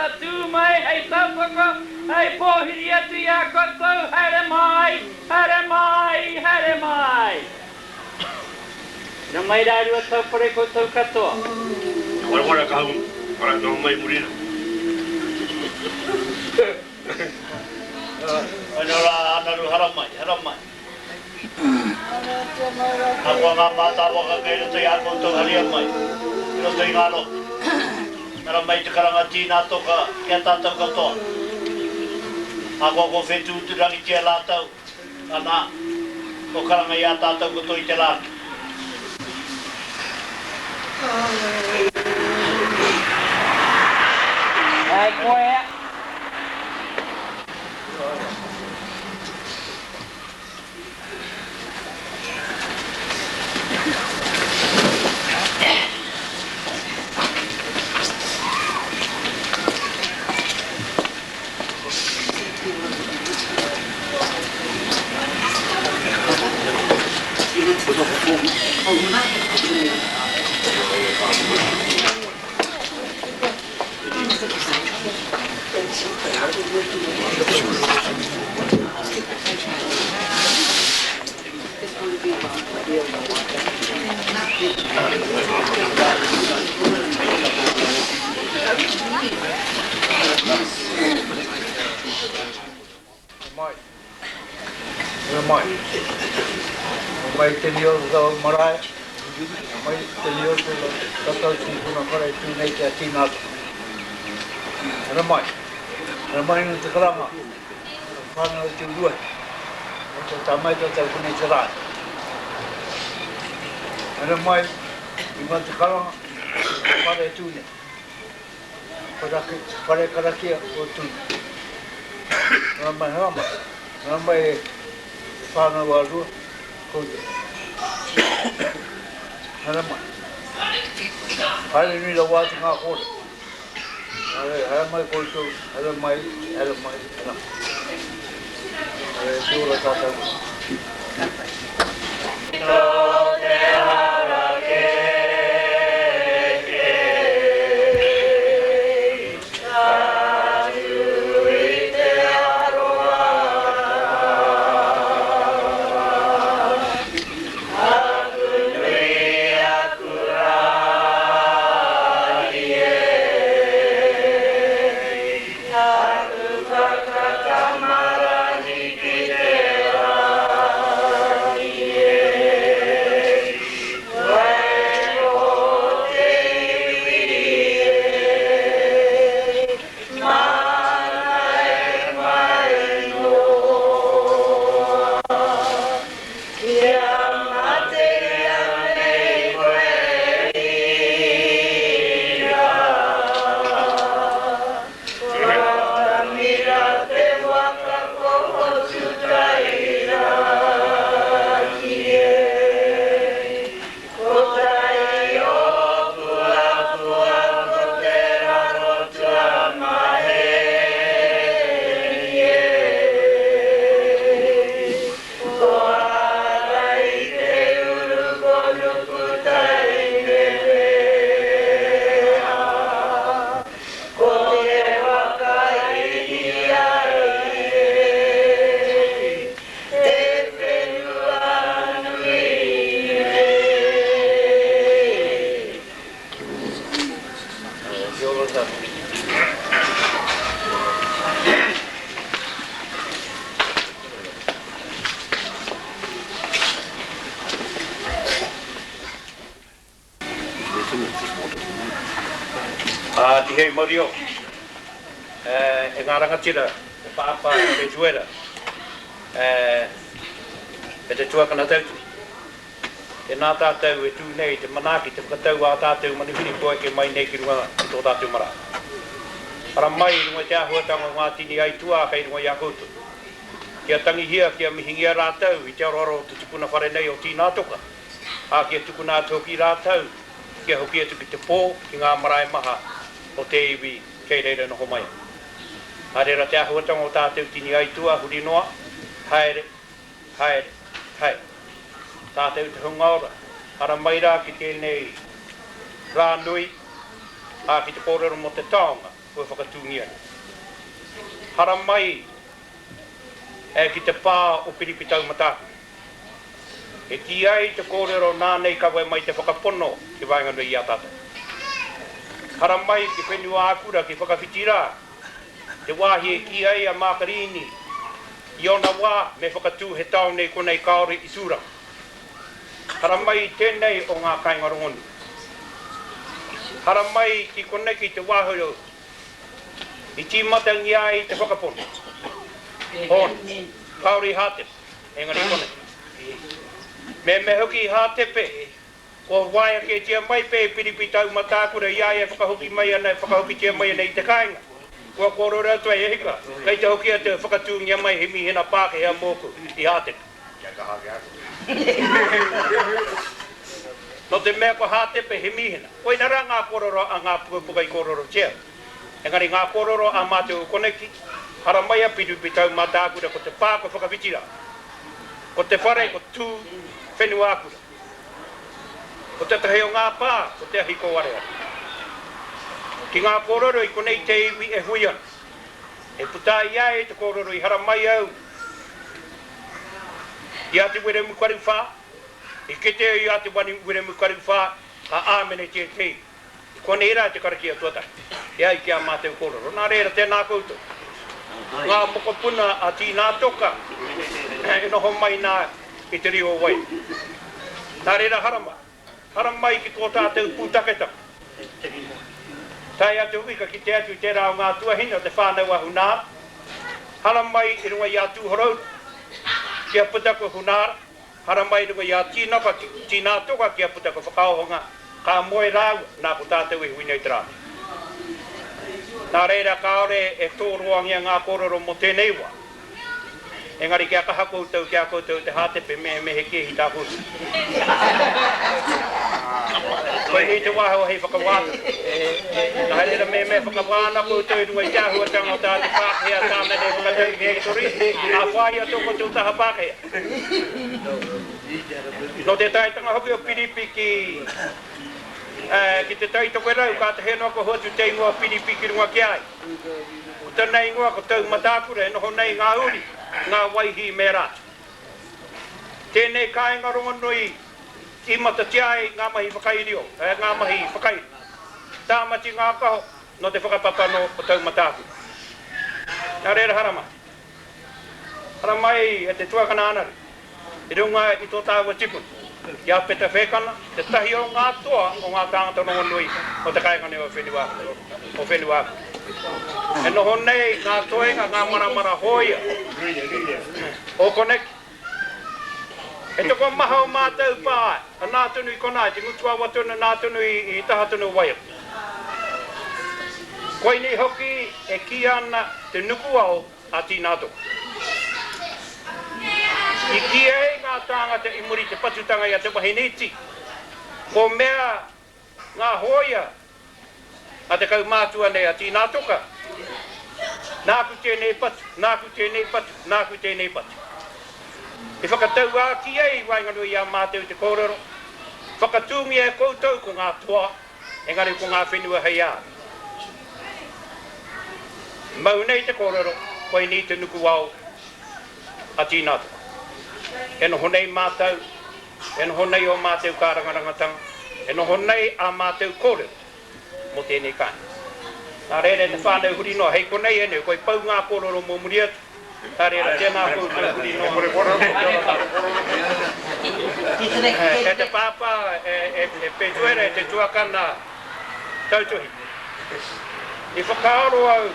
tatū mai hei tautoko, hei pōhiri atu i a koutou, haere mai, haere mai, haere mai. Nau mai rā Ruataupare koutou katoa. Wareware ka hau ara noho mai muri ra. Koina ra Anaru haramai, haramai. Ahakoa ngā mātāwaka kei roto i ā koutou haria mai, i roto i ngā rohe. Haramai te karanga tīnā toka ki a tātou katoa. Ahakoa ko whetūrangitia rātou, Ana, ko karanga i a tātou katoa i te rā ki. Hei koe. Mai. Ora mai. Mai te niho o tau marae. Mai te niho o tatau tīpuna whare e tū nei ki a Tīnātoka. Ora mai. Ora mai nō te karanga. Whānau o Te Uruahi. Nō tā mai tātou konei te rā. Ora mai i ngā te karanga. Whare e tū nei. Whare karakia o Tū. Nā mai, nā mai, nā mai e te whānau a Rua, koutou. Haere mai. Haere nui rawa atu ngā kōrero. Haere, haere mai koutou, haere mai, haere mai, haere mai. Haere, te ora tātou. Ā, tihei mauri ora, e ngā rangatira o Pāpā Petuera, e te tuakana tautuhi. Tēnā tātou e tū nei te manaaki, te whakatau ā tātou manuhiri kua eke mai nei ki runga ki tō tātou marae. Ara mai i runga i te āhuatanga o ngā tini aituā kei runga i a koutou. Kia tangihia, kia mihingia rātou i te aroaro o te tipuna whare nei o Tīnātoka, ā, kia tukuna atu hoki rātou kia hoki atu ki te pō, ki ngā marae maha o te iwi kei reira noho mai ana. Nā reira te āhuatanga o tātou tini aituā huri noa, haere, haere, haere. Tātou te hunga ora, ara mai rā ki tēnei rā nui, ā, ki te kōrero mō te taonga. kua whakatūngia nei. Haramai e ki te pā o Piripi Taumatākura. E kī ai te kōrero nāna i kawe mai te whakapono ki waenganui i a tātou. Haramai ki Whenua-ā-kura ki Whakawhiti rā, te wāhi e kī ai a Mākarini i ōna wā me whakatū he tāone i konei kāore i Tūranga. Haramai i tēnei o ngā kāinga rongonui. Haramai ki konei ki te wāhi i tīmatangia ai te whakapono. Hōne, kāore i hātepe, engari konei. Me mea hoki i hātepe, kua waea kētia mai pea e Piripi Taumatākura i a ia e whakahoki mai ana, e whakahokitia mai ana i te kāinga. Kua kōrero atu ai, e hika, kei te hoki atu e whakatūngia mai he mīhana Pākehā mōku i Hātepe. Kia kaha ake a koe. Nō te mea ko Hātepe he mīhana. Koina rā ngā kōrero a ngā pukapuka i kōrerotia. Engari ngā kōrero a mātou o koneki, haramai a Piripi Taumatākura ko te pā ko Whakawhitirā, ko te whare ko Tū Whenuakura, ko tētahi o ngā pā ko Te Ahi Kōareare. Ki ngā kōrero i konei te iwi e hui ana, e puta ai ai te kōrero i haramai au i a Te Wiremu Karuwhā, i kite au i a Te Wiremu Karuwhā ka āmenetia te iwi. I konei rā te karakia tuatahi, e ai ki ā mātou kōrero. Nā reira, tēnā koutou, ngā mokopuna a Tīnā Toka e noho mai nā i te riu o Wairoa. Nā reira, haramai, haramai ki tō tātou pūtaketanga. Tae atu hoki ka kite atu i tērā o ngā tuahine o te whānau a Hunaara, haramai i runga i a Tūhorouru, kia puta ko Hunaara, Haramai i runga i a Tīnaka, Tīnātoka kia puta ko Whakaohonga, ka moe rāua, nā ko tātou e hui nei te rā nei. Nā reira kāore e tōroangia ngā kōrero mō tēnei wā. Engari kia kaha koutou ki a koutou te hātepe me me he kēhi tā koutou. Koinei te wāhanga hei whakawātanga. Nā reira me me whakawā ana koutou i runga i te āhuatanga o tā te Pākehā tāna nei whakatau i te hītori, ā whāia tō koutou taha Pākehā. Nō te taetanga hoki o Piripi ki, ki Te Tai Tokerau, kātahi anō ka hoatu te ingoa o Piripi ki runga ki a ia. Ko tana ingoa ko Taumatākura e noho nei ngā uri, ngā Waihī me rātou. Tēnei kāinga rongonui tīmatatia ai ngā mahi whakairio, ngā mahi whakairi. Tāmati ngā kaho nō te whakapapa anō o Taumatākura. Nā reira haramai. Haramai e te tuakana Anaru, i runga i tō tāua tipuna, i a Peta Whekana, tētahi o ngā toa o ngā tāngata rongonui o te kāinga nei o Whenuakura, o Whenuakura. E noho nei ngā toenga, ngā maramara hōia o koneki. He tokomaha o mātou pā, anā tonu i konā, i te ngutuawa tonu, nā tonu i taha tonu o Waiapu. Koinei hoki e kīia ana te nukuao a Tīnātoka. I kīia ai ngā tāngata i muri i te patutanga i a Te Wahine Iti, ko mea ngā hōia a te kaumātua nei a Tīnātoka, Nāku tēnei patu, nāku tēnei patu, nāku tēnei patu. I whakatauākī ai i waenganui i a mātou te kōrero, Whakatūngia e koutou ko ngā toa, engari ko ngā whenua hei āu. Mau nei te kōrero, koinei te nukuao a Tīnātoka. E noho nei mātou, e noho nei ō mātou kārangarangatanga, e noho nei ā mātou kōrero mō tēnei kāinga. Nā reira e te whānau huri noa, hei konei ēnei, koi pau ngā kōrero mō muri atu, nā reira tēnā koutou huri noa. E te pāpā, e Petuera, e te tuakana tautuhi. I whakaaro au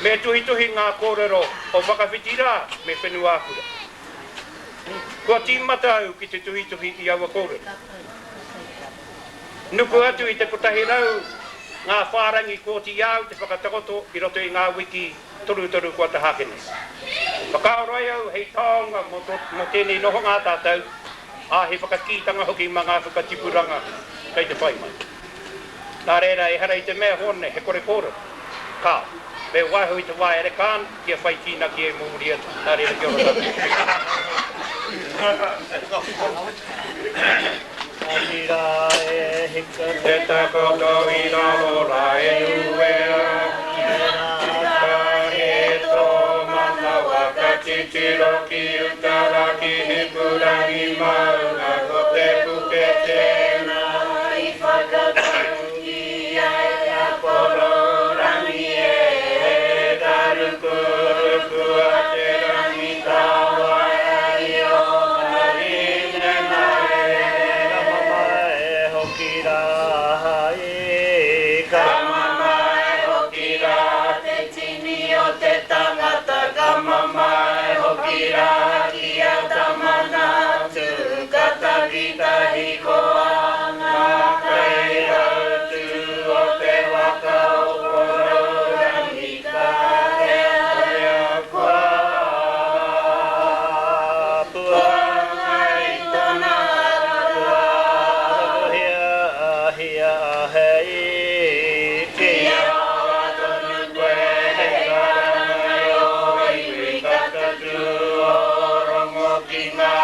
me tuhituhi ngā kōrero o Whakawhiti rā me Whenuakura. Kua tīmata au ki te tuhituhi i aua kōrero. Nuku atu i te 100 ngā whārangi kōti i a au te whakatakoto i roto i ngā wiki torutoru kua taha ake nei. Whakaaro ai au hei taonga mō tēnei nohonga a tātou, ā, hei whakakītanga hoki mā ngā whakatipuranga kei te whai mai. Nā reira, ehara i te mea hōne he kore kōrero. Kāo. Me waiho i te wā e reka ana, kia whai kīnaki ai mō muri atu. Nā reira, kia ora tātou. Tangi rā e hika. Te takoto i raro rā e uea. Ka he tō manawa ka titiro ki uta rā ki Hikurangi maunga ko te puke tēnā i whakatauki ai a Porourangi e ka rukurukua te rangi tāwaia i ōna rinenga e. Ka mamae hoki rā e Ka mamae hoki rā te tini o te tangata Ka mamae hoki rā ki a Tamanatū Ka takitahi ko āna Kaihautū o te waka o Porourangi Ka rea kua Puanga i tona ata. Hia hei Kia ora tonu koe hei karanga i ō iwi Ka tatū ō rongo ki ngā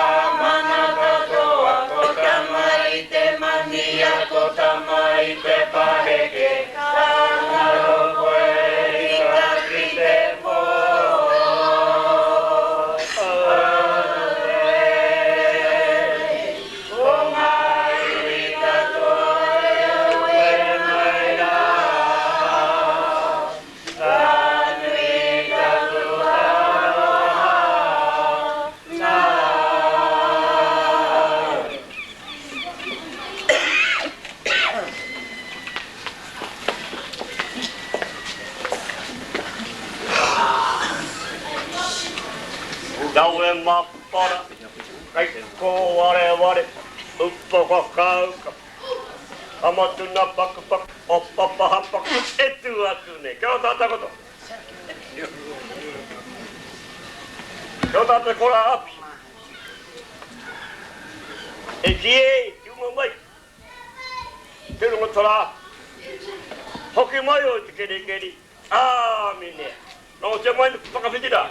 mana katoa Ko tama i te mania, ko tama i te paheke Ka ngaro koe hika ki te pō Auē, ko ngā iwi katoa e auē mai rā Ka nui taku aroha nāu. Nawe mapara, kei kōwareware, upoko kauka, amatuna pakupaku, o papahapaka, e tū atu nei. Kia ora tātou katoa. Kia ora tātou kora api. E ki e, tūma mai. Te rongo tara. Hoki mai o te kerikeri. Āmine. Rongotia mai te whakawhiti rā.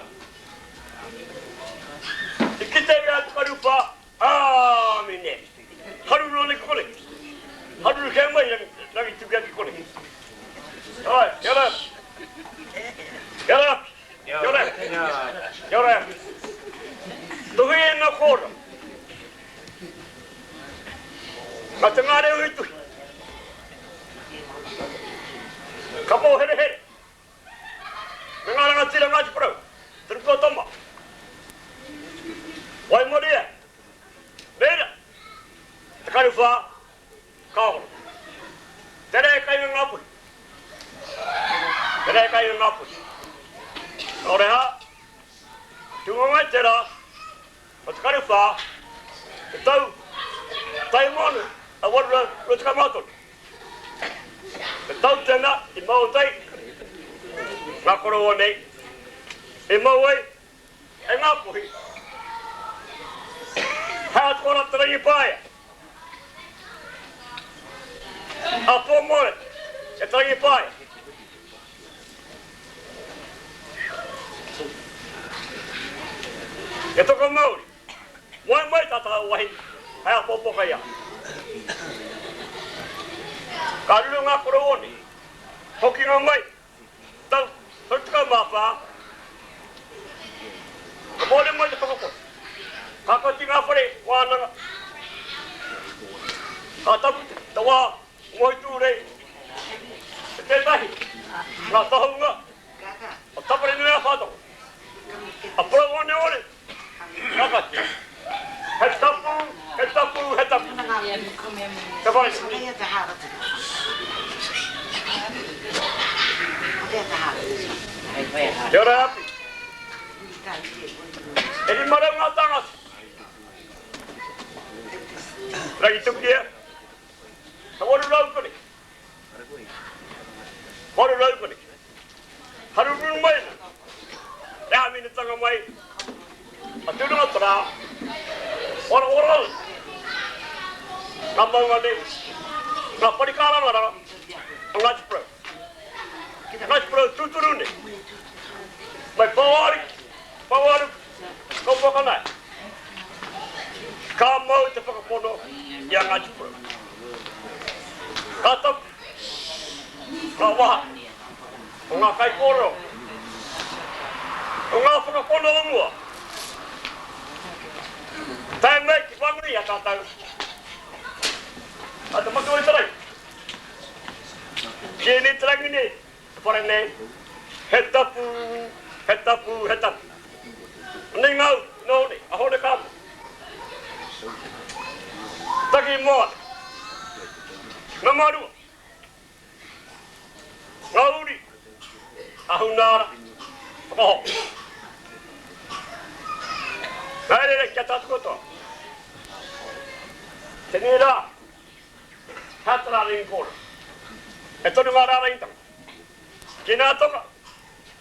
I kite i a Te Karuwhā, āmine. Haruru ana ki konei. Haruru kē mai Rangitukia ki konei. Āe, kia ora. Kia ora. Kia ora. Kia ora. Tuhi e ngā kōrero. Ka te ngā reo i tuhi. Ka mōherehere. Me ngā rangatira Ngāti Porou, Te Ruku o Tama. Waimarie, Meira, Te Karuwhā, Kāoro. Tere e kai me Ngāpuhi. Tere e kai me Ngāpuhi. Nō reha, tūnga mai te rā, o Te Karuwhā, te tau, taimanu, a 823. Te tau tena i mau ai nga koroua nei, i mau ai e Ngapuhi, hei atua ra Te Rangipaia, a Pomore e Te Rangipaia. E toko Maori, Moe mai tā tāua wahine hei apoapo kai a. Ka riro ngā korowone, hokinga mai, tau 34, ka mōre mai te whakakore. Ka kati ngā whare wānanga, ka tapu te wā o Mohi Tūrei, te tētahi, ngā tohunga o Taparinui-a-Whātoko, a Porauoneone, Kakati. He tapu, he tapu, he tapu. Te whare. Kia ora Api. E 500 ngā tāngata. Rangitukia. He 800 kore. 800 kore. Haruru mai ana te āminitanga mai a Tūranga Tarā, ora ora ana ngā maunga nei, ngā whare kārangaranga o Ngāti Porou. Ngāti Porou tūturu nei, mai Pouariki, Pouaruku, Kauwhakanae. Ka mau te whakapono. whakapono i a Ngāti Porou. Ka tapu ngā waha o ngā kaikōrero o ngā whakapono o mua, tae mai ki whanganui i a tātou, a Te Matua i te Rangi. Ki ēnei te rangi nei, te whare nei, he tapu, he tapu, he tapu. Anei ngā uri, noho nei, a Hone Kamo. Taki Moana. Ngamarua. Ngā uri, a Hunaara, Whakahoa. Haere kia tātou katoa. Tēnei rā, Hea te rārangi kōrero? E toru ngā rārangitanga. Ki nā toka,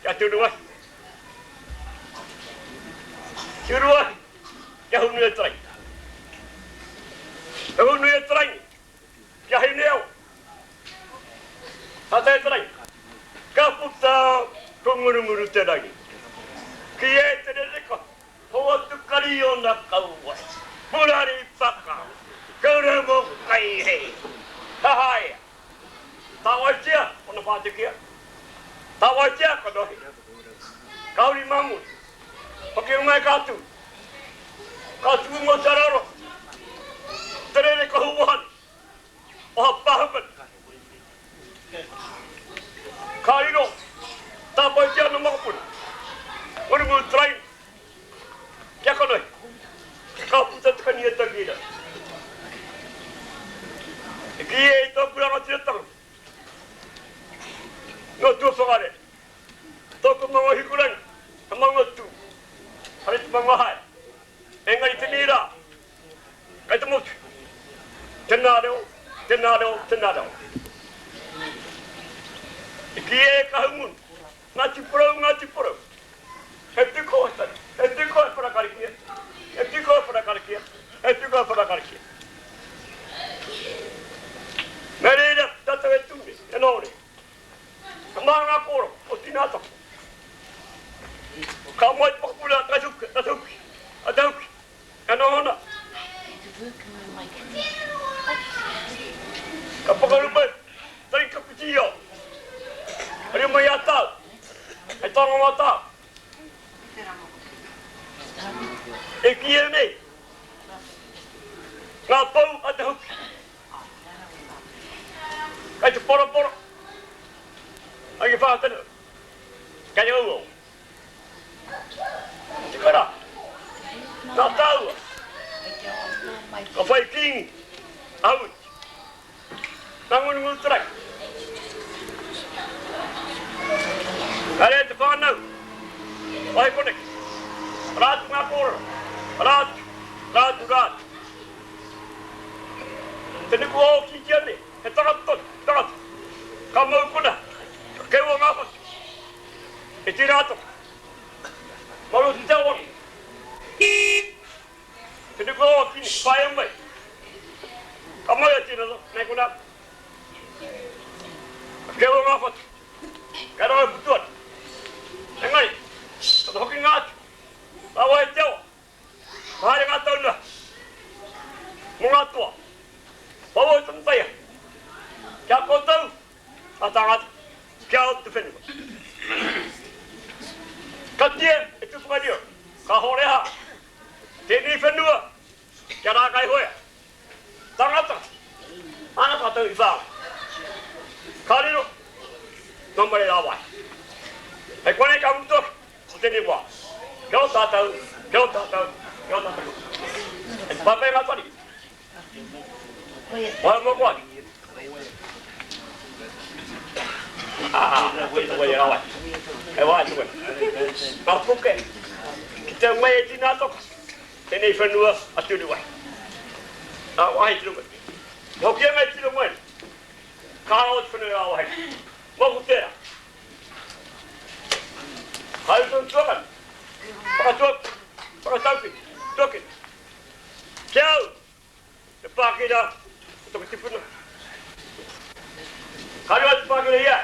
kia tūruahi. Tūruahi, kia hūnui e te rangi. Kia hūnui e te rangi, kia hine awa. Ka tae te rangi, ka puta ko Ngurunguru te rangi. Ki e te rereka, Hoatu kari ona kauae. Purari paka, kauramo kai hei. Hahaia. Tāwaitia kona whātukia. Tāwaitia kona hei. Ka huri mā muri. Hoki runga i ka tū. Ka tuku ngō te araro. Te rere ka huwahani. Oha pāhukani. Ka riro. Tāwaitia ana mokopuna. Ngurungu train. Kia kanohi, ka puta te kani e Takira. E kī e i tōku rangatiratanga, nō tua whakarere, tōku maunga hikurangi, he maunga tū, hare te maunga haere. Engari tēnei rā, kei te motu, tēnā reo, tēnā reo, tēnā reo. E kī e Kahungunu, Ngāti Porou, Ngāti Porou. He piko e tari, he piko e wharakarikia, he piko e wharakarikia, he piko e wharakarikia. Me reira tātou e tū nei, e noho nei. Ka maha ngā kōrero o Tīnātoko. Ka moe te mokopuna a Tahuki, a Tahuki, a Tahuki, e noho ana. Ka pakaru mai, tari ka whiti ia. Haere mai a tāu, hei taonga mā tāu. E kīia nei, ngā pou a te hoki. Kei te poroporo, kei te whātene, kei te auau. Tika rā, nā tāua, ka whai kīngi a Hauiti. Nā Ngurunguru te rangi. Haere te whānau, wahi koneki. Arā atu ngā kōrero, arā atu, arā atu, arā atu. Te nuku o Ōkītia nei, he tangata tonu, tangata. Ka mau kona, ka keua ngā whatu. E tira atu, maru te awa. Te nuku o Kini, whaea mai. Ka moe a Tirana, nei kona. Ka kewa ngā whatu. Ka rawe putu atu. Engari, ka hoki ngā atu. Ka wae te awa. Ka haere ngā tauna. Mo ngā toa. Pau au tonu taia. Kia koutou, a tāngata, kia ao te whenua. Ka tia e tu whakario, ka horeha tēnei whenua kia rākai hoea. Tangata, ana tātou i whāngai. Ka riro, nō mai rā wai. Hei konei ka mutu ake o tēnei wā. Kia ora tātou, kia ora tātou, kia ora tātou. E te pāpai ngā tari. Wai mo koe. Ah, koe te wai e rawai. E wai te wai. Ka puke, ki te wai e tina toka. Tēnei whenua a Turiwai. Nā wahi tino mai. Te hoki anga i tino mai. Ka rawa te whenua i a wahi. Moku tērā. Haere tonu tuakana. Whakatuaki. Whakatauki. Tuakiri. Ki au, te Pākehā o taku tipuna. Ka rua te Pākehā i a ia.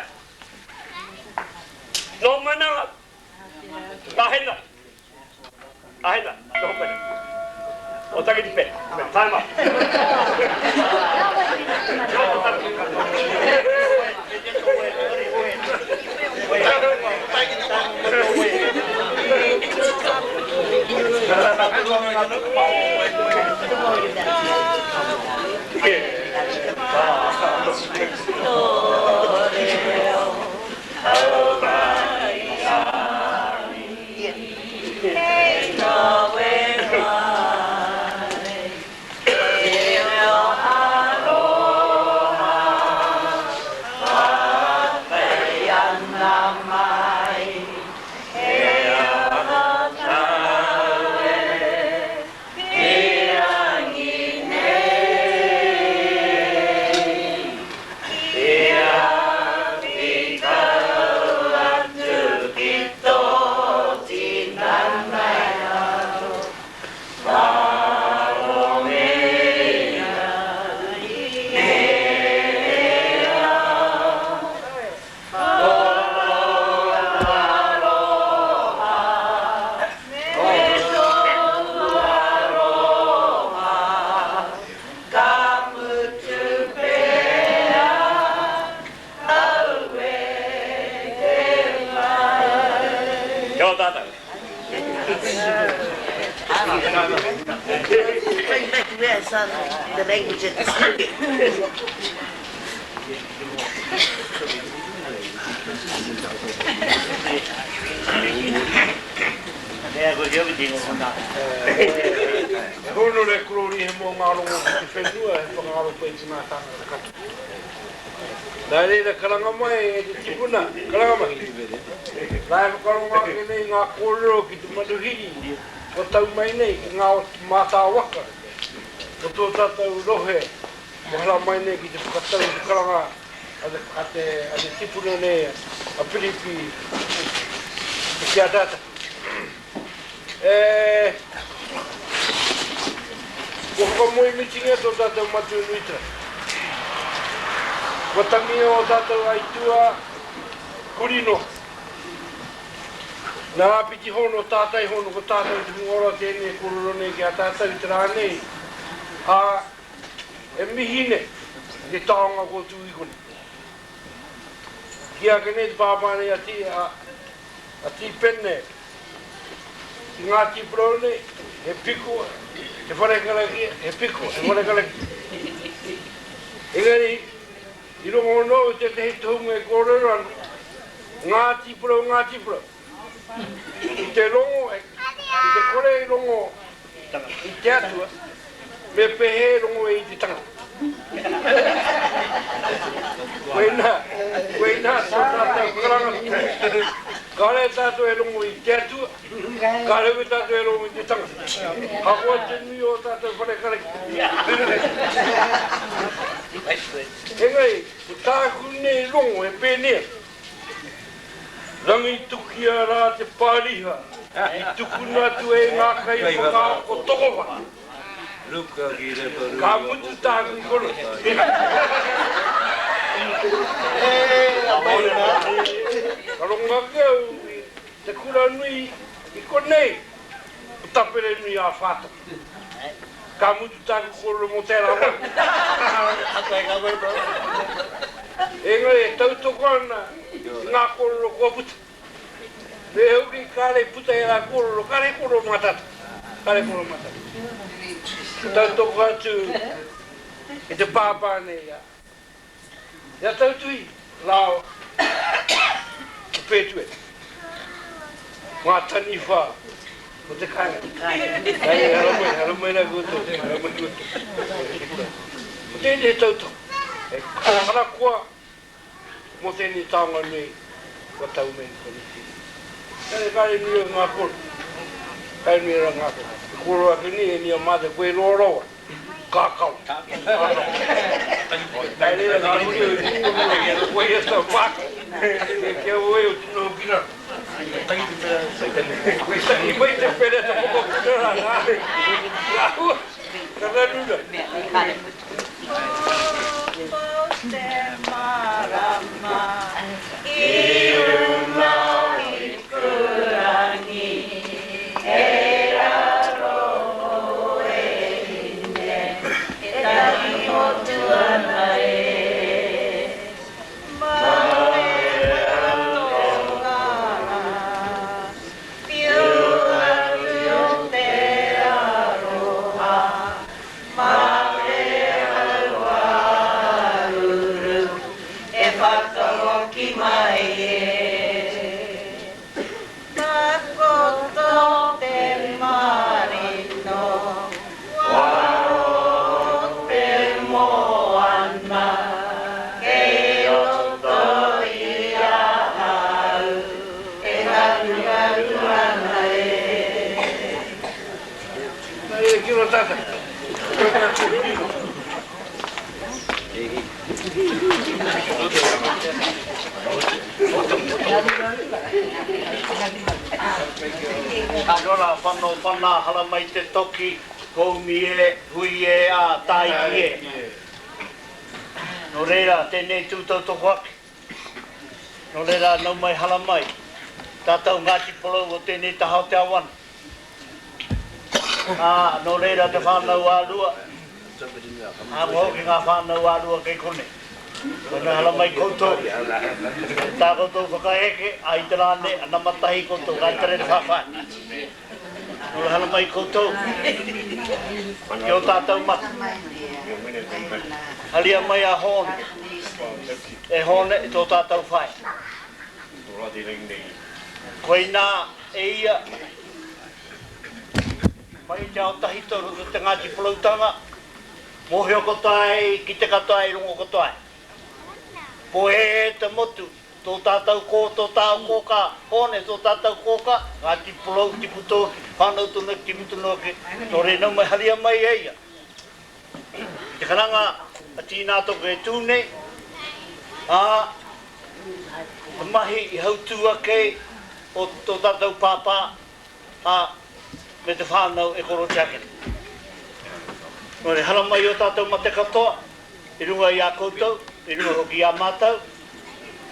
Nō mana ngā hena, ngā hena, noho mai nei. O tangi te pere. Tae mai. Kia ora tātou. Bring back where son the language at the school. He hōnore korōria he mō ngā rongo ki te whenua, he whakaaro pai ki ngā tāngata katoa. Nā reira karanga mai e te tipuna, karanga mai. Nā e whakarongo ake nei ngā kōrero ki te manuhiri kua tau mai nei ki ngā mātāwaka o tō tātou rohe kua haramai nei ki te whakatau i te karanga a te tipuna nei a Piripi ki a tātou. E, kua whakamoemitigia tō tātou matua nui tau. Kua tangi ō tātou aituā huri noa. Nā Āpiti hono, tātai hono, ko tātou te hunga ora tēnei e kōrero nei ki a tātou i te rā nei, ā, e mihi nei i te taonga kua tū i konei. Kī ake nei te pāpā nei a Tī, a, a Tīpene ki Ngāti Porou nei, he piko, he whare karakia, he piko, he whare karakia. Engari, i rongo anō i tētehi tohunga e kōrero ana, Ngāti Porou, Ngāti Porou. I te rongo, i te kore i rongo i te Atua, me pēhea e rongo ai i te tangata? Koinā, koinā tō tātou karanga. Kāre tātou e rongo i te Atua, kāre hoki tātou e rongo i te tangata. Ahakoa te nui o ō tātou whare karakia. Engari, ko tāku nei rongo e pēnei ana. Rangitukia rā te pāriha i tukuna atu e ngā kaiwhakaako tokowha. Ka mutu tāku i konei. Ka rongo ake au i te kura nui i konei, ko Taperenui-ā-Whātaka. Ka mutu tāku kōrero mō tērā wā. Engari e tautoko ana i ngā kōrero kua puta. Me hoki kāre i puta ērā kōrero, kāre he kōrero mā tātou. Kāre he kōrero mā tātou. Tautoko atu i te pāpā nei a I a Tautuhi rāua ko Pētuere, ngā taniwha o te kāinga. Hei, haramai, haramai rā koutou, haramai koutou. Ko tēnei he tautoko, he harakoa mō tēnei taonga nui kua tau mai ki konei. Kāre, kāre nui o ngā koro, kāre nui o ngā koro. Te koro ake nei e nia mātou, koe roa rawa. Kākau. Kai reira ngā uri o i koe ia tau pāka. Kia oe o tino hoki rā. Koe tangi mai te pere te whakapuna rā. Ngā hua, ka raru rā. Te marama i runga i Purangi, e raro e. Rora, whano, whana, haramai te toki, koumi e, hui e, ā, tāiki e. Nō reira, tēnei tū tautoko ake. Nō reira, nau mai haramai, tātou Ngāti Porou o tēnei taha o te awana. Ā, nō reira te whānau ā Rua, ā, ko hoki ngā whānau ā Rua kei konei. Koinā haramai koutou, tā koutou whakaeke, ā, i te rā nei, ana matahi koutou, ka tere te whawhai. Nō reira haramai koutou ki ō tātou mate. Haria mai a Hōne, e Hōne i tō tātou whaea. Koinā e ia, mai i te ao tahito i roto i te Ngāti Poroutanga, mōhio katoa ai, kite katoa ai, rongo katoa ai. Pōhēhē te motu, tō tātou kō, tō tāu kōkā, Hōne, tō tātou kōkā, Ngāti Porou, tipu tōki, whānau tonu ake, tipu tonu ake, nō reira nau mai haria mai e ia. I te karanga a Tīnātoka e tū nei, ā, te mahi i hautū ake o tō tātou pāpā, ā, me te whānau e korotia ake nei. Nō reira, haramai ō tātou mate katoa i runga i a koutou, i runga hoki i a mātou,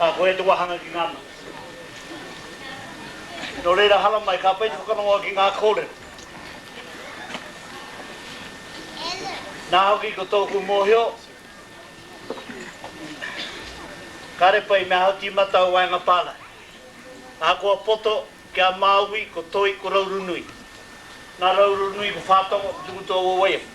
ā, koia te wāhanga ki ngā mate. Nō reira, haramai, ka pai te whakarongo ki ngā kōrero. Nā hoki ko tōku mōhio, Kāre pai me ahau tīmata o waenga pārae. Ahakoa poto ki a Māui ko Toi ko Raurunui. Nā Raurunui ko Whātonga ko Tukutoa o Waiapu.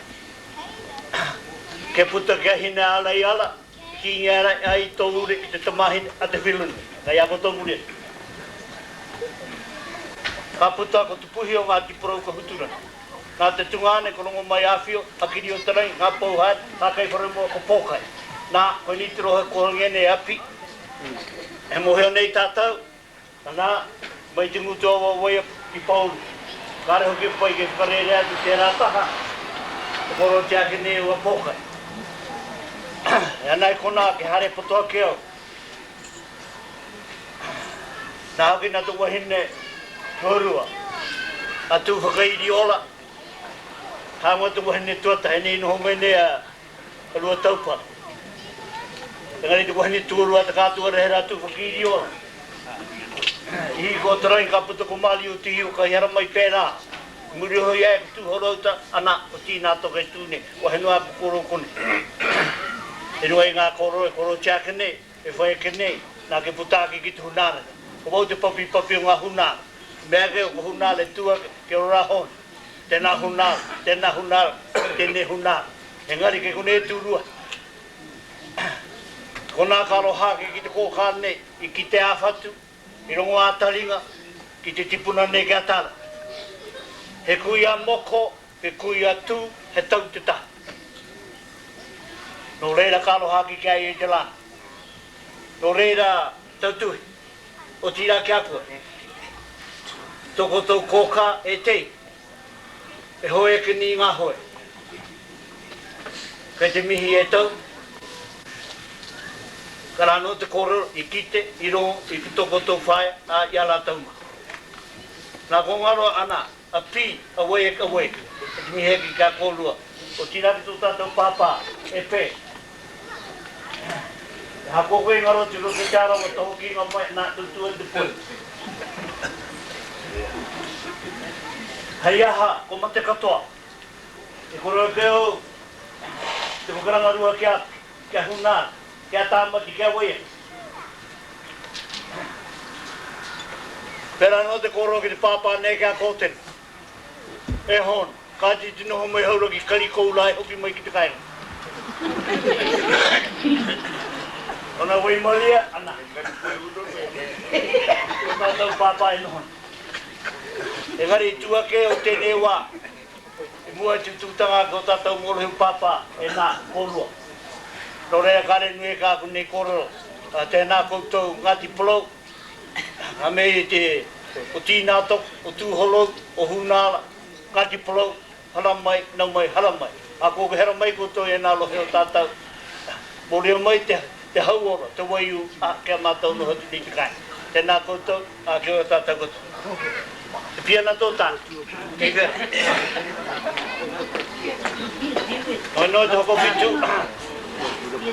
Kia puta ki a Hine-ārai-ara, i kīngi ai tō ure ki te tamāhine a Te Whironui. Kei a koutou muri atu. Ka puta ko Te Puhi o Ngāti Porou ka Huturangi. Nā te tungāne ko Rongomaiāwhio, a Kiri-o-te-rangi, ngā pou haere, ngā kaiwharemoa ko Pōkai. Nā, koinei te rohe ko Hongene e Api. E mōhio nei tātou, anā, mai te ngutu awa o Waiapu ki Paoru. Kāre hoki e pai kei whakarērea atu tērā taha, te korotia ake nei o a Pōkai. E ana i konā, ke haere poto ake au. Nā hoki nā te wahine tuarua a Tūwhakairi ora, hāunga te wahine tuatahi nei i noho mai nei a Ruataupare. Engari te wahine tuarua a te kātua rehe rā Tūwhakairi ora. I hīkoa te rangi ka puta ko Māliu te hiu ka hara mai pērā. I muri iho i a ia ko Tūhorouta, ana, ko Tīnātoka e tū nei, kua henoa aku kōrero konei. I runga i ngā kōrero e korotia ake nei, E whai ake nei, nā ke puta ake ki te hunaaranga. Ko wau te papipapi o ngā hunaara. Mea ake o ko hunaara e tū ake, kia ora rā hōna. Tēnā hunaara, tēnā hunaara, tēnei hunaara. Engari kei konei e tū rua. Konā ka aroha ake ki te kōkā nei, i kite ā-whatu, i rongo ā-taringa, ki te tipuna nei ki a Tara. He kuia moko, he kuia tū, he tau te taha. Nō reira ka aroha ake ki a ia i te rā. Nō reira, tautuhi, otirā ki a koe, tō koutou kōkā e Tei, e hoe ake nei i ngā hoe. Kei te mihi e tau, ka rā anō te kōrero i kite, i rongo, i tō koutou whaea, ā, i a rātou mā. Nā ko ngaro ana A Pi, awake, awake, e te mihi ake ki a kōrua, otirā ki tō tātou pāpā, e Pē. E ahakoa koe i ngaro atu i roto i Te Arawa, tō hokinga mai, nā, tūtū ai te poi. Hei aha, ko mate katoa. E kore ake au te whakarangarua ki a, ki a Huna, ki a Tāmati, ki a wai ake. Pērā anō te kōrero ki te pāpā nei ki a Kōtene. E Hon, kāti te noho mai Hauraki kari koura ai hoki mai ki te kāinga. Ona waimaria, ana. Ko tātou pāpā e noho nei. Engari i tū ake o tēnei wā, i mua i te tūtanga ake o tātou mōrehu pāpā, e nā, kōrua. Nō reira kāre nui e kā aku nei kōrero. Tēnā koutou Ngāti Porou, ngā mea i te, o Tīnātoko, o Tūhorou, o Hūnāra, Ngāti Porou. Haramai, nau mai, haramai. Ā, ko haramai koutou e nā rohe o tātou, mōria mai te, te hauora, te waiū, ā, ki a mātou noho atu nei te kāinga. Tēnā koutou, ā, kia ora tātou katoa. Te piana tō tāne. Kei whea? Hoi noa te hokowhitu,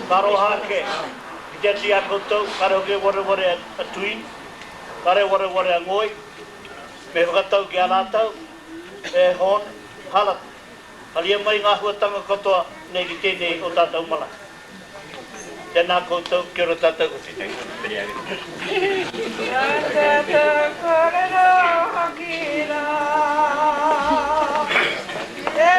ka aroha ake ki te atu i a koutou, kāre hoki e wareware a Tuini, kāre e wareware a Ngoi, me whakatau ki a rātou, E Hon, Harata, haria mai ngā āhuatanga katoa nei ki tēnei o tātou marae. Tēnā koutou, kia ora tātou katoa. Kia tātou kōrero hoki rā, e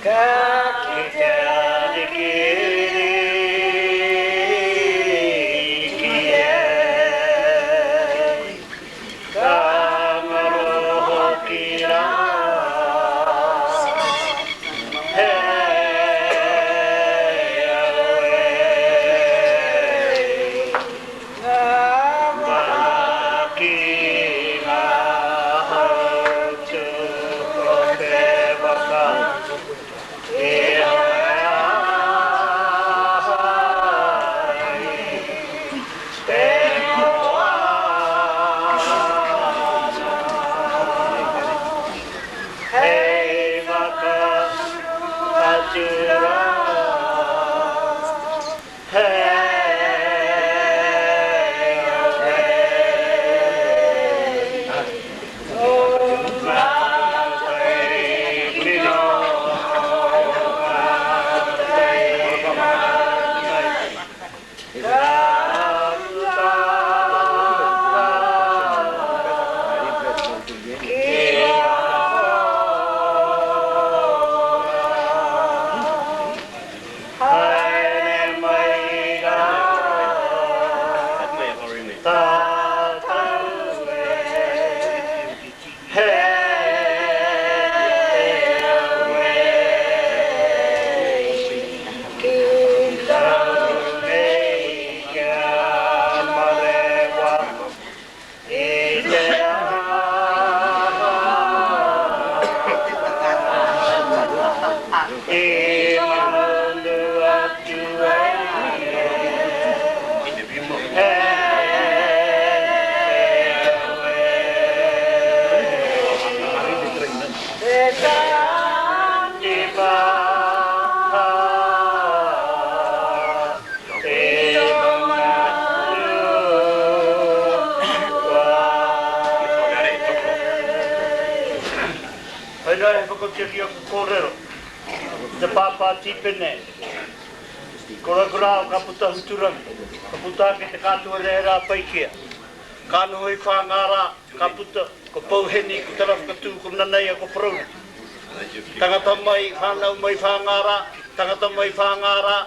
Ka kitea te kiri ki e, ka ngaro hoki rā, he auē. Maki ngā hautū o te waka. Haere mai rā tātou e, he auē. Ki tau nei kia marewa i te ao i maunu atu ai e, he auē. Te tānima te Hei rā he whakatiaki aku kōrero i te pāpā Tīpene. Ko Rakurā o ka puta Huturangi, ka puta ake te kātua reherā Paikea. Ka noho i Whāngārā, ka puta ko Pouheni, ko Tarawhakatū, ko Nanaia, ko Porouri. Tangata mai, whānau mai Whāngārā, tangata mai Whāngārā,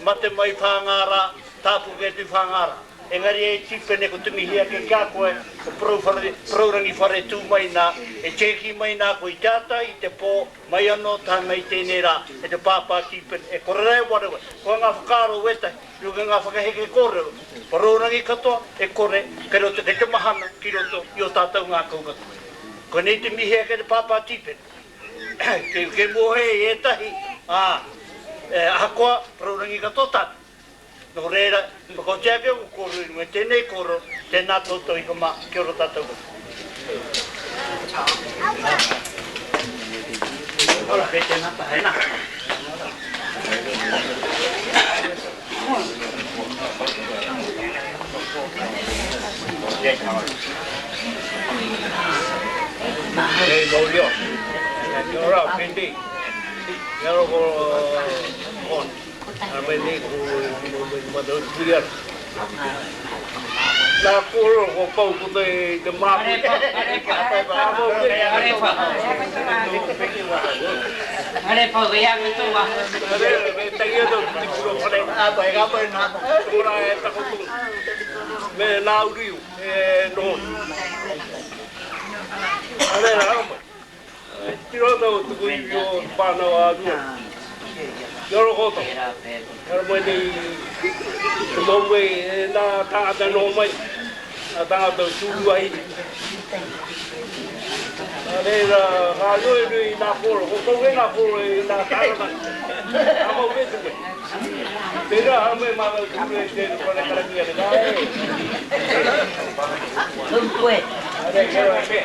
mate mai Whāngārā, tāpuke atu Whāngārā. Engari e Tīpene ko te mihi ake ki a koe, ko Porouwhare, Porourangi whare tū mai nā, e tēki mai nā koe i te ata, i te pō, mai anō tāna i tēnei rā, e te pāpā Tīpene, e kore rā e wareware, koa ngā whakaaro o ētahi, i runga i ngā whakaheke kōrero, Porourangi katoa, e kore, kei roto, kei te mahana ki roto i ō tātou ngākau katoa. Koinei te mihi ake e te pāpā Tīpene. Kei mōhē i ētahi, ā, ahakoa, Porourangi katoa tātou. Nō reira, whakaotia ake ōku kōrero i runga i tēnei kōrero, tēnā koutou i kama, kia ora tātou katoa. Ora, kei tēnā taha, ēnā. Hei Maurio. Kia ora, Fendi. Kia ora ko Hon. Nā kōrero ko pau ko te te māpu. Haere pau, e au e tō waha. Haere, me tangi atu ki te kura whare. Te marae e takoto me nā uri e noho. Haere, haramai. Tiro atu au tuku iwi o te whānau a Rua. Kia ora koutou. Haramai nei te mau mai e nā tāngata e noho mai, nā tāngata o Tūruahine. Nā reira, ka noinoi i nā kōrero, ko tou e nā kōrero i nā tāngata, ka mau whetū mai. Tērā haramai mātou tūrua i tēnei whare karakia nei, ka e. Haere, kia ora e pē.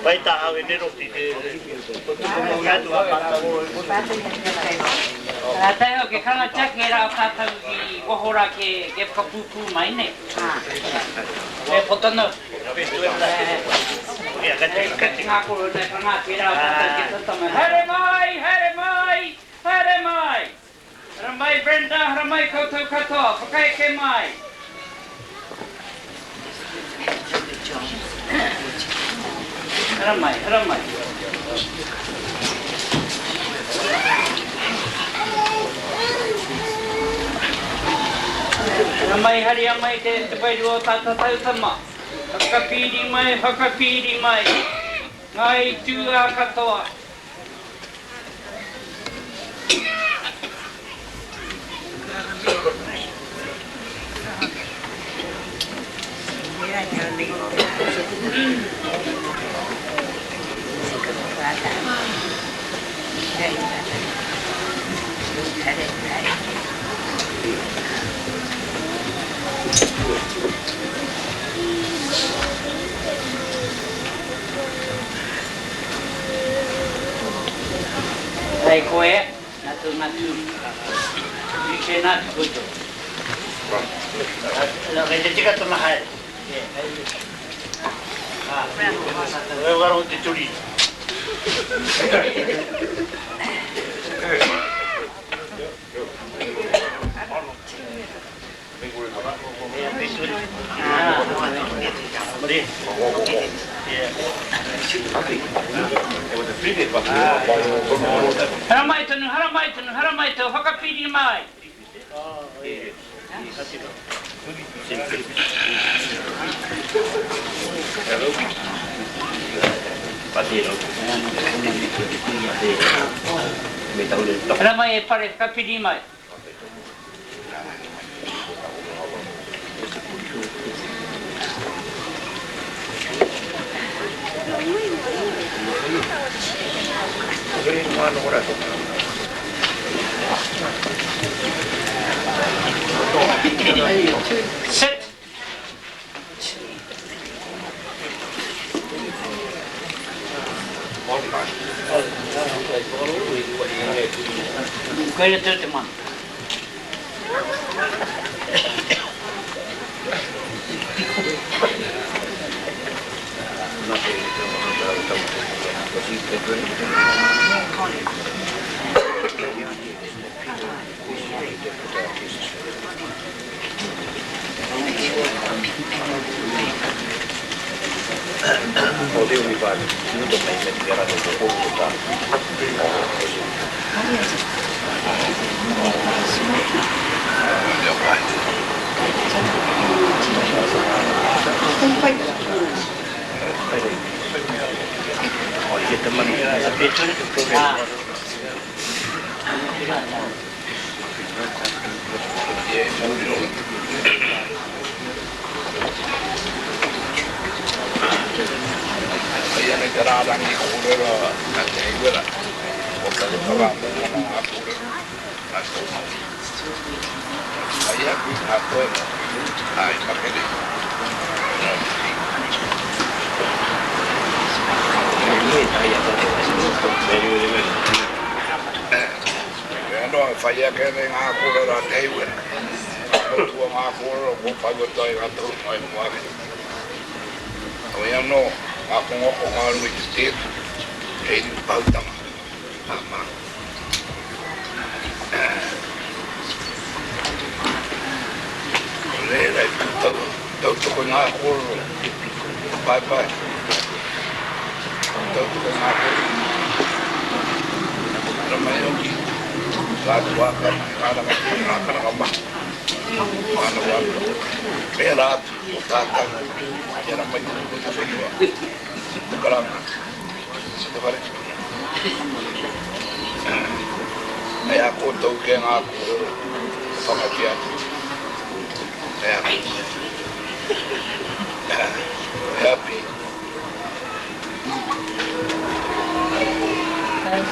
Pai tā hau e nero ki te atu a mātou. Tātou ke karanga tiaki e rā o tātou i waho rā ke whakapūpū mai nei. E potano. Ngā koro nei karanga ake rā o tātou ke tata mai. Haere mai, haere mai, haere mai. Haere mai Brenda, haere mai koutou katoa, whakaeke mai. Haere mai, haere mai. Haere mai, haria mai te wairua o tā tātou tama. Whakapīri mai, whakapīri mai. Ngāi tūā katoa. Hei koe, na tō ngā tū. Rite nā te koutou. Kei te tika tona haere. Koe waro te turi. Haramai tonu, haramai tonu, haramai tonu, whakapiri mai. Haramai e pare, whakapiri mai. Sit. Koira tau te mana. Ai ana i te rārangi kōrero a Te Heiwera, o te whakamōmona ngā kōrero a tō mahi. Ai aku i ngā toenga, ai makere, nō te kī. Koe anō e whai ake ana i ngā kōrero a Te Heiwera, ka motua ngā kōrero kua whaiwatoa i ngā tohunga i mua ake. Heoi anō, ngā kongoko ngā runga i te tēpu, hei rūpautanga ngā mā. Nō reira, i tū tautoko i ngā kōrero paepae, tautoko i ngā kōrero. Ara mai hoki, ngā tuākana, ngā rangatira, ngā karanga maha, whānau anō, pērā atu. O tātou, kia rama i te tuku te whenua, te karanga, te whare tipuna. Hei a koutou kē ngā kōrero e whangatia atu. Hei a koutou. Happy.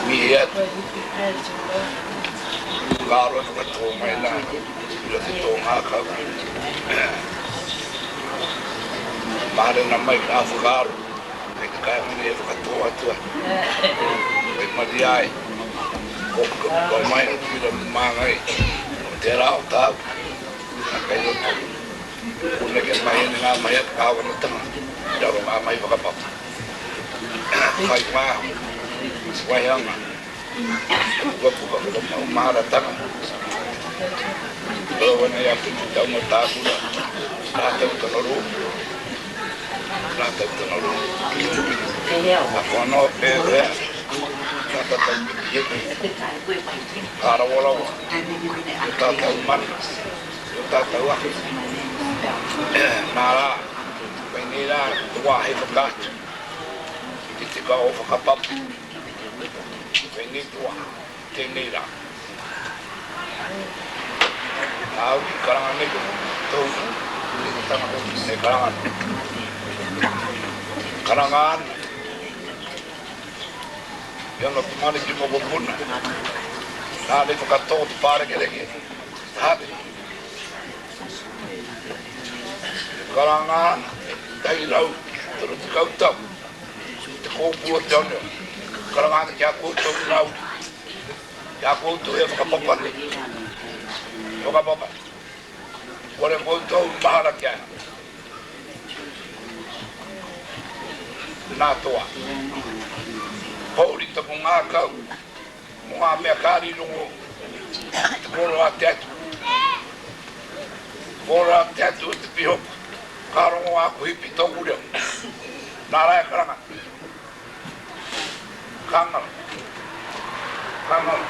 Mihi atu. Whakaaro e whakatō mai nā i roto i tō ngākau. Mārena mai ngā whakaaro kei te kāinga nei e whakatō atu ai. Waimarie ai, kōpukapuka mai o Tira Māngai o tērā o tāu, nā kei roto. Kōneke mai ana ngā mahi a te kāwanatanga i raro ngā mahi whakapapa. Whai wāhi, waihanga, pukapuka whakamaumaharatanga. Tau ana i a Whiti Taunga Tākura, rātou tana rōpū, rātou tana rōpū. Ako anō e hea, tā tātou piki heke, kārawarawa, tō tātou mana, tō tātou ake. Nā rā, koinei rā te wā hei whakaatu i te tika o whakapapa. Koinei te wā, tēnei rā. Nāu i karanga nei ko tōu ringatanga e karanga nei. Karanga ana i ana tamariki mokopuna, nāna i whakatō te pārekereke, te haere. E karanga ana 130 tau te kōpū o te oneone. Karanga ana ki a koutou ngā uri. Ki a koutou e whakapapa nei. E whakapapa nei. Kore koutou i mahara ki a ia. Nā toa. Pōuri taku ngākau mō ngā mea ka rirongo i te kōrero a te Atua. Kōrero a te Atua te Pihopa, ka rongo āku hipi tōku reo. Nā rā e karanga. Ka ngaro. Ka ngaro.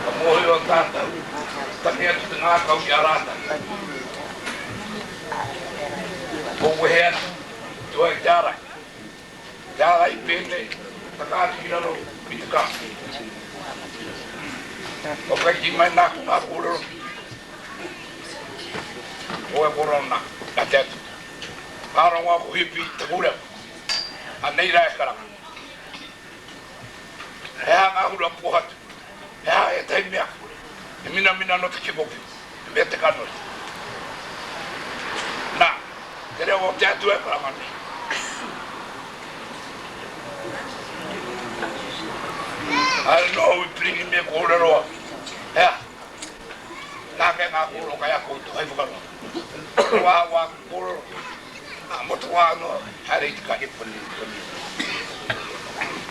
Ka mōhio tātou, tangi atu te ngākau ki a rātou. Ko wehe atu, tu ai te ārai. Te ārai pēnei, taka atu ki raro i te kaha. Ko kai ki mai nāku ngā kōrero. Ko e kōrero nā, nā te atu. Ka rongo aku hipi i te kura, anei rā e karanga. He aha ngā hura pōhatu? He aha ētahi mea? He minamina nō te kikokiko, he mea te kanohi. Nā, te reo o te Atua e karanga nei. Haere noa au i Piringi me kōrero au. He aha? Nā kei ngā kōrero kai a koutou hei whakarongo. Ko wā wā kōrero, ā, mō te wā anō, haere i te kai.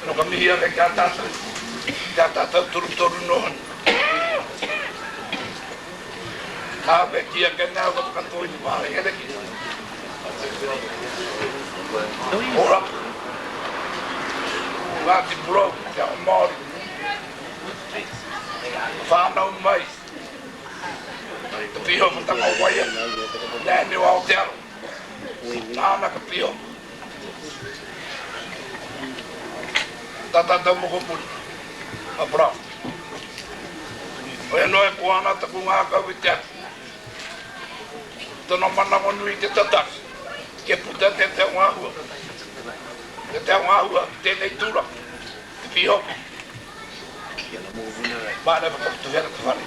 Nō ka mihi ake ki a tātou, ki a tātou torutoru noa. Kāore e kī ake nei au ka whakatō i te pārekereke. Ora, Ngāti Porou, Te Ao Māori, whānau mai. Te pīhopatanga o Waiata, Nēni o Aotearoa, nāna ka pīhopa. Tā tātou mokopuna, a Brown. Koia noa e koa ana taku ngākau i te ata. Tona manawanui i te tatari, kia puta te te o ngā hua. Te te o ngā hua ki tēnei tūranga, te pīhopa. Māna e whakawhiti ana te whare.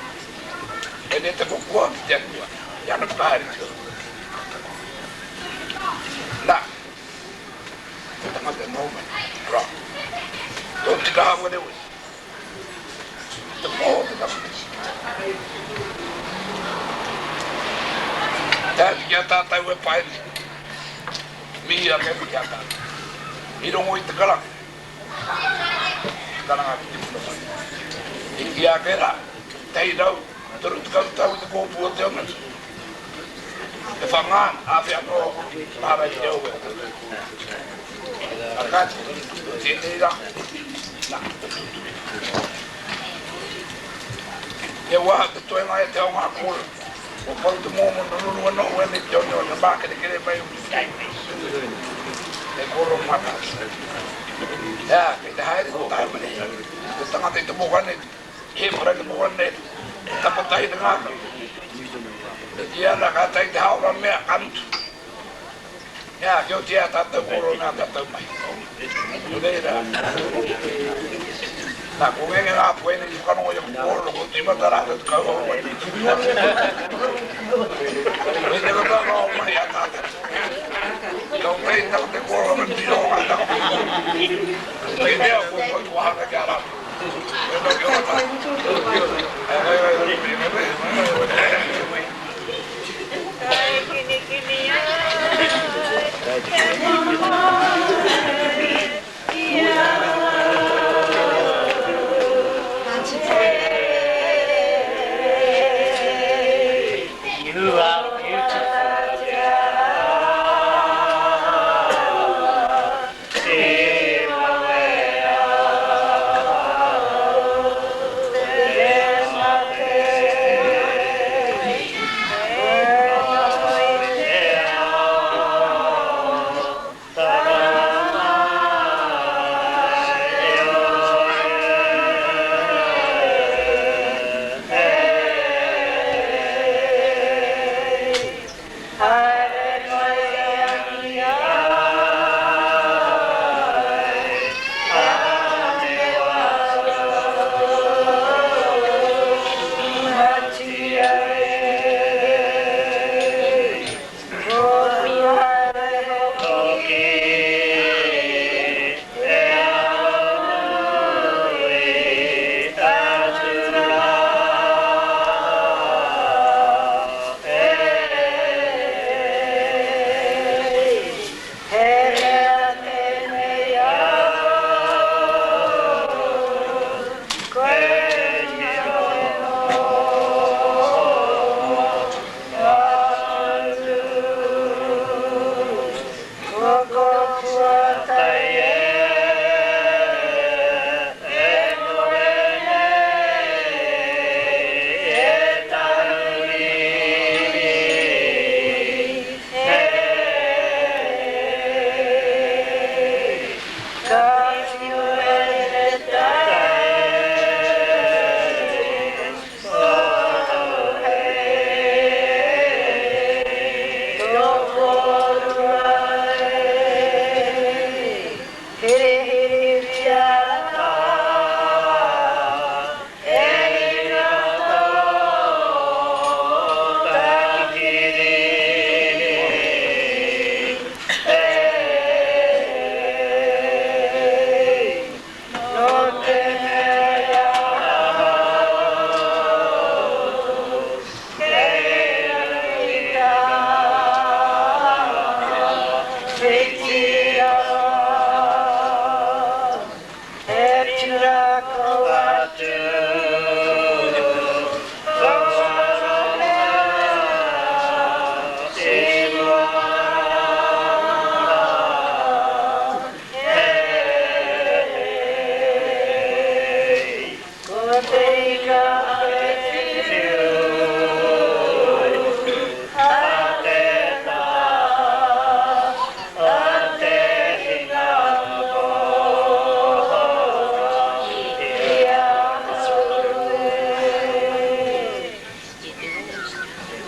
Koinei te kokoa ki te Atua, i ana whakahaere tika. Nā, te tangata e noho mai, arā, tō tika hāwerewe, te poho o te tangata. Te atu ki a tātou e pae nei, mihi ake ki a tātou. I rongo i te karanga. Karanga ki te puna whare. I kī ake rā, 130 tau i te kōpū o te onatu. E whanga ana, āwhea anō mahara i te owe o te A kāti, ko tēnei rā, nā, He wā te toenga e te ao ngā kōrero. Kua pau te mōmona ruru anō wēnei te oneone mākerekere mai o te He kōrero mā tātou. Ea, kei te haere te taima nei. Te tangata i te moka nei, he para i te moka nei, e tapatahi te ngākau. E kī ana ka tae te hāora mea, ka mutu. Ea, kia oti ā tātou kōrero me ā tātou mahi. Nō reira, nā, ko ngenge ngā koe nei i whakarongo i aku kōrero, ko tīmata rātou te kauhau mai. Kei te katoa ngā o mahi a tātou. Ka pei taku te kōrero me tiro o ngā tangata. Kei te ao kua pau te wāhanga ki a rātou. Koe nō ki ora tātou. You are beautiful.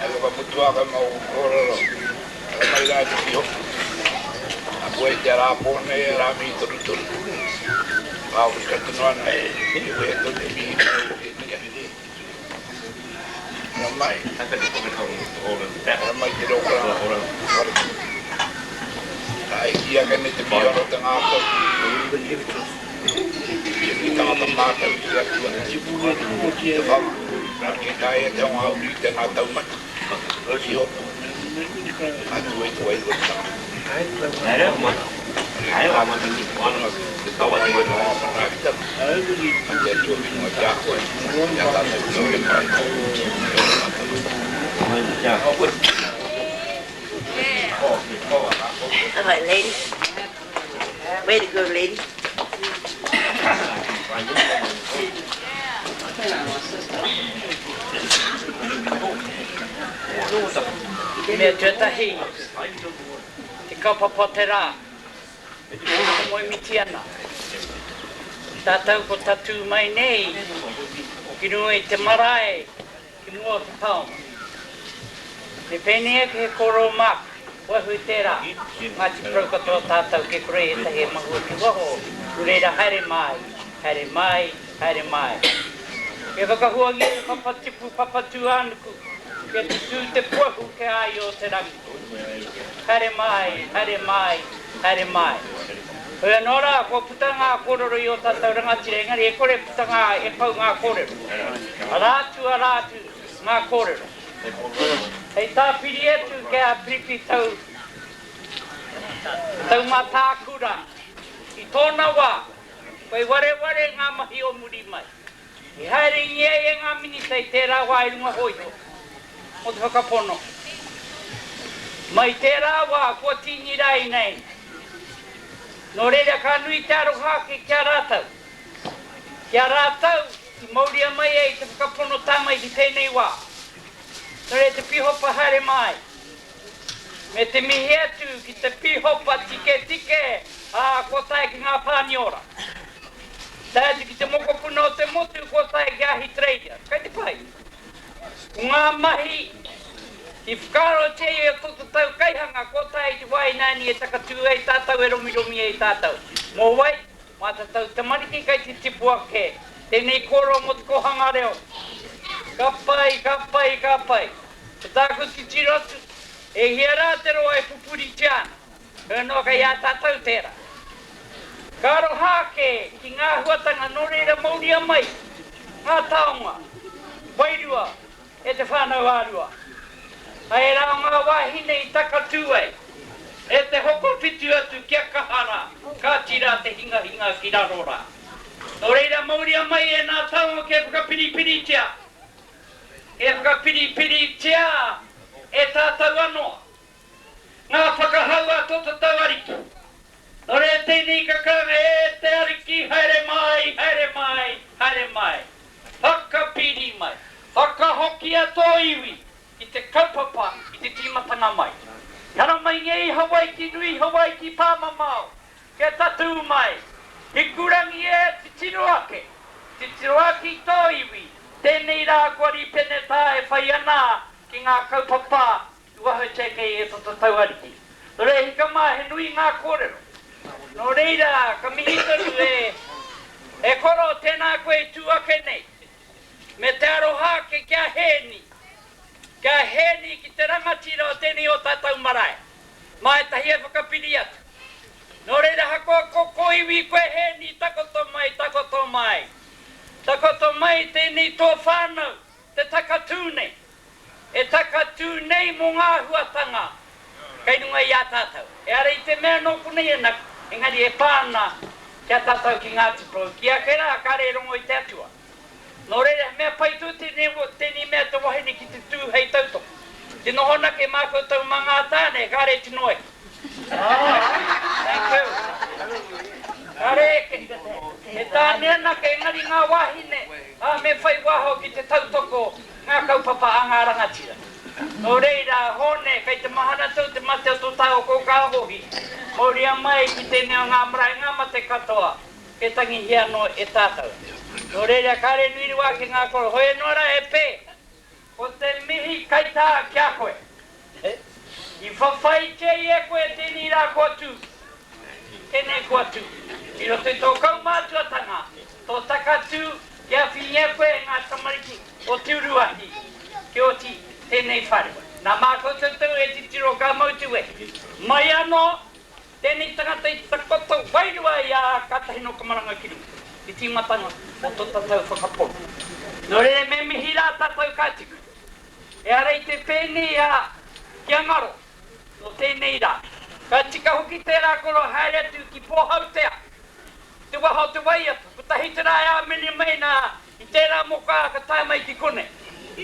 Hei whakamutu ake mō ōku kōrero, haere mai rā te pihopa. Nā koe te rā pō nei e rā mihi torutoru. Kāore ka tino ana e wehe tonu te mihi mai o tēnei ahi. Haere mai. Haere mai te reo karanga whare. Ka eki ake nei te mīharo o te ngākau. Ki tangata mātau ki te Atua, te whanga, kei taea te hunga uri te ngā taumata, ki hopu, atu ai te wairua te tangata. A te Atua whenua ki a koe, ki a tātou ki te marae, ki ō tātou. All right, lady. Way to go, lady. Mea tuatahi, te kaupapa o te rā, e whakamoemiti ana. Tātou ko tatū mai nei ki runga i te marae ki mua o te taonga. Me pēnei ake he kōrero māku, wahu i tērā, Ngāti Porou katoa tātou kei kore ētahi e mahue ki waho, nō reira haere māi, haere māi, haere māi. Kia whakahuangia te papa tipu Papatūānuku, kia tutū te puahu kia āio te rangi. Haere māi, haere māi, haere māi. Hoi anō rā, kua puta ngā kōrero i ō tātou rangatira, engari e kore e puta ngā, e pau ngā kōrero. Arā atu, arā atu ngā kōrero. Hei tāpiri atu ki a Piripi Tau, Taumatākura, i tōna wā, koi wareware ngā mahi o muri mai. I haerengia e ngā minita i tērā wā i runga hōiho mō te whakapono. Mai tērā wā kua tīni rā ināianei. Nō reira ka nui te aroha ake ki a rātou. Ki a rātou i mauria mai ai te whakapono tā mai ki tēnei wā. Nō reira te Pīhopa haere mai. Me te mihi atu ki te Pīhopa tiketike, ā, kua tae ki ngā Pāniora. Tae atu ki te mokopuna o te motu kua tae ki Ahitereiria. Kei te pai. Ko ngā mahi i whakaarotia i o tō tātou kaihanga kua tae i te wā ināianei e takatū ai tātou e romiromi ai tātou. Mō wai? Mā tātou tamariki kei te tipu ake tēnei kōrero mō te kōhanga reo. Ka pai, ka pai, ka pai. Ko tāku titiro atu, e hia rā te roa e pupuritia ana, hoi anō kei a tātou tērā. Ka aroha ake ki ngā āhuatanga nō reira mauria mai ngā taonga wairua e te whānau ā-rua. A ērā o ngā wāhine i takatū ai, e te hokowhitu atu kia kaha rā, kāti rā te hingahinga ki raro rā. Nō reira mauria mai ēnā taonga kia whakapiripiritia E whakapiripiritia e tātou anō ngā whakahau a tō tātou Ariki. Nō reira tēnei ka karanga, E te Ariki, haere mai, haere mai, haere mai. Whakapiri mai, whakahokia tō iwi ki te kaupapa i te tīmatanga mai. I haramai nei Hawaiki nui, Hawaiki pāmamao, Kia tatū mai, Hikurangi e, titiro ake, titiro ake i tō iwi, tēnei rā kua rīpenetā e whai ana ki ngā kaupapa i wahotia kei e tō tātou Ariki. Nō reira, hika mā, he nui ngā kōrero. Nō reira, ka mihi tonu e, e koro, tēnā koe i tū ake nei, me te aroha ake ki a Hēni, ki a Hēni ki te rangatira o tēnei o tātou marae. Mā ētahi e whakapiri atu. Nō reira ahakoa ko kōiwi koe Hēni, takoto mai, takoto mai. Takoto mai tēnei tō whānau, te takatū nei. E takatū nei mō ngā āhuatanga kei runga i a tātou. Ehara i te mea nō konei anake, engari e pā ana ki a tātou ki Ngāti Porou. Ki ake rā, kāre e rongo i te Atua. Nō reira, he mea pai tō tēnei mea te wahine ki te tū hei tautoko. Te noho anake mā koutou mā ngā tāne, kāre e tino eke. Thank you. Kāre eke. He tāne anake, engari ngā wāhine, ā, me whai wā hoki te tautoko ngā kaupapa a ngā rangatira. Nō reira, Hōne, kei te mahana tou te mate o tō tāua kōkā hohi. Mauria mai ki tēnei o ngā marae ngā mate katoa. Kei tangihia anō e tātou. Nō reira, kāre nui rawa ake ngā koro. Hoi anō rā, e Pē, ko te mihi kai. kaitā ki a koe. I whawhaitia i e koe tēnei rā kua tū, tēnei kua tū. I roto i tō kaumātuatanga, tō takatū kia whingia koe e ngā tamariki o Te Uruahi kia oti tēnei whare. Nā mā koutou tonu e titiro ka mau te wehi. Mai anō tēnei tangata i takoto wairua i a kātahi nō ka maranga ki runga, te tīmatanga o tō tātou whakapono. Nō reira me mihi rā tātou ka tika. Ehara i te pēnei a kia ngaro nō tēnei rā. Ka tika hoki tērā koro haere atu ki Pōhautea, te waha o te waiata, kotahi te rā e āmene mai nā i tērā moka ka tae mai ki konei.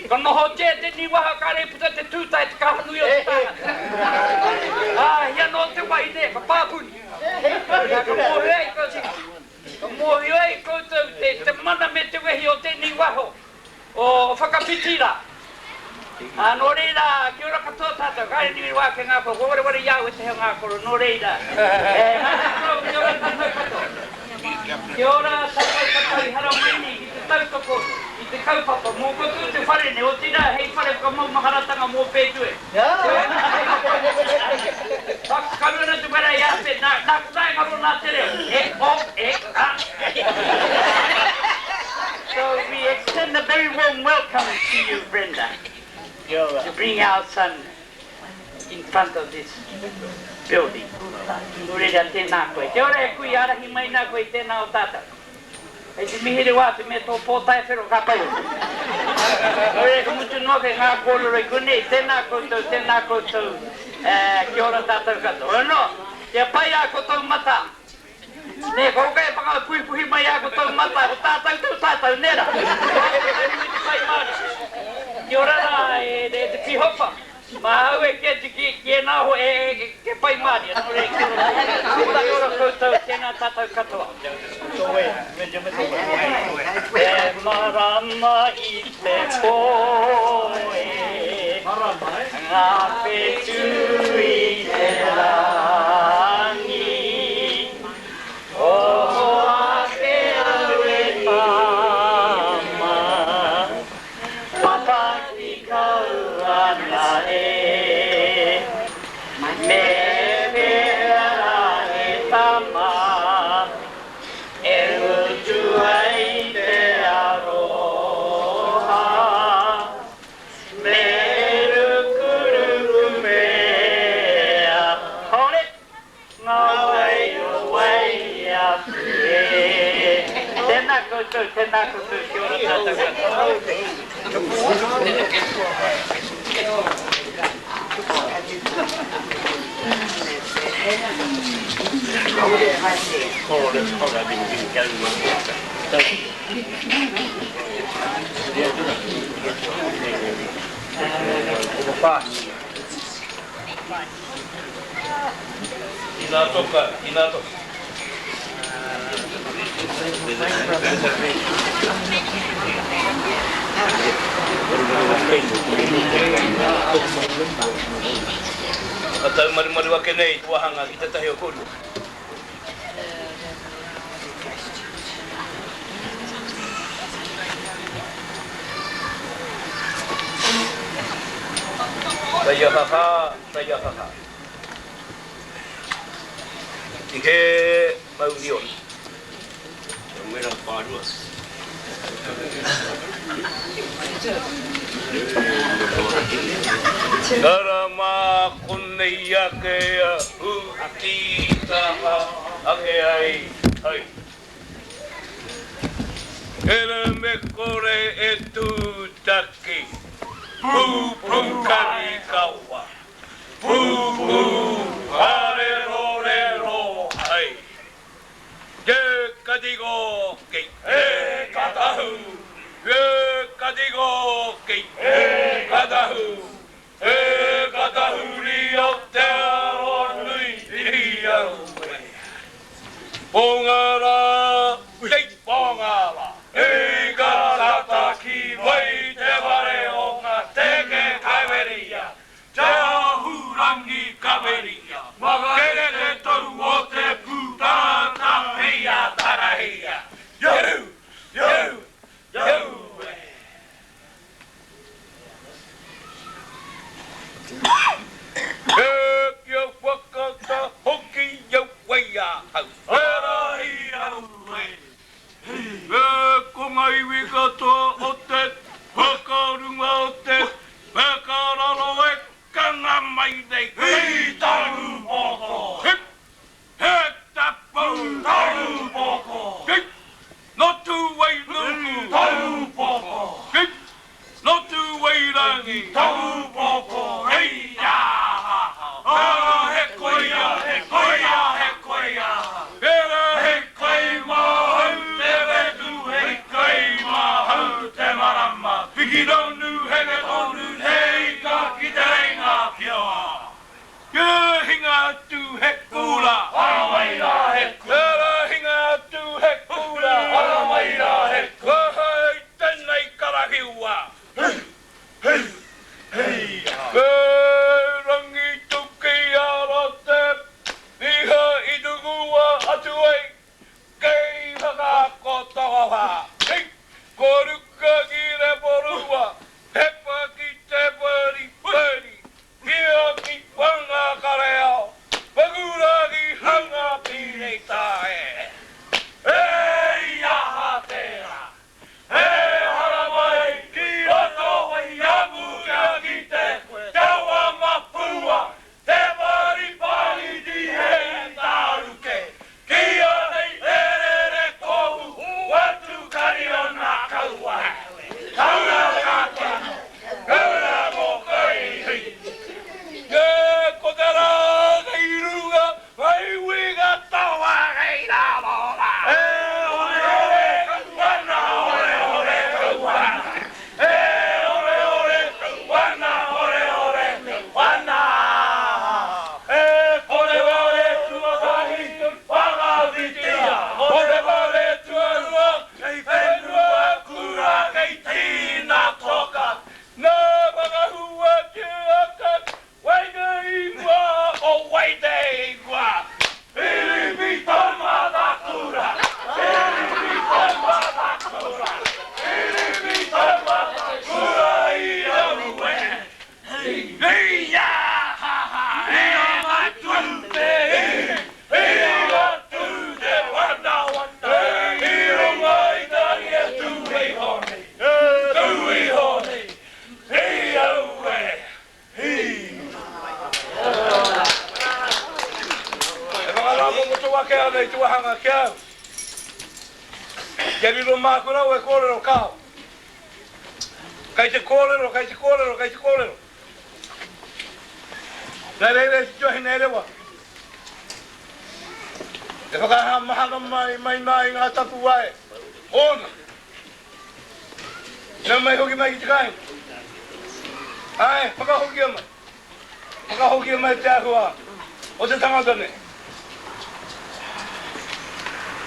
Ka noho tia tēnei waha kāre i puta te tūtae te kaha nui o te tāngata. Ā, hia nō te wahine, ka pāpuni. Ka mōhio ai koutou, ka mōhio ai koutou te mana me te wehi o tēnei waho. O whakawhiti rā. Ā, nō reira, kia ora katoa tātou, kāre nui wā ki ngā koro, kua wareware i a au ētahi o ngā koro, nō reira, e ngā koro, kia ora tātou katoa. Kia ora tātou katoa i haramai nei ki te tautoko i te kaupapa mō koutou te whare nei, otirā hei whare whakamaumaharatanga mō Pētue. Whakakaru ana te wera i a Pē, nā, nā konā e ngaro nā te reo, e, o, e, a. So we extend a very warm welcome to you, Brenda, to bring our son in front of this building. Nō reira, tēnā koe. Kia ora e kui, ārahi mai nā koe i tēnā o tātou. Hei te mihi rewa atu me tō pōtae whero ka pai hoki. Nō reira, ka mutu noa kei ngā kōrero i konei, tēnā koutou, tēnā koutou, kia ora tātou katoa. Hoi anō, kia pai ā koutou mata. Nē, ko kai e whakapuhipuhi mai a koutou mata, ko tātou tō tātou, nē rā? Ko tātou nui te Pai Māori. Kia ora rā e te Pihopa. Māu e kī atu ki ēnā hoa e ke Pai Māori. Nō reira, kia ora koutou. Kia ora koutou, tēnā tātou katoa. Te marama i te pō e, ngā whetū i te rangi. Oho ake au e tama, Papaki kau ana e. Me pēhea rā e tama, E mutu ai te aroha. Me rukuruku pea. Hold it! Ngā wai o Waiapu e. Tēnā koutou, tēnā koutou, kia ora tātou katoa. Inā toka, inā toka. Whakataumarumaru ake nei te wāhanga ki tētahi o kōrua. Taiahaha, taiahaha. I he mauri ora. Kia wera whārua. Ara mā konei ake a Hūtītaha ake ai hai. Ere me kore e tūtaki, pūpū karikawa. Pūpū parerorero hai. Ye kadigo ki e katahu, ye kadigo ki e katahu, e katahuri o te arohanui i aue. Pongara, ki Pongara. I ka tata ki wai te whare o nga teke kaweria, Te Ahurangi Kaweria, Kerere tou o te Pūtātāhia Tarahia, Ieu! Ieu! Ieu e! E kia whakata hoki au wai ahau. Ara i au e. E ko nga iwi katoa o te whakarunga o te whakararo e kanga mai nei. Hi Tarupoko. Hip he tapu. Tarupoko. Hip no Tuwainuku. Tarupoko. Hip no Tuwairangi. Tarupoko. Hei a ha ha. Ara he koia, he koia, he koia. Era he kai mahau te whetū, he kai mahau te marama. Piki tonu, heke tonu, te ika ki te reinga kia. Kia hinga atu he kura. Ara mai rā he kura. Era hinga atu he kura. Ara mai rā he kura. Hei tenei karahiwa. Hei, hei, hei a. He rangi tuki ara te iha i tukua atu ai kei whakaako tokowha. Hei, ko ruka ki Reporua, hepa ki te pari pari, hia ki Whangakareao, pakura ki hanga pirita e. Hei aha tērā, He haramai ki roto i a Puka ki te taua mapua, te paripari di hei tāruke, kia nei e rere kohu watu kariona kauae. Taura kākano, kaura mōkai hei. Ke ko te rā kei runga Whai uiga tawa kei raro ra. E ore ore kau ana, ore ore kau ana. E ore ore kau ana, ore ore kau ana. E ko te whare tuatahi whakawhitia, ko te whare tuarua kei whenua kura kei tina toka. Na whakahua te aka Wai te ingoa o wai te ingoa? Piripi Taumatakura Piripi Taumatakura Piripi Taumatakura i aue Hei a ha ha e nga tu te i I nga tu te wana I runga i tangi e tu iho nei Tu iho nei I aue Hi! E whakarāpopoto ake ana i te wāhanga ki a au. Kia riro māku rawa e kōrero, kāo. Kei te kōrero, kei te kōrero, kei te kōrero. Nā reira e te tuahine e rewa. E whakaha mahana mai, mai nā i ngā tapuwae ōna. Nau mai hoki mai ki te kāinga. Āe, whakahokia mai. Whakahokia mai te āhua o te tangata nei.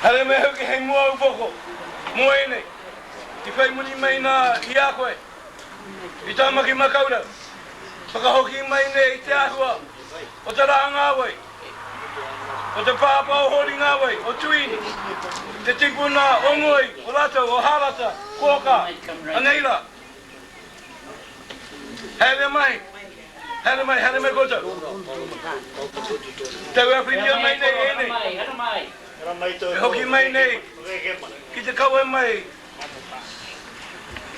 Haere mai hoki hei mua upoko mō ēnei i whai muri mai nā i a koe i Tāmaki Makaurau. Whakahoki mai nei i te āhua o te rā ngāwai. O te pāpā o Hōri Ngāwai, o Tuini, te tipuna o Ngoi, o rātou, o Hārata, Kōkā, anei rā. Haere mai, haere mai, haere mai koutou. Tauawhitia mai nei ēnei. E hoki mai nei ki te kawe mai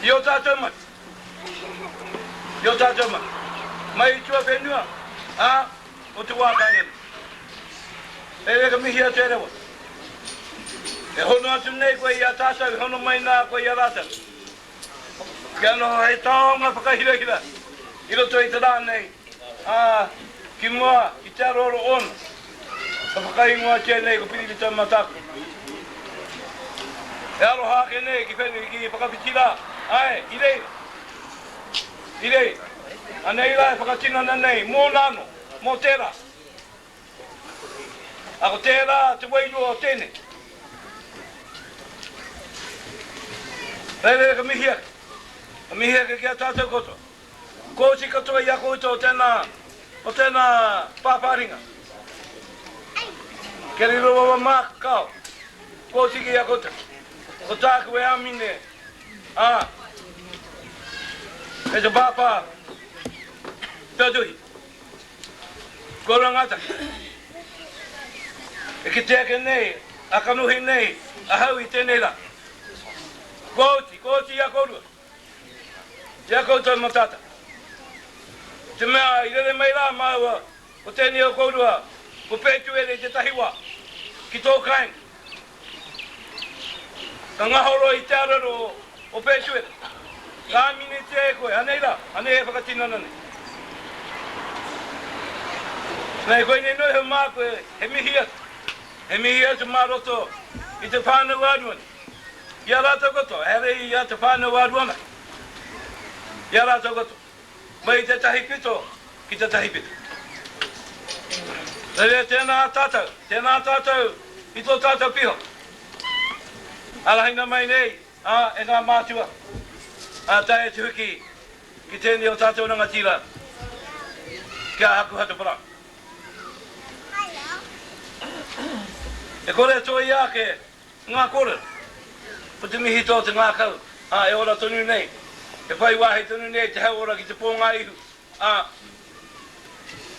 i ō tātou mahi. I ō tātou mahi. Mai i tuawhenua, ā, o te wā kāinga nei. E reka mihi atu e rewa. E hono atu nei koe i a tātou, i hono mai nā koe i a rātou. Kia noho hei taonga whakahirahira i roto i te rā nei, ā, ki mua i te aroaro ōna. Ka whakaingoatia nei ko Piripi Taumatāku. E aroha ake nei ki whenua ki whakawhiti rā, āe, i reira. I reira. Anei rā e whakatinana nei mōna anō, mō tērā. Ā, ko tērā te wairua o tēnei. Reira ka mihi ake. Ka mihi ake ki a tātou katoa. Kua oti katoa i a koutou tēnā, o tēnā pāpāringa. Kia riro rawa māku, kāo. Kua oti ki a koutou. Ko tāku e āmine, ā, e te pāpā. Tautuhi. Kōrua ngātahi. E kite ake nei, a kanohi nei ahau i tēnei rā. Kua oti, kua oti i a kōrua, i a koutou matata. Te mea i rere mai rā māua ko tēnei o kōrua ko Pētuere i tētahi wā, ki tō kāinga. Ka ngahoro i te arero o Pētuere. Ka āminetia e koe, anei rā, anei e whakatinana nei. Nei, koinei noa iho māku he mihi atu, he mihi atu mā roto i te whānau a Ruana, i a rātou katoa, ehara i a te whānau a Ruana, i a rātou katoa, mai i tētahi pito ki tētahi pito. Reira, tēnā tātou, tēnā tātou i tō tātou piho. Arahina mai nei, ā, e ngā mātua, ā, tae atu hoki ki tēnei o tātou rangatira, ki a Hakuhata Brown. E kore e tōia ake ngā kōrero, ko te mihi tō te ngākau, ā, e ora tonu nei, e whai wāhi tonu nei te hauora ki te pō ngā ihu, ā,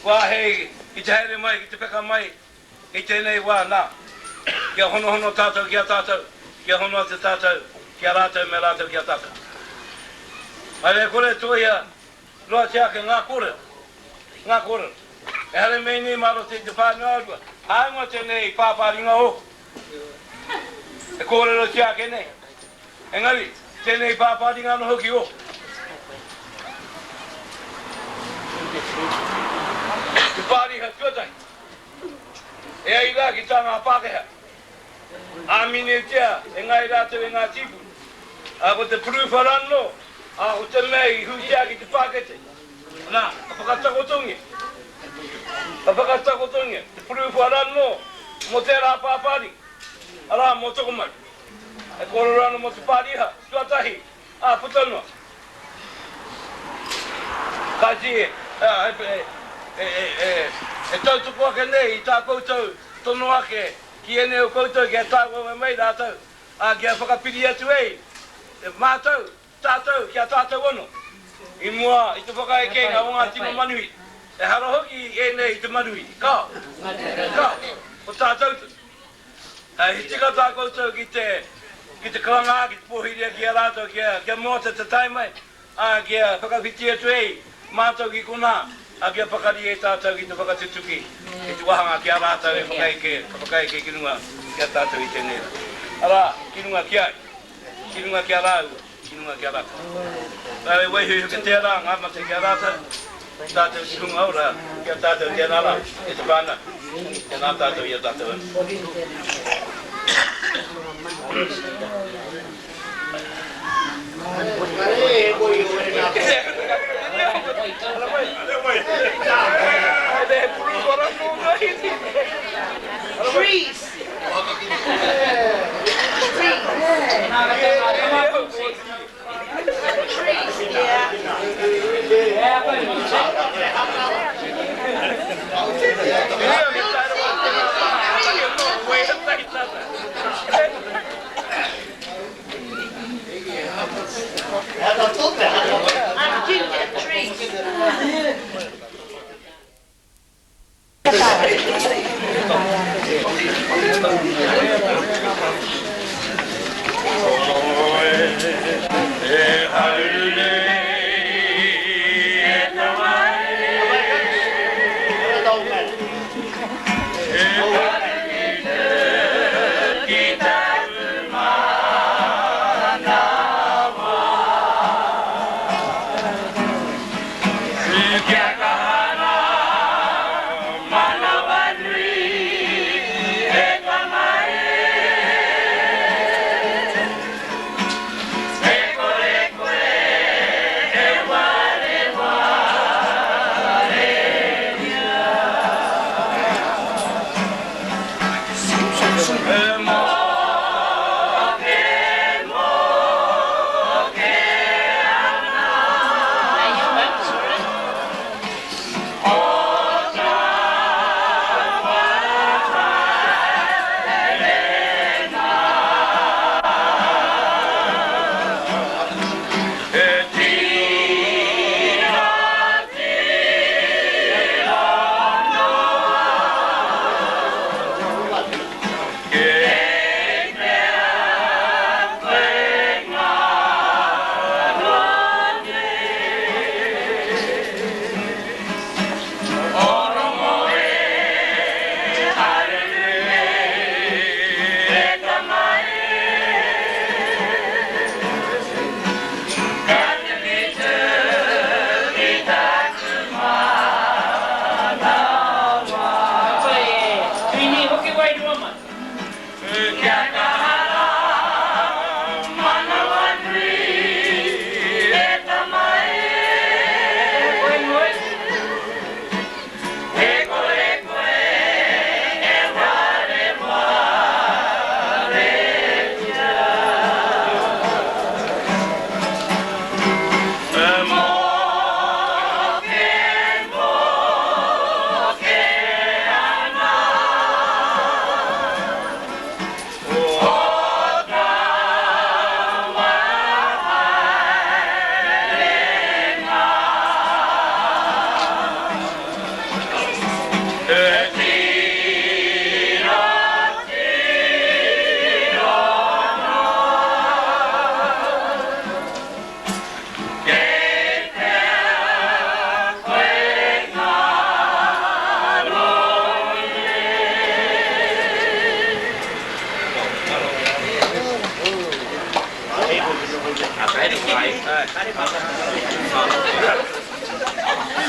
kua āhei ki te haere mai, ki te peka mai I tēnei wā, nā, kia honohono tātou ki a tātou, kia hono atu tātou ki a rātou me rātou ki a tātou. Haere e kore e tōia noatia ake ngā kōrero, ngā kōrero. Ehara i mea nei mā roto i te whānau ā-rua, hāunga tēnei pāpāringa ōku e kōrerotia ake nei. Engari, tēnei pāpāringa anō hoki ōku. Te pāriha tuatahi. E ai rā ki tā ngā Pākehā, āminetia e ngāi rātou e ngā tīpuna, ā, ko te puruwha rānō, ā, ko te mea i hūtia ki te pākete, nā, ka whakatakotongia, ka whakatakotongia te puruwha rānō mō tērā pāpāringa, arā, mō Tokomaru. E kōrero ana mō te pāriha tuatahi, ā, puta noa. Kāti, e tautoko ake nei i tā koutou tono ake ki ēnei o koutou kia tāwawe mai rātou, ā, kia whakapiri atu ai mātou, tātou, ki a tātou anō, i mua i te whakaekenga o ngā tino manuhiri. Ehara hoki ēnei i te manuhiri, kāo, kāo, ko tātou tonu. He tika tā koutou ki te, ki te karanga, ki te pōhiria ki a rātou kia, kia moata te tae mai, ā, kia whakawhiti atu ai mātou ki konā, ā, kia pakari ai tātou ki te whakatutuki i te wāhanga ki a rātou e whakaeke, ka whakaeke ki runga ki a tātou i tēnei rā. Arā, ki runga ki a ia, ki runga ki a rāua, ki runga ki a rātou. Nā reira, waihoiho ki tērā, ngā mate ki a rātou, tātou te hunga ora, ki a tātou tēnā rā, e te whānau, tēnā tātou i a tātou anō. Trees.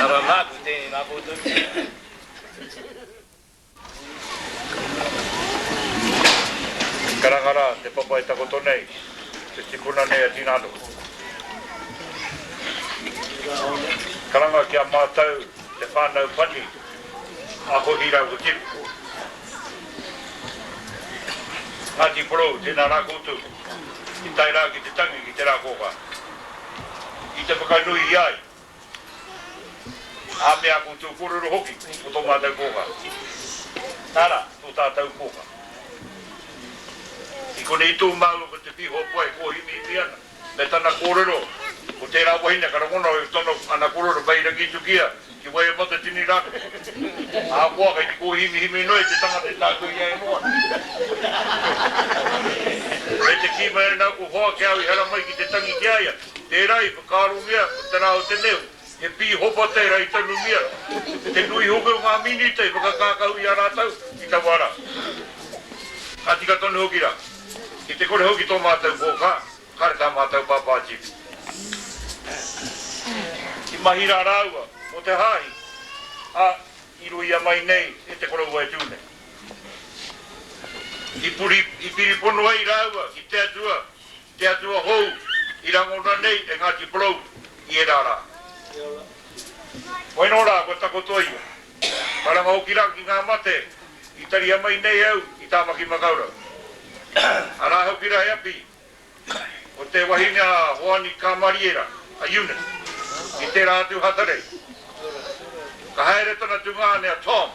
Ara nāku tēnei nā koutou. Karanga rā te papa e takoto nei, te tipuna nei a Tinānuku. Karanga ki a mātou te whānau pani a Hohi rāua ko Tipu. Ngāti Porou, tēnā rā koutou, i tae rā ki te tangi ki te rā kōkā. I te whakanui i a ia. Ā, me ā koutou kōrero hoki mō tō mātou kōkā. Nā rā, tō tātou kōkā. I konei tō māua ko te pīhopa e kōhimihimi ana, me tana kōrero, ko tērā wahine ka rangona i tana, ana kōrero mai i Rangitukia ki Waiamatatini rānei. Ahakoa kei te kōhimihimi noa i te tangata i tātou i a e noa ana. Me te kī mai ana aku hoa ki a au i haramai ki te tangi ki a ia, Tērā i whakaarongia ko te rā o te nehu, he pīhopa tērā i tanumia, te nui hoki o ngā minita i whakakākahu i a rātou i taua rā. Ka tika tonu hoki rā, ki te kore hoki tō mātou kōkā, kāre tā mātou pāpā Chief. I mahi rā rāua mō te hāhi, ā, i ruia mai nei e te koroua e tū nei. I puri, i piripono ai rāua ki te Atua Te Atua hou i rangona nei e Ngāti Porou i ērā rā. Koinō rā kua takoto ia. Karanga hoki rā ki ngā mate i taria mai nei au i Tāmaki Makaurau. Arā hoki rā he api o te wahine a Hoani Kāmariera, a Eunice, i tērā atu Hatarei. Ka haere tana tungāne a Tom,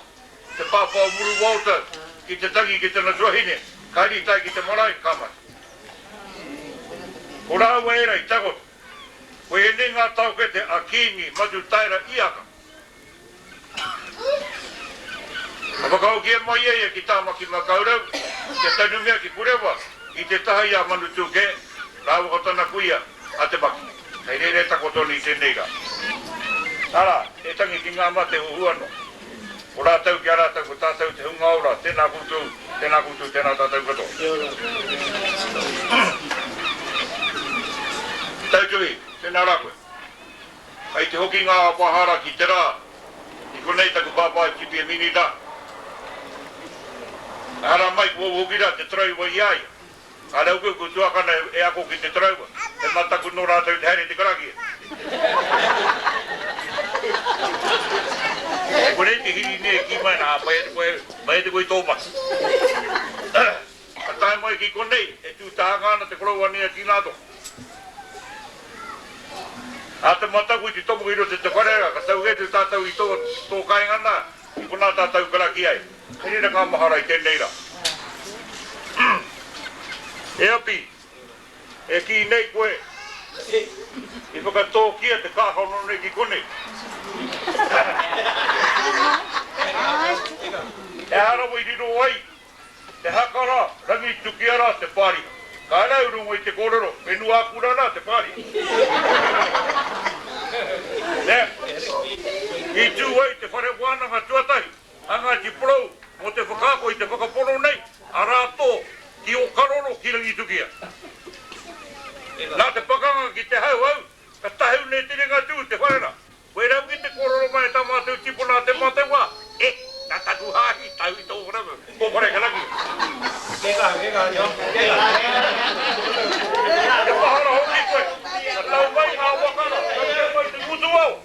te pāpā o Muru Walter, ki te tangi ki tana tuahine, ka rītai ki te marae, ka mate. Ko rāua ērā i takoto. Ko ēnei ngā taokete a Kīngi Matutaera Iaka. Ka whakahokia mai e ia ki Tāmaki-makau-rau, kia tanumia ki Purewa, i te taha i a Manutūkē rāua ko tana kuia, a Te Maki. Hei reira e takoto ana i tēnei rā. Arā, e tangi ki ngā mate huhua noa. Ko rātou ki a rātou, ko tātou te hunga ora, tēnā koutou, tēnā koutou, tēnā tātou katoa. Tautuhi, tēnā rā koe. Kei te hoki ngā wahara ki te rā, i konei taku pāpā i tipi e Minita. Ehara mai ko au hoki rā te taraiwa i a ia. Ka rau koe ko tuakana e ako ki te taraiwa, he mataku nō rātou te haere te karakia. Konei te hiri nei e kī mai ana, ā, mai atu koe, mai atu koe i tō mahi. Ka tae mai ki konei, e tū tahanga ana te koroua nei a Tīnātoka. Ā te mataku i te tomo ki roto i te whare, ka tau kē atu tātou i tō, tō kāinga nā, i konā tātou karakia ai. Kei reira ngā mahara i tēnei rā. E Api, e kī nei koe, i whakatōkia te kākano nei ki konei. He aha rawa i riro ai te haka rā, Rangitukia rā te pāriha. Kāre au rongo i te kōrero, whenua-akura rā te pāriha. Nē, i tū ai te whare wānanga tuatahi a Ngāti Porou mō te whakaako i te whakapono nei, arā tō, ki Ōkaroro, ki Rangitukia. Nā te pakanga ki te Hauhau, ka tahu nei te ringatū, te whare rā. Koirā hoki te kōrero mai a tā mātou tipuna a Te Matewa, E, nā taku hāhi, tahu i tō whare, tō whare karakia. Te mahara hoki koe, ka tau mai ngā waka rā, tau kē mai te ngutuawa.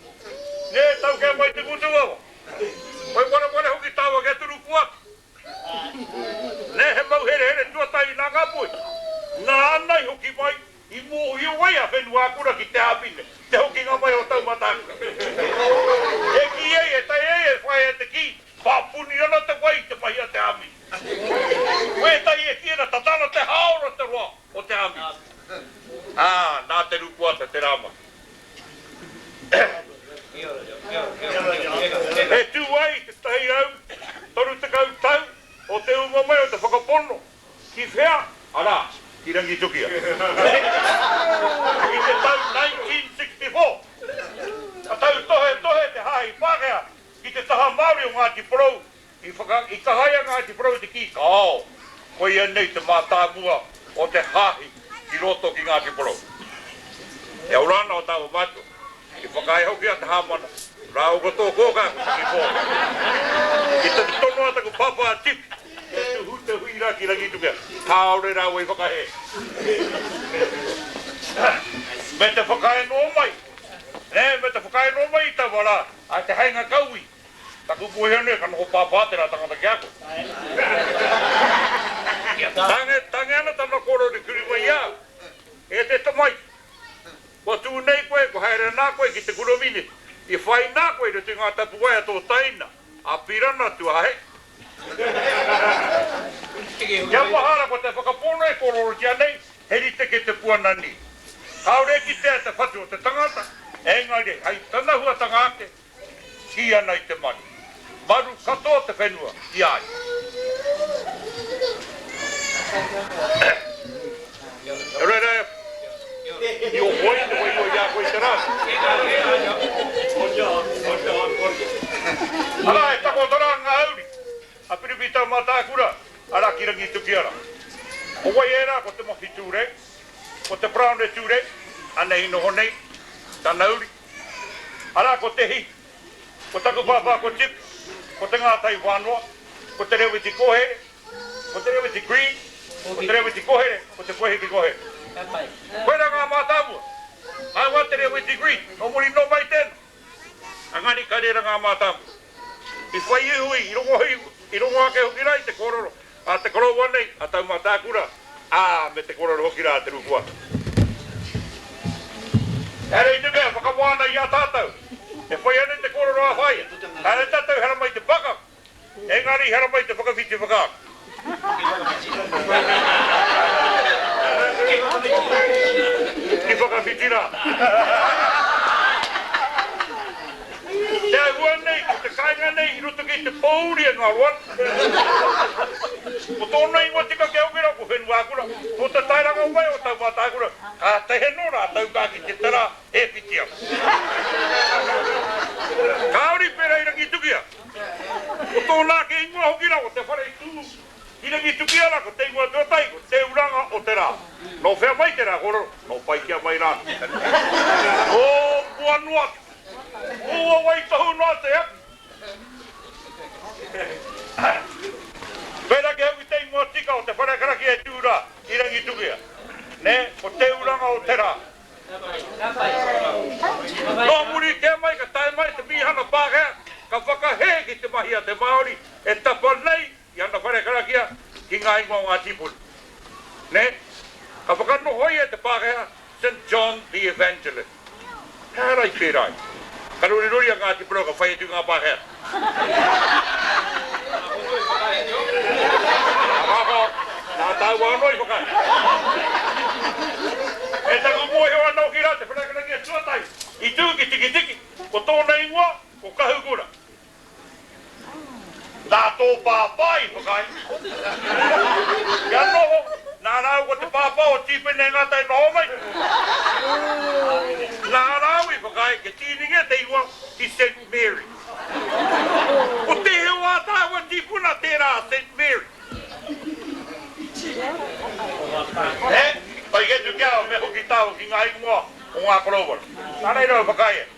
Nē, tau kē mai te ngutuawa. Whai wareware hoki tāua kia turuku ake. Nē, he mauherehere tuatahi nā Ngāpuhi. Nāna i hoki mai, i mōhio ai a Whenuakura ki te āwhina, te hokinga mai o Taumatākura. E kī ai, e tae ai, e whai ai te kī, pāpuni ana te wai i te mahi a te āmini. Ko ētahi e kī ana, tata ana te hāora te roa o te āmini. Ā, nā Te Rukuata te rā mahi. E tū ai te 130 tau o te ūnga mai o te whakapono ki whea? Arā, ki Rangitukia. I te tau 1964, ka tautohetohe te Hāhi Pākehā ki te taha Māori o Ngāti Porou I whaka, i kaha ai a Ngāti Porou te kī, Kāo, koia nei te mātāmua o te hāhi ki roto ki Ngāti Porou. E ora ana o tāua mātua. I whakaae hoki a Te Hāmana rāua ko tō kōkā ko Tiki Pō. I te tono a taku pāpā a Tip kia tuhu te hui rā ki Rangitukia, kāore rāua i whakahē. Me te whakaae noa mai, nē, me te whakaae noa mai i taua rā, a Te Haenga Kaui, taku mōhio nei ka noho pāpā tērā tangata ki a koe. Tange, tange ana tana kōrero i kuri mai i a au, E te tamaiti, Kua tū nei koe, kua haere nā koe ki te kuramine, i whai nā koe i roto i ngā tapuwae a tō taina, a Pirana Tuahe. Kia mahara ko te whakapono e kōrorotia nei, he rite ki te puana nī. Kāore e kitea te whatu o te tangata, engari hei tana huatanga ake, kī ana i te maru. Maru katoa te whenua i a ia. Reira, i oho ai te wairua i a koe i te rā. Arā, e takoto rā ngā uri a Piripi Taumātākura, arā ki Rangitukia rā. Ko wai ērā? Ko Te Mahi Tūrei, ko Te Paraone Tūrei, anei i noho nei tana uri. Arā, ko Te Hihi, ko taku pāpā ko Tip, ko Te Ngātai Wānoa, ko Te Rewiti Kohere, ko Te Rewiti Green, ko Te Rewiti Kohere, ko Te Poihipi Kohere. Koirā ngā mātāmua. Kāua Te Rewiti Green, nō muri nō mai tēnā. Engari ka rera ngā mātāmua. I whai ihu i rongo, i rongo ake hoki rā i te kōrero a te koroua nei, a Taumātākura, ā, me te kōrero hoki rā a Te Rukuana. Ehara i te mea e whakawā ana i a tātou, e whai ana i te kōrero a Whaea, haere tātou haramai te pakanga, engari haramai te whakawhiti whakaaro. Ki whakawhiti rā. Te āhua nei, ko te kāinga nei i roto ki te pōuri e ngaro ana. Ko tōna ingoa tika ki Aukera, ko Whenuakura. Nō te taeranga mai o Taumātākura, kātahi anō rātou ka kite te rā e whiti ana. Kāore i pērā i Rangitukia. Ko tōna ake ingoa hoki rā, ko te whare tū i Rangitukia rā, ko te ingoa tuatahi, ko Te Uranga o te Rā. Nō whea mai tērā kōrero? Nō Paikea mai rā. Nō mua noa atu. Ua waitohu noa te api. Pērā ki au i te ingoa tika o te whare karakia e tū rā i Rangitukia, nē, ko Te Uranga o te Rā. Nō muri kē mai ka tae mai te mīhana Pākehā ka whakahē ki te mahi a te Māori e tapa nei i ana whare karakia ki ngā ingoa o ngā tīpuna. Nē, ka whakanohoia e te Pākehā St John the Evangelist. He aha rā i pērā ai? Ka rorirori a Ngāti Porou ka whai atu i ngā Pākehā. Nā tāua anō i whakaae. E taku mōhio anō ki rā te whare karakia tuatahi i tū ki Tikitiki, ko tōna ingoa ko Kahukura. Nā tō pāpā i whakaae. Kia noho, nā rāua ko te pāpā o Tīpene Ngata i noho mai. Nā rāua i whakaae kia tīningia te ingoa ki Saint Mary. Ko tēhea o ā tāua tīpuna tērā a Saint Mary? He pai kē atu ki a au me hoki tāua ki ngā ingoa o ngā koroua. Nā reira au whakaae ai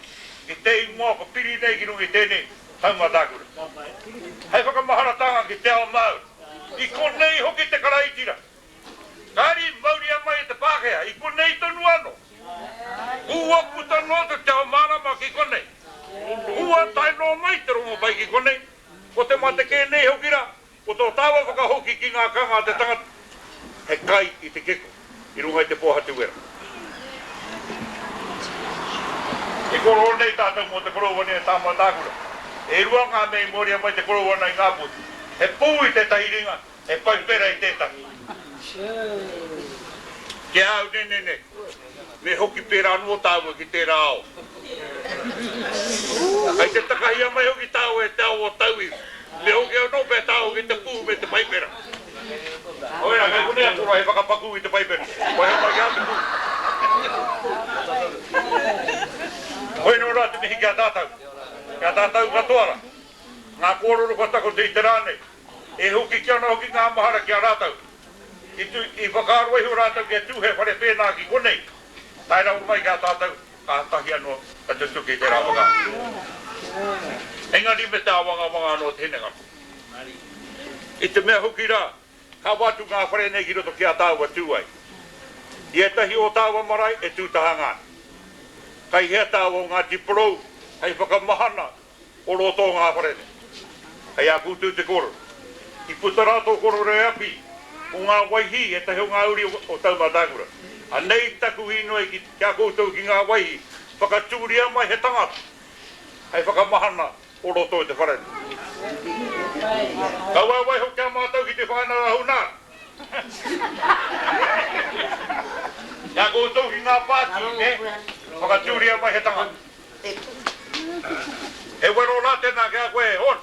ki te ingoa kua piri nei ki runga i tēnei Taumātākura. Hei whakamaharatanga ki te ao Māori. I konei hoki te karaitira. Kāre i mauria mai e te Pākehā, i konei tonu anō. Kua puta noa atu te ao mārama ki konei. Kua tae noa mai te rongopai ki konei. Ko te mate kē nei hoki rā, ko tō tāua whakahoki ki ngā kanga a te tangata, he kai i te kiko i runga i te pōhatu wera. E kōrero nei tātou mō te koroua nei a Tāmātākura. E rua ngā mea i mauria mai te koroua nei Ngāpuhi. He pū i tētahi ringa, he paipera i tētahi. Ki a au nei nei nei, me hoki pērā anō tāua ki tērā ao. Kei te takahia mai hoki tāua e te ao o tauiwi. Me hoki anō pea tāua ki te pū me te paipera. Koira, kei konei a Koro hei whakapakū i te Paipera. Kua hea mai ki a te pū. Koinō rā te mihi ki a tātou, ki a tātou katoa rā. Ngā kōrero kua takoto i te rā nei, e hoki ki ana hoki ngā mahara ki a rātou. I, tu, i whakaaro iho rātou kia tū he whare pēnā ki konei. Tae rawa mai ki a tātou, kātahi anō ka tutuki tērā whakaaro. Engari me te āwangawanga anō te hinengaro. I te mea hoki rā, ka watu ngā whare nei ki roto ki a tāua tū ai. I ētahi o tāua marae e tū tahanga ana. Kai hea tāua o Ngāti Porou hei whakamahana o roto o ngā whare nei. Hei a koutou te kōrero. I puta rā tō kōrero e Api, ko ngā Waihī ētahi o ngā uri o Taumātākura. Anei taku inoi ki a koutou ki ngā Waihī, whakatūria mai he tangata hei whakamahana o roto i te whare nei. Kaua e waiho ki a mātou ki te whānau a Huna. Ki a koutou ki ngā pāti, nē, whakatūria mai he tangata. He wero rā tēnā ki a koe, Hon.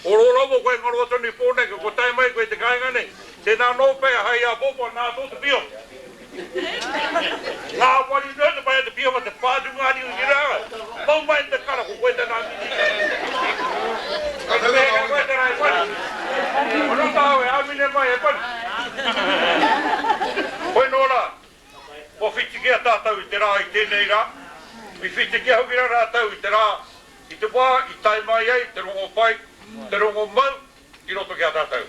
Oro rawa koe ngaro atu nei Pōneke, kua tae mai koe i te kāinga nei. Tēnā anō pea hei āpōpō nā tō te pio. Ngāwari noa te mai a te pio ma te pātu ngā ringa ki rā. Mau mai te kara, ko koe tēnā minita. Kei te mehe kei koe tērā e pani. Anō tāu e āmine mai e pani. Hoi nō rā, Kua whitikia tātou i te rā i tēnei rā, i whitikia hoki rā rātou i te rā, i te wā i tae mai ai te rongopai, te rongomau ki roto ki a tātou.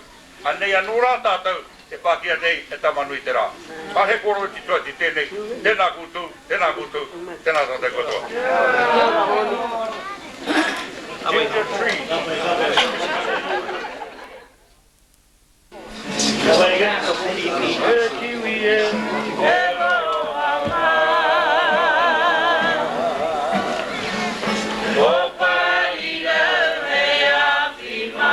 Anei anō rā tātou e pākia nei e Tama-nui-te-rā. Ka he kōrero i te tuati tēnei, tēnā koutou, tēnā koutou, tēnā tātou katoa. Ginger tree. E kiwi e. E aroha mai. Ko Parirau hei awhi mai.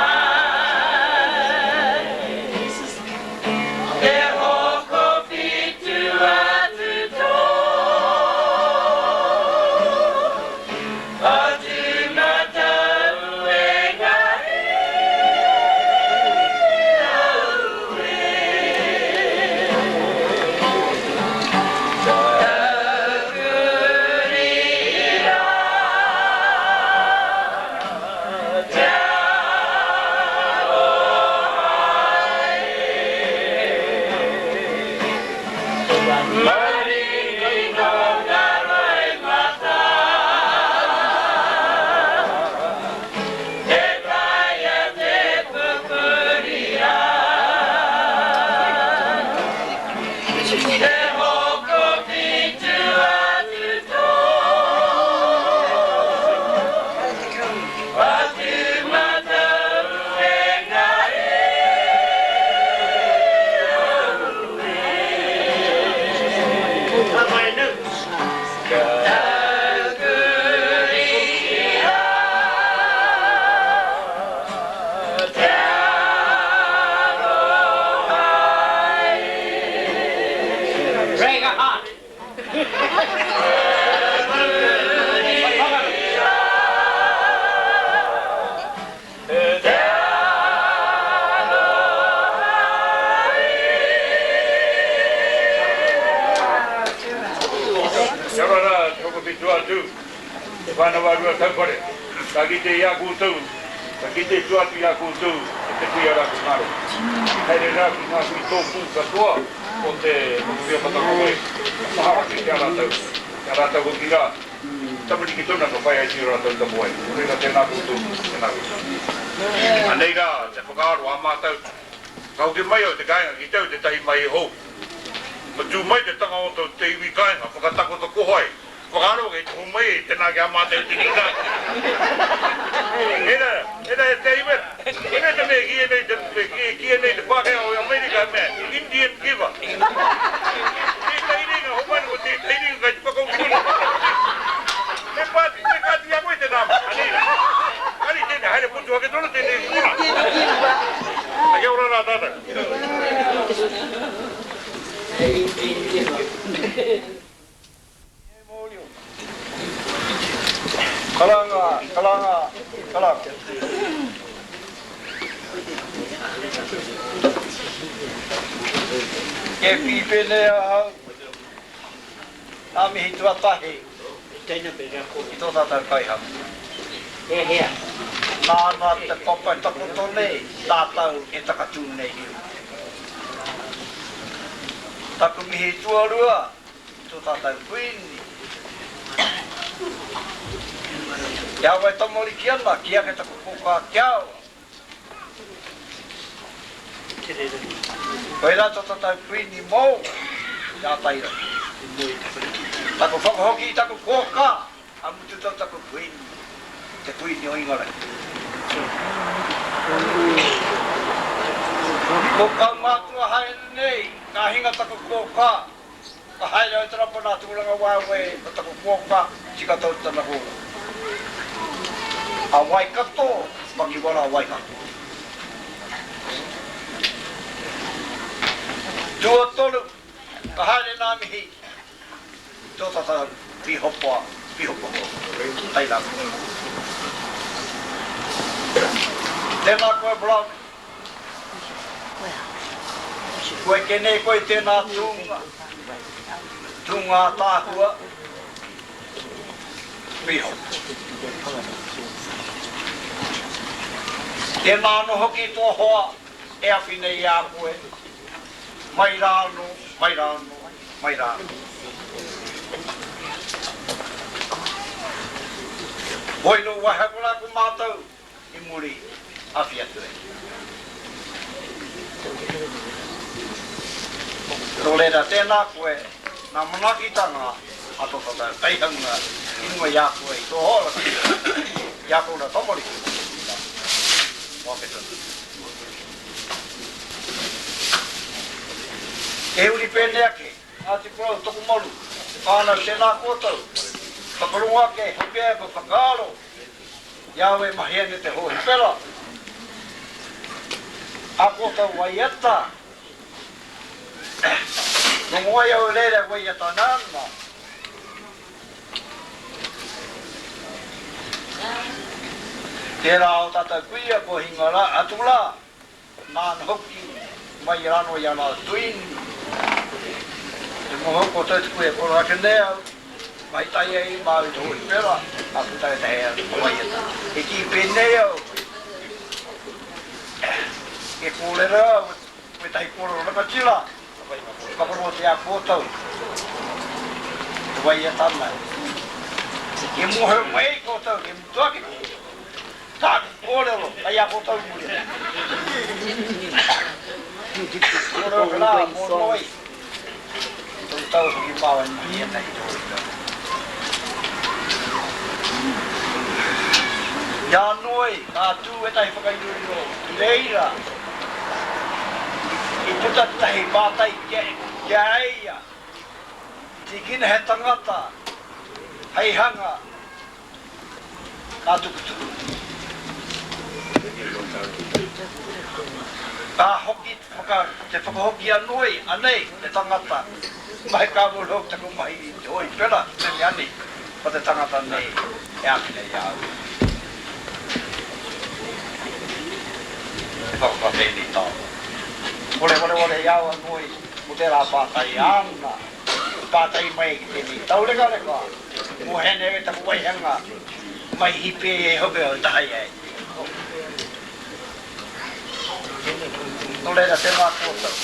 Te hokowhitu a Tūtō. A Tūmatauenga e aue. Takurira te aroha e. Maringi no nga roimata. E taea te pupuri ai. Te hokowhitu atu tō. A Tūmatauenga e aue. Taukuria te aroha e. Rega hot. Taukuria te aroha e. Kia ora rā, te Hokowhitu-a-Tū, te whānau a Ruataupare, ka kite i a koutou, ka kite tua atu i a koutou e te kuia rā ko Ngaro. Haere rā ki ngā hui tōpū katoa o te Whakawhiwhatanga Wai, ka maha ake ki a rātou, ki a rātou hoki rā, tamariki tonu ka whai ai ki ō rātou tapuwae. Nō reira, tēnā koutou, tēnā koutou. Anei rā te whakaaro a mātou, ka hoki mai au te kāinga ki te au tētahi mahi hou. Ka tū mai te tanga o te iwi kāinga, whakatakoto koha ai. Whakaaro kei te homai e tēnā ki a mātou te iwi kāinga. Ena, ena e te iwi, ena te mea e kīia nei te, e kīia nei te Pākehā o Amerika he mea Indian giver. Tētahi ringa, homai ana ko tētahi ringa kei te whakahoki tonu. Me pāti, me kāti i a koe tēnā mea. Anei rā. Engari tēnei, haere motuhake tonu tēnei puna. Kia ora rā tātou. Karanga, karanga, karanga. Ke pīpene ahau, ngā mihi tuatahi ki tō tātou kaihanga. Nāna te papa e takoto nei, tātou e takatū nei ki runga. Taku mihi tuarua. tō tātou Kuini. I a wai tamariki ana, kī ake taku kōkā ki a au. Koirā tō tātou Kuini mōu, i a Tairangi. Taku whakahoki i taku kōkā, ka mutu tau taku Kuini, te Kuini o Ingarangi. Ko kaumātua haere nei, ka hinga taku kōkā, Ka haere au te rapa nā Tūrangawaewae ko taku kōkā, tika tau tana kōrero. A Waikato, pakiwara a Waikato. Tuatoru, ka haere nā mihi tō tātou pīhopa, pīhopa hou, Tairāwhiti. Tēnā koe Brown. Kua eke nei koe i tēnā tūnga, tūnga ātaahua, Pīhopa. Tēnā anō hoki tō hoa e awhi nei i a koe, mai rā anō, mai rā anō, mai rā anō. Hoi nō waehako rā ko mātou i muri awhi atu ai. Nō reira, tēnā koe, ngā manaakitanga a tō tātou kaihanga i runga i a koe i tō hoa rangatira, i a kōrua tamariki, mō ake tonu. E uri pēnei ake, Ngāti Porou, Tokomaru, te whānau, tēnā koutou, whakarongo ake, hoki ai ko whakaaro, I a au e mahi ana i te hōhipera, a koutou waiata, rongo ai au i reira e waiata ana ana. Tērā o tātou kuia kua hinga rā, atu rā, Nāna hoki mai rānō i a rā tuini. Te moho ko Tautuku e koro ake nei au, mahi tahi ai māu i te hōhipera, ka puta e te hea te waiata. He kī pēnei au, e kōrero au wētahi kōrero rangatira, whakarongo a koutou te waiata ana. E mōhio mai ai koutou, e mutu ake Tāku kōrero kei a koutou i muri atu. Kōrero ki rā, mō noi, tōu tau hoki māu e mahi ana i tō ika. I a noi, ka tū ētahi whakairoiro i reira, i puta tētahi pātai ki a ia, Tīkina he tangata hei hanga Ka tukutuku. Ka hoki te whakahoki a Noi, anei te tangata, mahi ka muru hoki taku mahi i te hōhipera, me mea anei, ko te tangata nei e āwhina i a au. Te whakapapa tēnei taonga. Kore wareware i a au a Noi mo tērā pātai āna i pātai mai ki tēnei taurekareka. Mo hene e taku waihanga mai hipe e hoki au tahi ai. No reira tena koutou.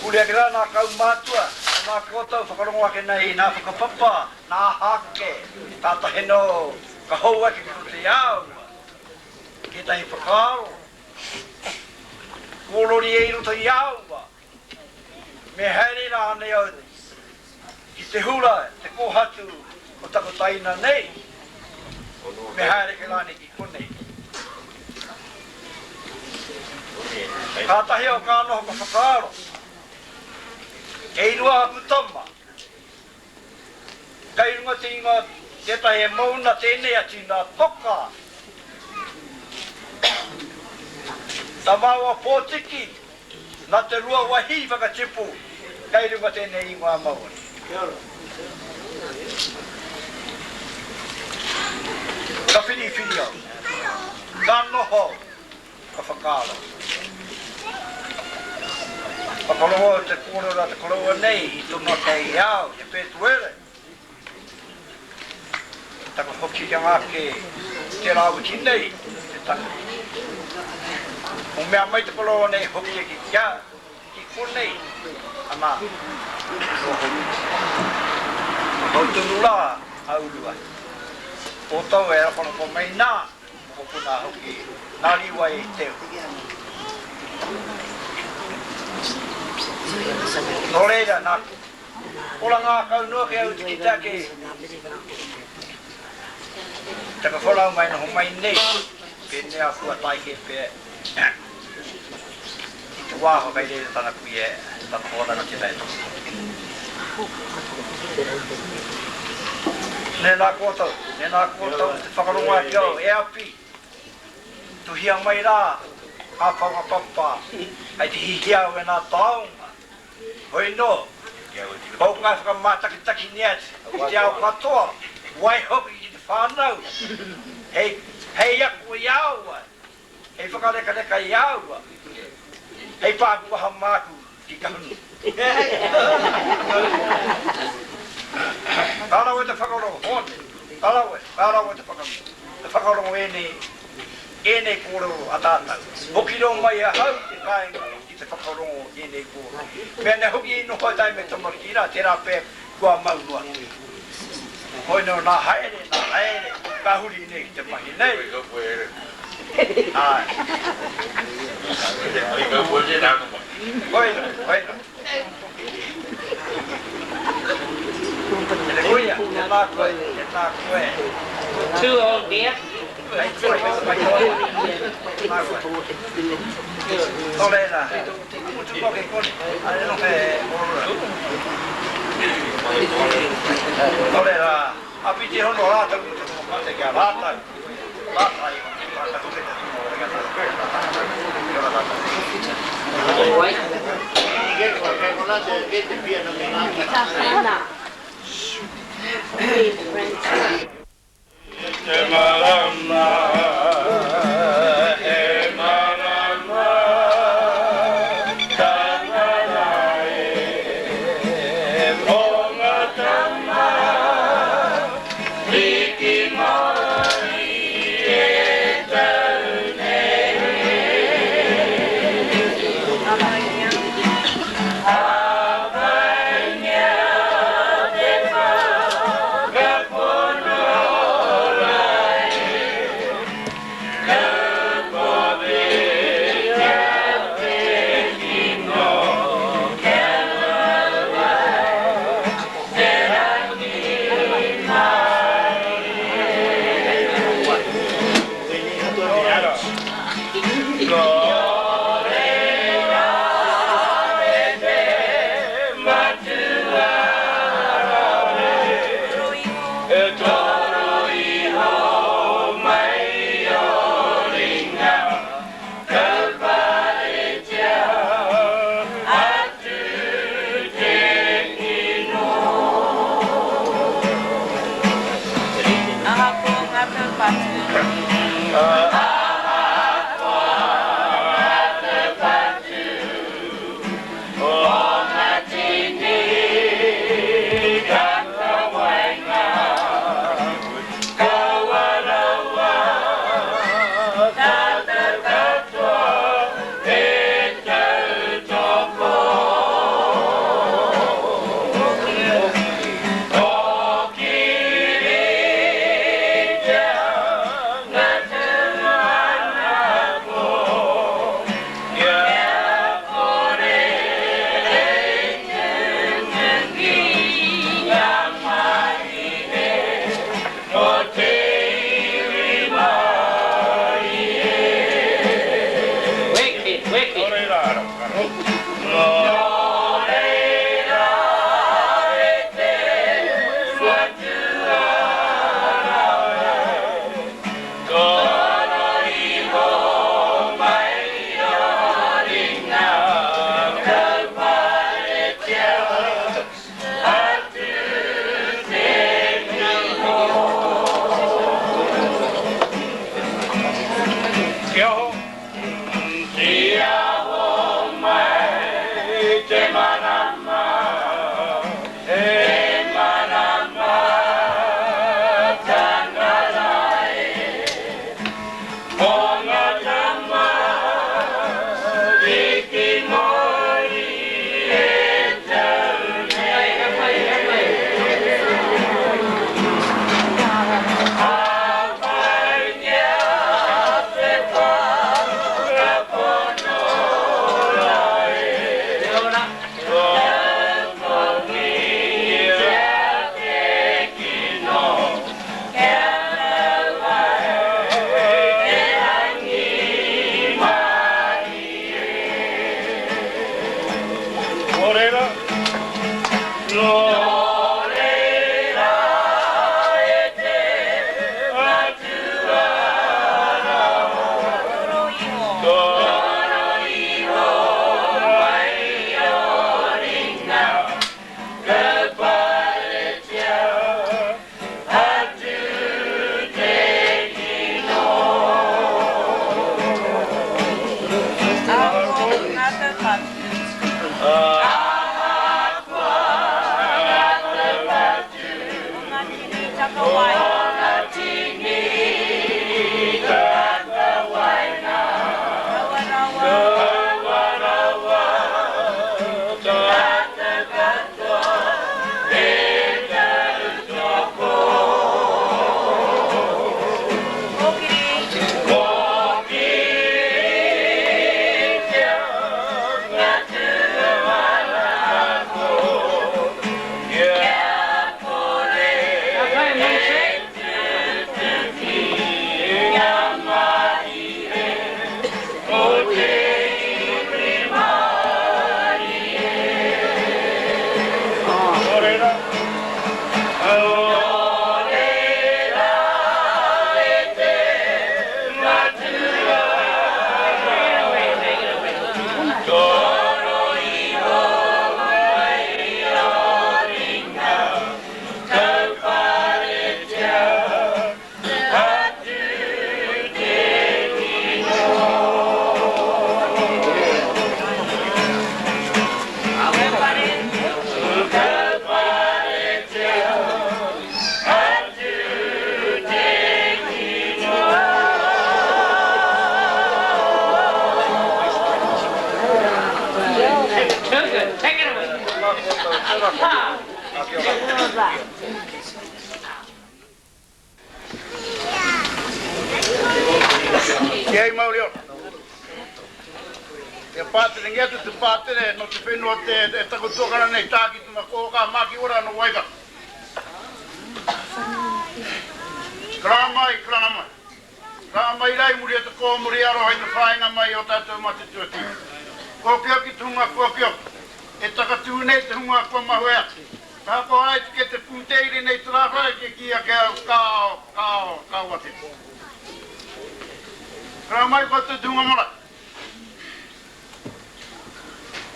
Huri ake ra na kaumatua, na koutou whakarongo ake nei na whakapapa, na aha ake, katahi no ka hou ake ki roto i a au tetahi whakaaro, korori e i roto i a au. Me haere rānei au ki te hura, te kōhatu o taku taina nei, me haere ke rānei ki konei. Kātahi au ka noho ka whakaaro, kei rua aku tama, kei runga te ingoa tētahi e mau ana tēnei atu i ngā toka. Tamaoa Pōtiki, Na te rua wahi whakatipu kei runga tenei ingoa Maori. Ka whiriwhiri au, ka noho au, ka whakaaro. Whakarongo au te kōrero a te koroua nei i tonoa kei a au, i a Pētuere. Taku hokianga ake i tērā wiki nei te take. Ko mea mai te koroua nei hoki ake ki a, ki. konei, ana, noho hou tonu rā a Uluahi. Koutou e rokoroko mai nā, mokopuna hoki, nā Rīwai i te Nō reira, nā, ora ngākau noa ki au te kite ake te whakawhanau mai noho mai nei, pēnei a kua tae kē pea i te wā kei reira tana kuia, tana hoa rangatira e tohu. Nēnā koutou, nēnā koutou te whakarongo ake au, e Api, tuhia mai rā ngā paunga papa hei te hihia au e nā taonga. Hoi nō, kau ngā whakamātakitaki nei atu ki te ao katoa, waihoki ki te whānau, hei, hei ako i a au, hei whakarekareka i a au, hei pāku waha māku ki Kahungunu. Ka rawe te whakarongo, Hōne, ka rawe, ka rawe te whakarongo, te whakarongo ēnei, ēnei kōrero a tātou. Hoki rō mai ahau i te kāinga ki te whakarongo ēnei kōrero. Mēnā hoki i noho ai me tamariki rā, tērā pea kua mau noa atu. Hoi nō nā haere, nā haere, ka huri nei ki te mahi nei. Āe. Hoi nō, hoi nō. Te kuia, tēnā koe, tēnā koe. Too old dear. Hei koe, hei koe. Tēnā koe. Nō reira, mutu noa kei konei, haere noa he kōrero. Nō reira, āpiti hono rātou ki te noho mate ki a rātou, rātou, rātou hoki te tino ora ki a tātou, kia ora tātou. Te marama, he marama, tangata e, o nga tama, hiki mai e tau nei. Hāpaingia te whakapono ora e, ka kōwhiria te kino kia mau ai te rangimārie. Ahakoa ngā taupatu. Ahakoa ngā taupatu o ngā tini kakawainga, kaua rawa tātou katoa e tautoko. Kōkiritia ngā tuma. Tihei mauri ora. Kia pāterengia atu te pātere nō te whenua te e taku tuakana nei tāki tana kōkā māki ora nō Waikato. Karanga mai, karanga mai. Karanga mai rā i muri o te kōmuri aroha i te whāinga mai o tātou mate tuatīna. Kōkioki te hunga kōkioki. E takatū nei te hunga kua mahue atu. Ka ako ai te kete pūteiri nei te rāwhara ki kī ake au, kāo, kāo, kāo ake. Karanga mai koutou te hunga marae.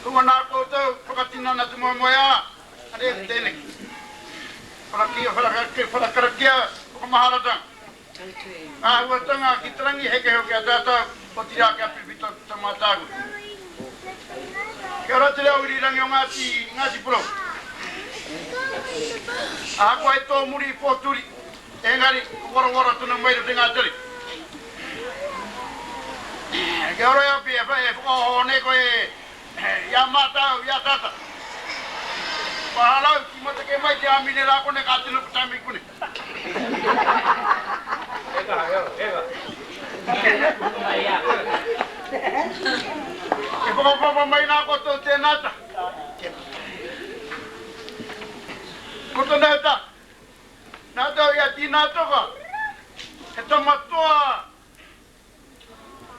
Kaua nā koutou whakatinana te moemoeā, arē ko tēneki. Wharakia, wharakarakia, wharakarakia, whakamaharatanga. Āhuatanga ki te rangi heke hoki a tātou, otirā kia whiwhi tau mātāhua. Kia ora te reo irirangi o Ngāti, Ngāti Porou. Ahakoa he tōmuri i pōturi, engari ko warawara tonu mai roto i ngā tari. Kia ora e Opi, e whakaoho nei koe i a mātou, i a tātou. Kua halau, tīmata kē mai te āmine rā kone ka tino puta mai kone. E whakapapa mai nā koutou tēnā ta. Ko tōna ta, nā tau i a Tīnā Toka, he tama toa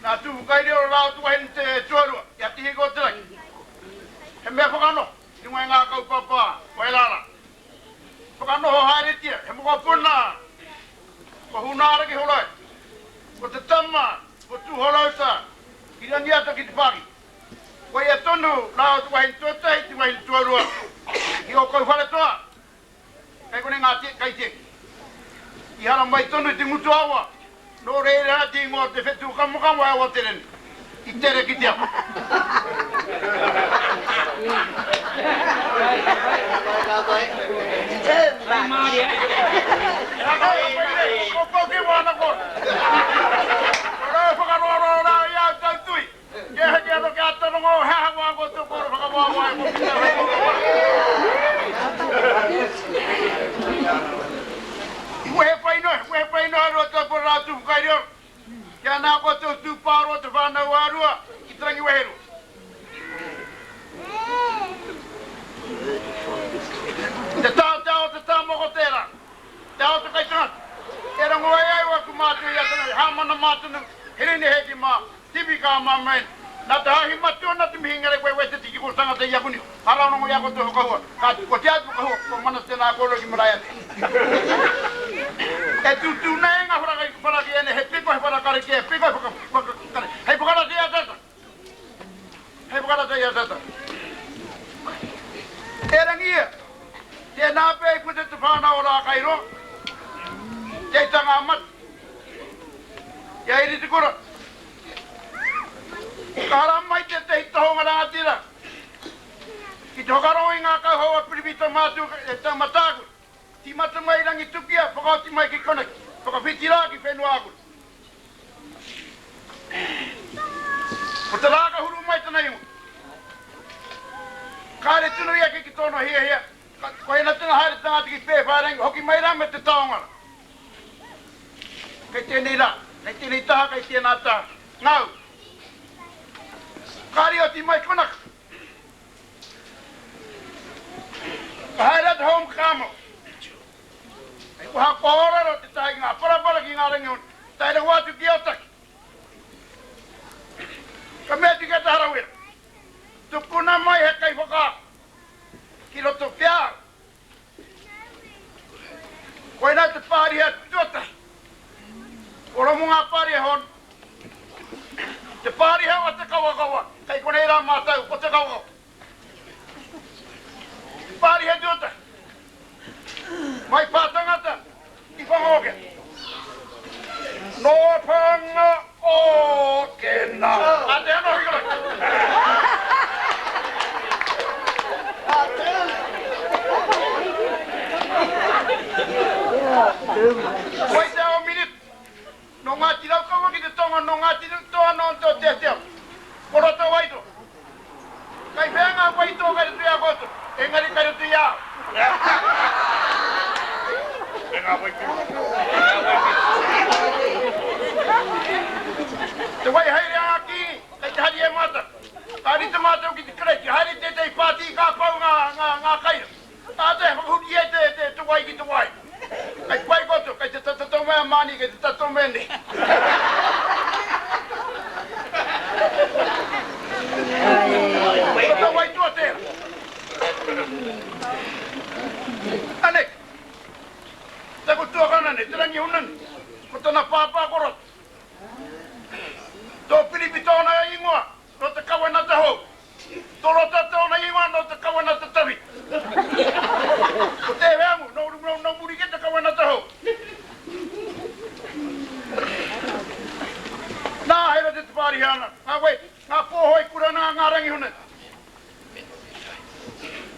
nā Tūwhakairiora rāua te wahine te tuarua, i a Tihiko-te-rangi. He mea whakanoho i runga i ngā kaupapa wairara. Whakanoho haeretia he mokopuna ko Hunaaraki-horoi, ko te tama ko Tuhorauta ki Rangiata ki Te Pākiki. Koia tonu rāua te wahine tuatahi, te wahine tuarua ki Ōkauwharetoa, kei konei ngā kaitiaki. I haramai tonu te ngutu awa, nō reira te ingoa o te whetū kamokamo e Awatere nei, i tere ki te awa. Kia heke ano ki a Tarongo, he aha wā koutou kōrero whakawawae mō te mea hei kōrero. Wehe pai noa, wehe pai noa Ruatauporo rā Tūwhakairiora. Kia nā koutou tūpāroa te whānau ā Rua ki te Rangiweherua. Te tātea o te tāmoko tērā, te ao te kaitangata. E rongo ai au aku mātua i a tana hāmana mā tonu, herenehe ki mā, Tipi ka ma men. Na te hahi matua na te mihingare koe wai te tiki ko tangata i aku niho. Ara rongo i a koutou whakahua. Ka ko te atu whakahua ko mana tena kōrero ki marae atu. E tūtū nei nga wharaki ene he piko he wharakarakia he piko he whakakare hei whakarata i a tata. Hei whakarata i a tata. Erangi ia, tēnā pea i puta te whānau o Rākairoa, te aitanga a Mate. Kia iri te kura. Ka hara mai tētehi tohunga rangatira ki te whakarongo i ngā kauhau a Piripi Tamaatu e Taumatākura. Tīmata mai i Rangitukia, whakaoti mai ki koneki, whakawhiti rā ki Whenuaākura. Ko te rā ka huru mai tana ingoa. Kāre tino ia ki tōna hiahia, koia nā tana haeretanga atu ki Pēwhairangi, hoki mai rā me te taonga rā. Kei tēnei rā, kei tēnei taha, kei tēnā taha. Ngau. Kāre i oti mai konaka. Ka haere atu home kāmau. Hei waha kōrero te taha ki ngā parapara ki ngā rangi hone. Tae rawa atu ki Ōtaki. Ka mea atu ki a Te Harawira, Tukuna mai he kaiwhakaako ki roto ki a au. Koinā te pāriha tuatahi. Ko Rongo ngā pāriha hon. Te pāriha o te kawakawa, kei konei rā mātou ko te kawakawa. Te pāriha tuatahi. Mai pā tangata i Whangaokena. Nō Whangaokena. A te ano hoki koe. Wai te ao minute. Nō Ngāti Raukawa ki te tonga, nō Ngāti Toa nō te Oteatea. Ko roto Waitoa. Kei whea ngā waitoa kei roto i a koutou, engari kei roto i a au. Me ngā waipiro. Me ngā waipiro. mea nei. Ko tō waitoa tērā. Anei, taku tuakana nei, Te Rangihunani, ko tana pāpā ko Roto. Tō Piripi tōna ingoa, nō te Kawenata Hou. Tō Rota tōna ingoa, nō te Kawenata Tawhito. Ko tēwhea nō, nō, nō muri kē te Kawenata Hou. Nā, Herode te Pārihana, ngā wai, ngā pōhoi kura nā ngā Rangihunani.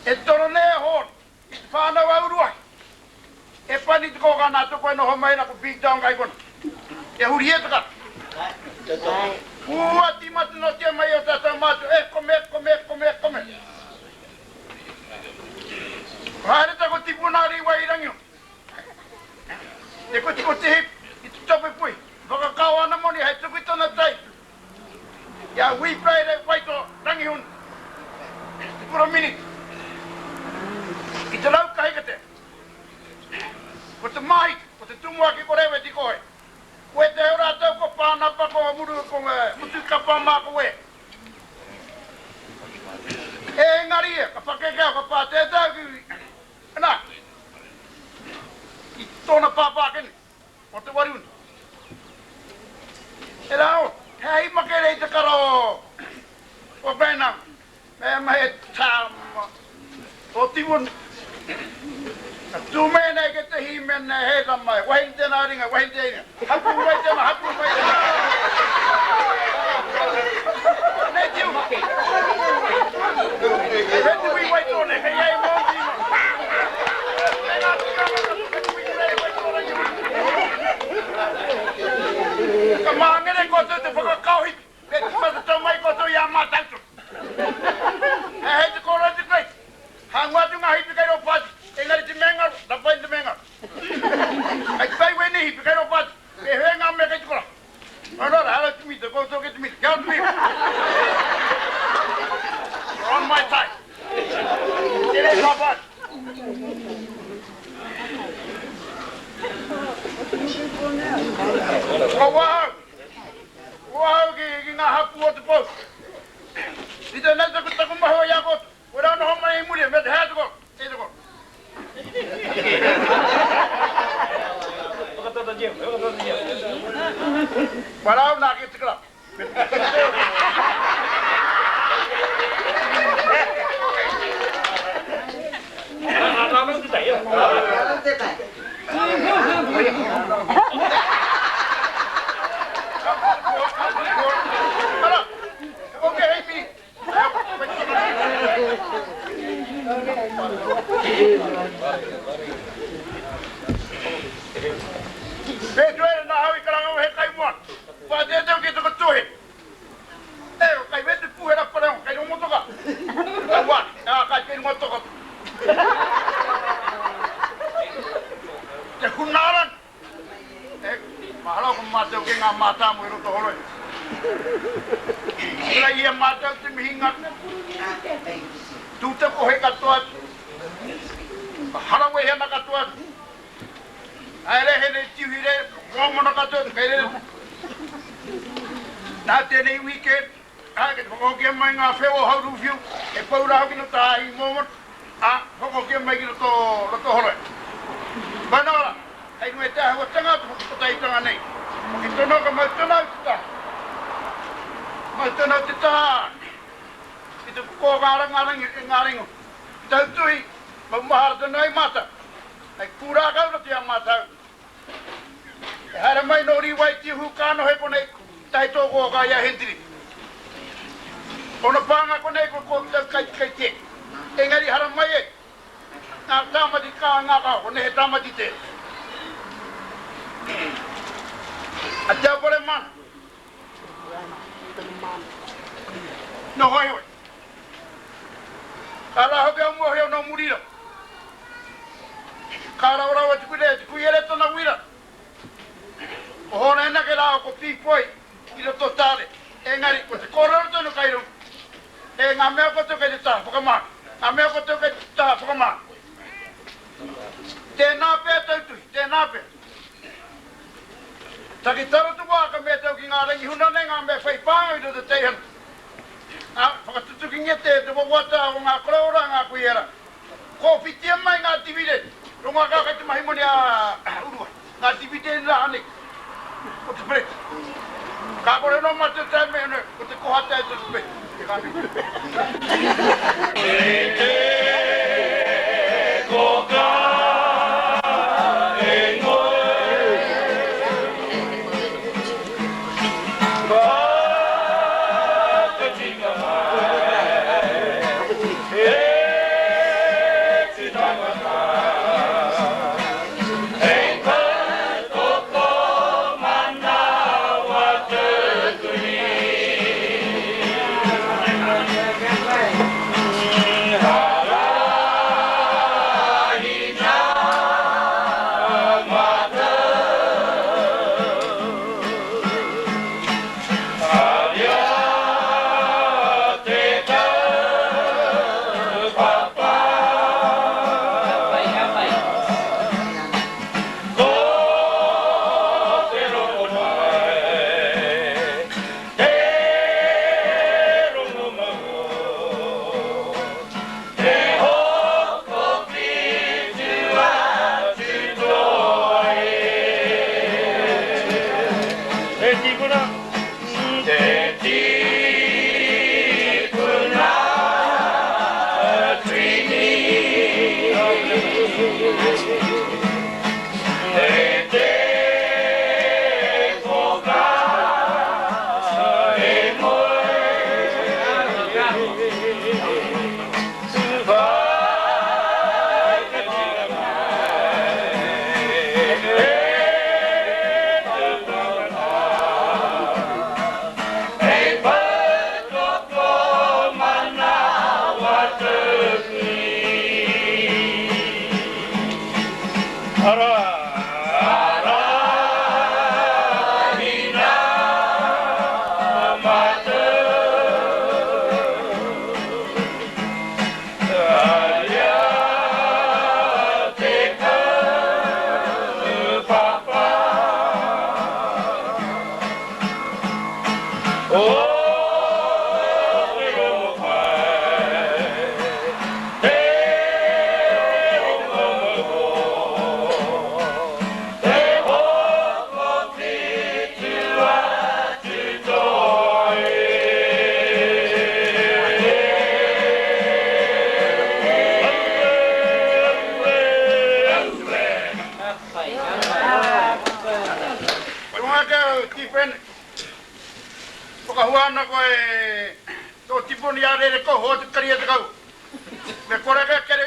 E toro nei a Hōne i te whānau a Uruahi. E pani te kōkā nā toko e noho mai ana ko Big Dong kai kona. Kia huri e te kara. Ua tīmata noatia mai o tātou mātua e kome, kome, kome, kome. Haere taku tipuna a Rīwai i Rangiho. Te kotikote hip i te tope pui. Whakakao ana moni hei tuku i tana tai. I a Wi Praire Waito Rangihuna, te kura minita, i te rau kahikatea, ko te māhita, ko te tumuaki ko Reweti Kohe, ko ētahi o rātou ko Pānapa, ko Muru, ko Mutukapa mā, ko Wē. Engari ia, ka pakeke au, ka pā tētahi ki, nā, ki tōna pāpā ake nei. O te waruna. E rā o, he ahi makere i te kara o, o Brenham. Me mahi e tama o Timon. Ka tū mai nei ke te hīmene he rama, wahine tēnā ringa, wahine tēnā ringa. Hapū mai tēnā, hapū mai tēnā. Nei tiu. He te wī wai tōne, hei ai mō tīma. Kei ngā tikanga ka tuku i rei wai tō rangi. Ka māngere koutou te whakakao hipi, me te whakatau mai koutou i a mātou tonu. He hei te kōrero te kai, hangua atu ngā hipi kei rō pāti, engari te mea ngaro, rapaina te mea ngaro. Kei te pai wēnei hipi kei rō pāti, me hea ngā mea kei te kora. Anō rā, hello to me, te koutou kei te mita, kia ora te mita. You're on my side. Tēnei pāpā. Ko wahau, ko wahau ki, ki ngā hapū o te pou. I tēnei taku, taku mahi o i a koutou. Koe rā noho mai i muri, me te hea te koro, te koro. Parau nā ki te kara. Ara, ok hei mi. Pētuere nā hau i karanga he kai moana. Whātēteu ki taku tuhi. E, o kai wete puhera pareonga, kai rongo toka. Ka wā, a kai te runga toka. Te hunaran. E, mahara ko mātou ke ngā mātāmu i roto horoi. Kura ia mātou te mihinga. Tū te kohe katoa atu. Ka harawehe ana katoa atu. Haere he nei tiuhi re, mōmona katoa atu, kei rere. Nā tēnei weekend, ā, kei te whakahokia mai ngā wheo o Hauruwhiu, e pau rā hoki no tā i mōmona, ā, whakahokia mai ki roto, roto horoi. Whānau ara, hei runga i te āhuatanga o te whakakotahitanga nei, hoki tonu ka mau tonu au te taha. Mau tonu au te taha ki te koko o ngā ranga, ngā ringa. Tautuhi, maumahara tonu ai mātou. Hei pūrākau roto i a mātou. E haere mai nō Rīwai Tihu ka noho i konei, tahi tō kōkā i a Hendiri. Ōna pānga konei ko koutou kai kai te. Engari haramai e, ngā tāmati ka ngā kao, ko nehe tāmati tē. A Te Aupare mana. Noho ai hoi. Ka rā hoki au mōhio nō muri rā. Ka rawa rawa te kuia, te kuia re tona wira. Ko hōna anake rā ko Pīpoi i roto tāre. Engari, ko te kōrero tonu kai runga. E ngā mea koutou kei te taha whakamā. Ngā mea koutou kei te taha whakamā. Tēnā pea tautuhi, tēnā pea. Takitaru te wā ka mea tau ki ngā rangi huna nei ngā mea whai pānga i roto teihana. Ā, whakatutukingia te te wawata o ngā koroua ngā kuia rā. Kōwhitia mai ngā dividend, rongo ake kei te mahi moni a Urua, ngā dividend rā anei, ko te bread. Ka kore anō mātou tae mai ana, ko te koha tae te bread. Te ka nei. Te koka e ngoe. Whakatika mai e te tangata. Hei tautoko manawa tukuni. Arahina mātou. Haria te kaupapa. Ko te rongopai, te rongomau, te hokowhitu a Tūtoa e. Te tīpuna. Te tīpuna tuini. Te te koka e moe. Whakatika mai e te tangata. Hei tautoko manawa tukuni. Ara. Arahina mātou. Haria te kaupapa. O te rongopai, te rongomau, te hokowhitu a Tūtoa e. Aue, aue, aue. Runga ake au, Tipene. Whakahua ana koe tō tipuni a Rerekohu o te kari a te kau. Me kore ake kere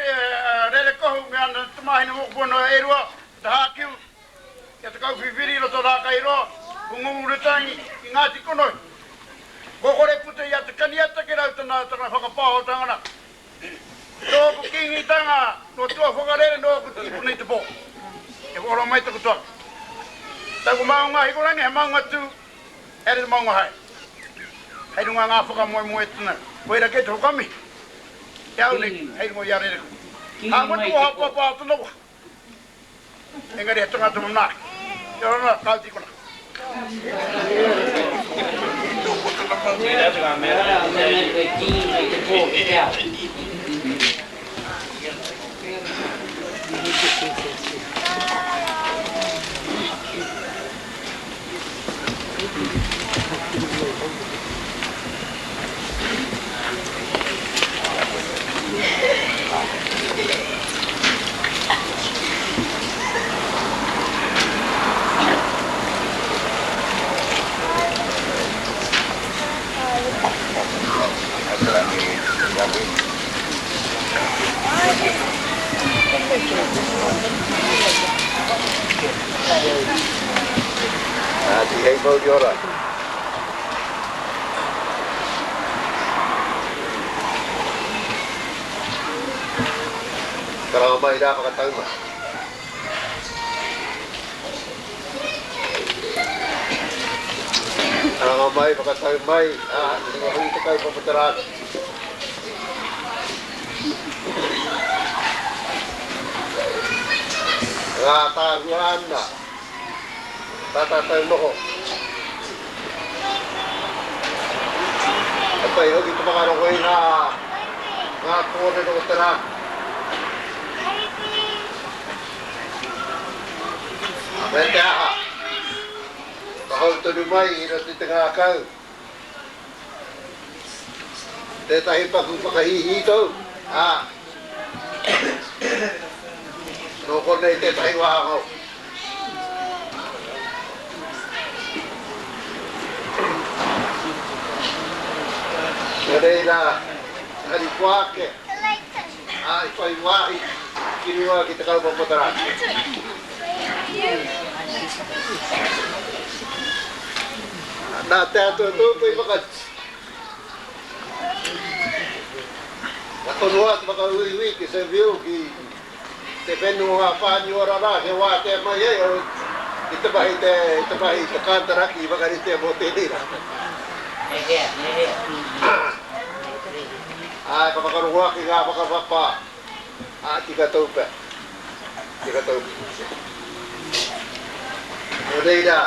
Rerekohu me ana tamāhine mokopuna e rua, te Hākiu, ki a Te Kauwhiwhiri i roto Rākairoa, ko Ngungurutangi ki Ngāti Konohi. Ko kore puta i a Te Kaniata ki rau tana tana whakapāhotanga na. Tōku kīngitanga nō tua whakarere nōku tīpuna i te pō. E whakaroa mai taku toa. Taku maunga hikorangi he maunga tū, here te maunga hae. Hei runga ngā whakamoemoe tana, koira kei te whakamihi. Te au nei, hei runga i a Rereku. Ka mutu oha papa o tana waha. Engari he tangata manaaki. Kia ora, ka oti kona. Tihei mauri ora. Karanga mai rā whakatau mai. Karanga mai, whakatau mai, ā, i hui te kaupapa te rā. Ngā tāhua ana. Tā tātou noho. E pai hoki te whakarongo i ngā, ngā kōrero o te rā. Me te aha, ka hou tonu mai i roto i te ngākau. Tētahi paku whakahīhī tou, ā, nō konei tētahi wāhanga o. Nō reira, harikoa ake, ā, i whai wāhi ki runga ki te kaupapa o te rā. Nā te Atua tōku i whakatū. Ka tonoa te whakauiui ki Seville ki te whenua o ngā Pāniora rā kia wātea mai ai au i te mahi te te mahi te kāntaraki i whakaritea mō tēnei rā. Ā, ka whakarongo ake ngā whakapapa, ā, tika tou pea. Tika tou pea. Nō reira,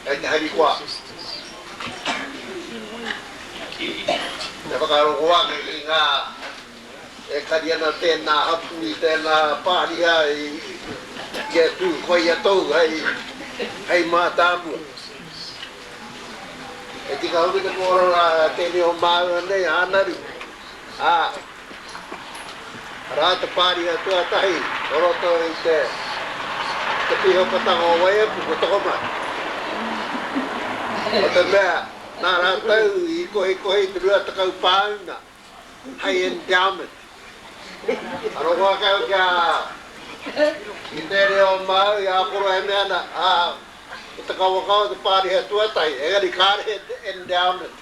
Kei te harikoa te whakarongo ake ki ngā e kari ana tēnā hapū i tēnā pāriha i kia tū koia tou hei, hei mātāmua. E tika hoki te kōrero a tēnei o māua nei, a Anaru, ā, arā te pāriha tuatahi o roto i te te pīhopatanga o Waiapu, ko Tokomaha. Ko te mea, nā rātou i kohikohi te 20 pāuna hei endowment. Ka rongo ake au kia i te reo Māori a koro e mea ana, ā, ko te kawakawa te pāriha tuatahi, engari kāre he endowment.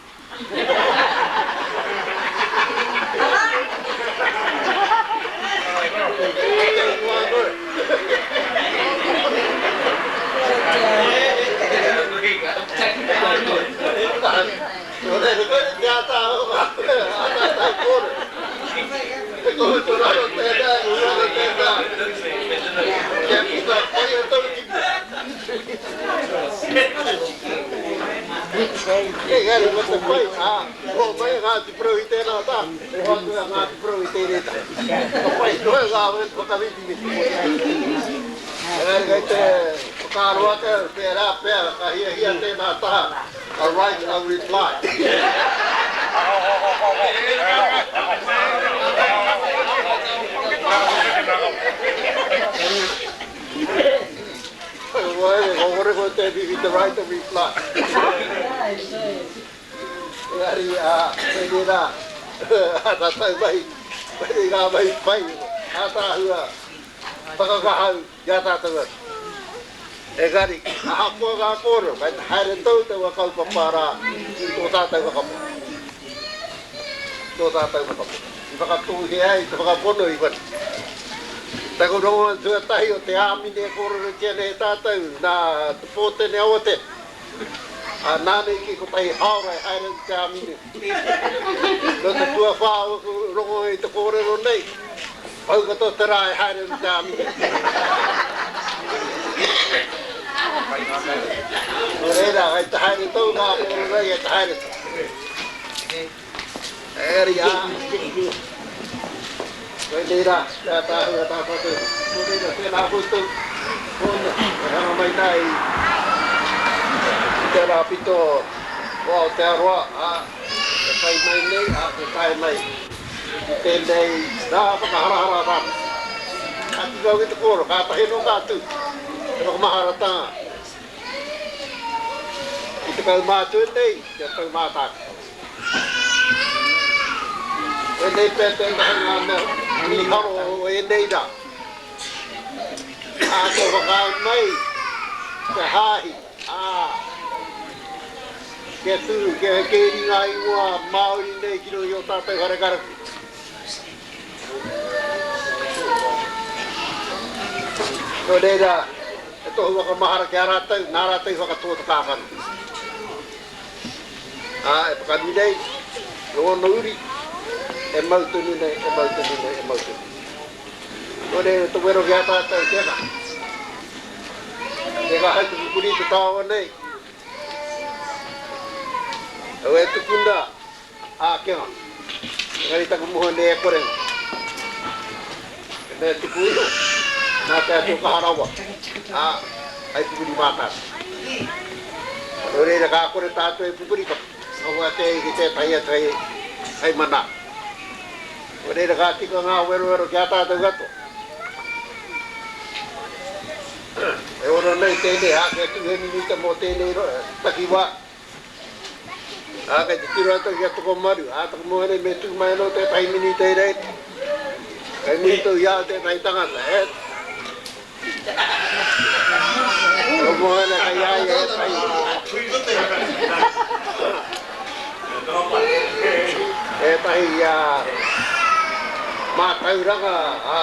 Engari ko te pai, ā, noho mai a Ngāti Porou i tēnā taha, noho atu a Ngāti Porou i tēnei taha. Ka pai noa ngā whakawhitiwhiti. Engari kei te whakaaro ake au, pērā pea ka hiahia tēnā taha a right of reply. Ko kore koe te whiwhi te right of reply. Engari, ā, koinei rā, ā tātou mahi, koinei ngā mahi pai, ātaahua, whakangahau i a tātou atu. Engari, ahakoa ngā kōrero, kei te haere tou taua kaupapa rā ki tō tātou whakapono. Tō tātou whakapono. I whakatōhia ai te whakapono i whare. Taku rongo tuatahi o te āmine e kōrerotia nei e tātou, nā Te Pōtene Awatea. Ā, nāna i kī kotahi hāora e haere ana te āmine. Nō te tuawhā oku rongo i te kōrero nei, pau katoa te rā e haere ana te āmine. Nō reira, kei te haere tou ngā kōrero nei, kei te haere tou. Engari, ā, koinei rā te ātaahua tā tātou. Nō reira, tēnā koutou, hōna, e hanga mai nā i tērā pito o Aotearoa, ā, e whai mai nei, ā, e tae mai ki tēnei rā whakaharahara rānei. Ka tika hoki te kōrero, kātahi anō ka tū te whakamaharatanga i te kaumātua nei kia tau mātākia. Koinei pea tētahi ngā mea mīharo o ēnei rā. Ā, kua whakaae mai te Hāhi, ā, kia tū, kia kēri ngā ingoa Māori nei ki roto i ō tātou whare karakia. Nō reira, he tohu whakamahara ki a rātou, nā rātou i whakatō te kākano. Ā, e whakanui nei i ōna uri, e mau tonu nei, e mau tonu nei, e mau tonu nei. Nō reira, te wero ki a tātou, tēnā. Tērā hai te pupuri i te taonga nei. Au e tukuna ākenga. Engari taku moho nei e korenga. He mea tuku iho, nā te Atua kaha rawa, ā, hai pupuri mā tātou. Nō reira ka kore tātou e pupuri ka kaua te ki tētahi atu hei, hei mana. Nō reira ka tika ngā werowero ki a tātou katoa. E ora nei tēnei hākea tū he minita mō tēnei takiwā. Ā, kei te tiro atu ki a Tokomaru, ā, taku moe nei me tū mai anō tētahi minita i reira. Kei muri tou i a au tētahi tangata, e. Taku moe nei kei a ia ētahi. Ētahi mātauranga, ā,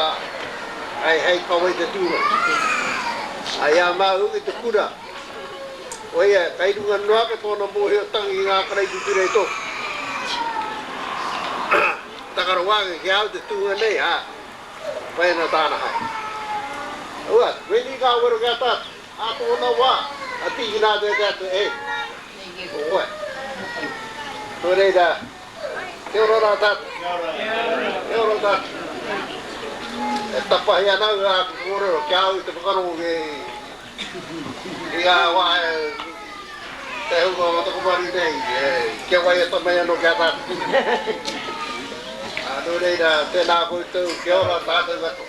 hei kawe i te tūnga. Ā, i a māu hoki te kura, Koia, kei runga noa ake tōna mōhiotanga ki ngā karaipiture e toru. Taka rawa ake ki a au te tūnga nei, ā, pai ana tāna haere. Aua, koinei ka wero ki a tātou, ā tōna wā, ka tīkina atu e te Atua, e, ko koe. Nō reira, kia ora rā tātou. Kia ora tātou. E tapahi ana au i āku kōrero ki a au te whakarongo ki I ngā wā e te hunga o Tokomaru nei, kia waiata mai anō ki a tātou. Nō reira, tēnā koutou, kia ora tātou katoa.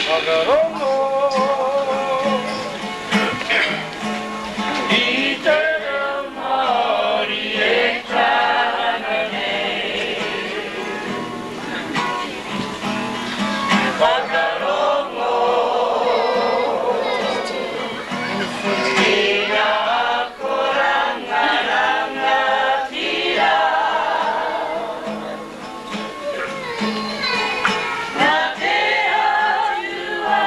Whakarongo I te reo Māori e karanga nei. Whakarongo ki ngā akoranga rangatira. Nā te Atua.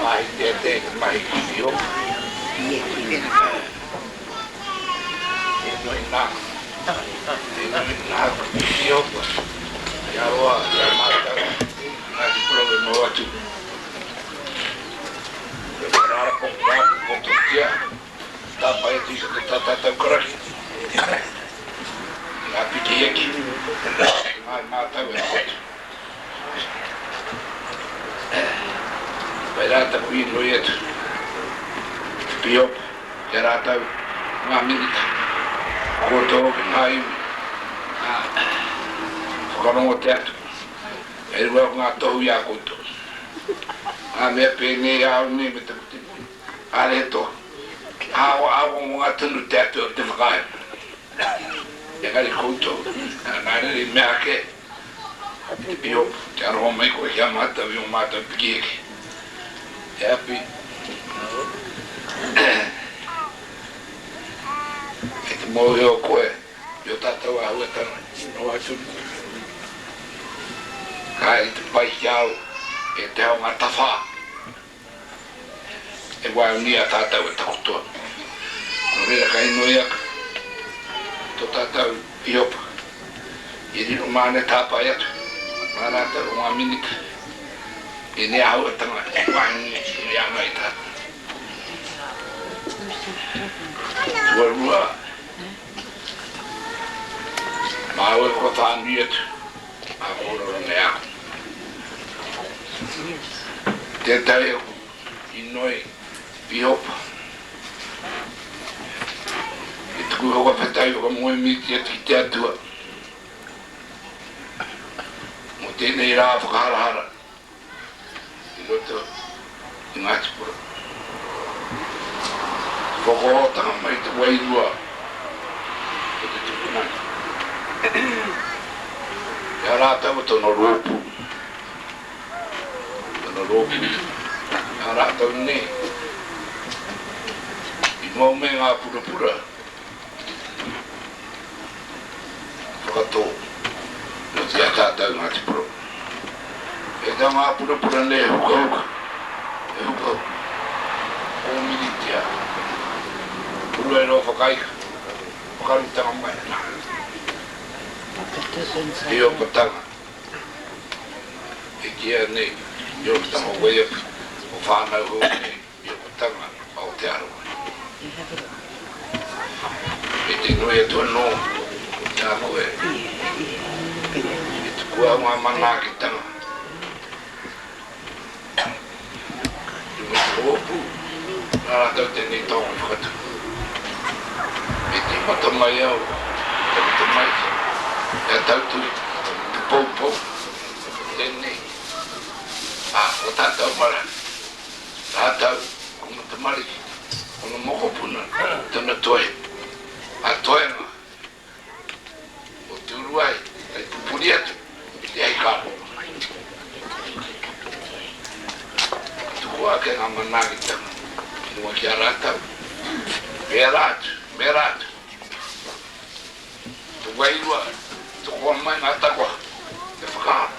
Mahi tētē te mahi ki Whio. E nui nā, e nui nā ki Whio. Kia roa, kia mātau, Ngāti Porou e mau atu. Kia whakararapo, rāpopototia, tāpae atu i tā tātou karakia. Ngā piki eke, ngāi mātau e mau atu. Whai rā taku inoi atu ki te Pīhopa, ki a rātou ngā minita, koutou hoki ngā iwi, ā, whakarongo te atu, e rua o ngā tohu i a koutou. Ngā mea pēnei a au nei me taku tipuna, kāre he tohu. Ahakoa āwangawanga tonu te atu o te whakaae. Engari koutou, nā reira i mea ake, Te Pihopa, kia aroha mai koe ki a mātou i ō mātou piki heke. He api. Kei te mōhio koe i ō tātou āhuatanga noa atu. Kāre te pai ki a au e te ao ngā tawhā e waeonia tātou e takoto ana. Nō reira ka inoi ake tō tātou Pihopa i riro māne tāpae atu mā rātou o ngā minita ēnei āhuatanga e waenganui i ana i tātou. Tuarua, māu e whakawhānui atu ngā kōrero nei āku. Tētahi aku inoi Pihopa. I tuku whakawhetai whakamoemiti atu ki te Atua mō tēnei rā whakaharahara i roto i Ngāti Porou. Te whakaotanga mai te wairua o te tupuna ki a rātou o tōna rōpū, tōna rōpū, a rātou nei i mau me ngā purapura whakatō i a tātou Ngāti Porou. E tā ngā purapura nei e hukahuka, e hukahuka, kōmiritia, purua e roa whakaika, whakarutanga mai. He opatanga e kīia nei i opatanga o Waiapu, o whānau hou nei i opatanga Aotearoa. Me te nui atu anō ki a koe e tukua au ngā manaakitanga i runga i te rōpū nā rātou tēnei taonga i whakatū. Me tīmata mai au i taku tamaiti i a Tautuhi, te poupou tēnei, ā, ko tātou marae, tātou ko ngā tamariki, ko ngā mokopuna, tana toe, a toenga o Tūruae hei pupuri atu i te ahikāroa. Ka tukua ake ngā manaakitanga ki runga ki a rātou, pērā atu, mērā atu. Te wairua, tokoa mai ngā takoha, te whakaaro,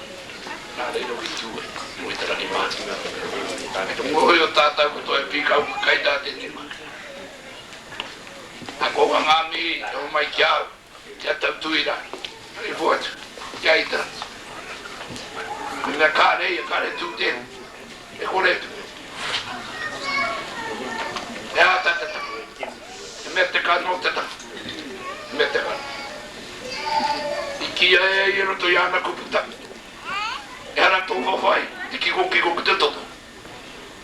nā reira hoki tū ai, nō i te rangi mātua. Te mōhio tātou ko toi pīkau ka kai tā tēnei mahi. A ko ngā mihi e homai ki a au, ki a Tautuira, i hoatu, ki a Ita. Me mea kāre ia, kāre tū tēnei, e kore e tū. He aha tā te tangata? He mea teka anō te tangata. He mea teka anō. I kīia e ia i roto i āna kupu tapu, Ehara tō whawhai te kikokiko ki te toto,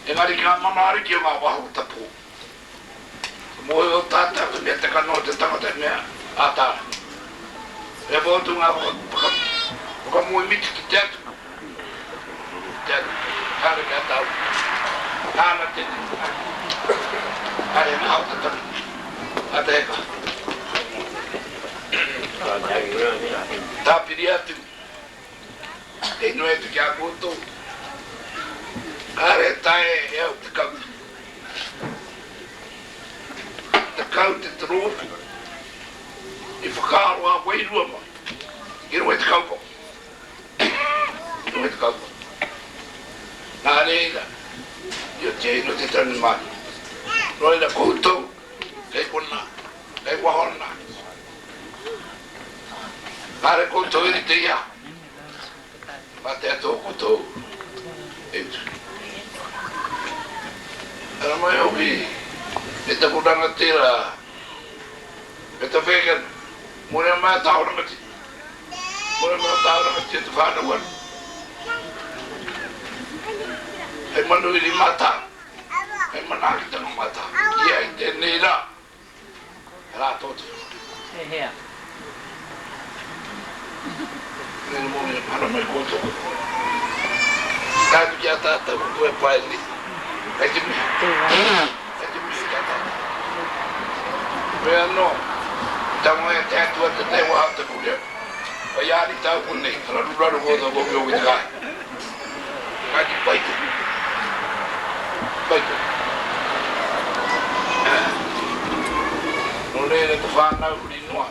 engari ki ngā mana ariki o ngā waho tapu. Ka mōhio tātou he mea teka noa te tangata he mea ātaahua. He whakaatu ngā whakamoemiti ki te Atua, ki te Atua, kāre ki a tāua. Nāna tēnei mahi. Kāre he maha o te tangata, a te heka. Tāpiri atu, te inoi atu ki a koutou, kāre e taea e au te kawe. 10 te rōpū i whakaaro ā-wairua mai i runga i te kaupapa. I runga i te kaupapa. Nā reira, i. te rangimārie. Nō reira koutou kei konā, kei waho nā. Kāre koutou i rite i a Mā te Atua koutou e utu. Ara mai hoki e taku rangatira me te whēkena, mō rea mai a Tāhoramati, mō rea mai o Tāhoramati e te whānau anu. Hei manuhiri mā tā, hei manaakitanga mā tā, ia i tēnei rā. He rā tō te He hea. Rere mō ia para mai koutou katoa. Ka atu ki a tātou ko koe pae nei. Kei te mihi. Kei te mihi ki a tātou. Koe anō, tango e te Atua te te waha o taku reo. Whai āri tāu konei, ka raruraru koutou ko ki te kāinga. Kāti pai te. Pai te. Nō reira te whānau huri noa,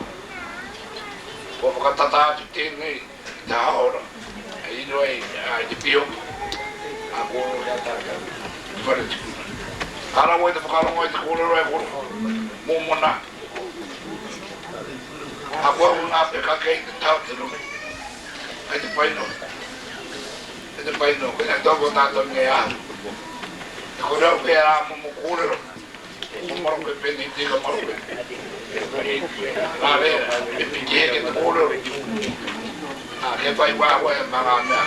kua whakatata atu tēnei i te hāora hei inu ai i te pīhopa, ngā kōrero ki a tātou i te whare tipuna. Ka rawe te whakarongo i te kōrero e koro, mōmona. Ahakoa ko ngā peka kei te taha o te rohe, kei te pai noa. Kei te pai noa, koinā tau ko tātou nei āhua. Te kore au kei ā momo kōrero, ko maroke pēnei teka maroke. Nā reira, me piki heke te kōrero. Ā, kia whai wā wai mā ngā mea,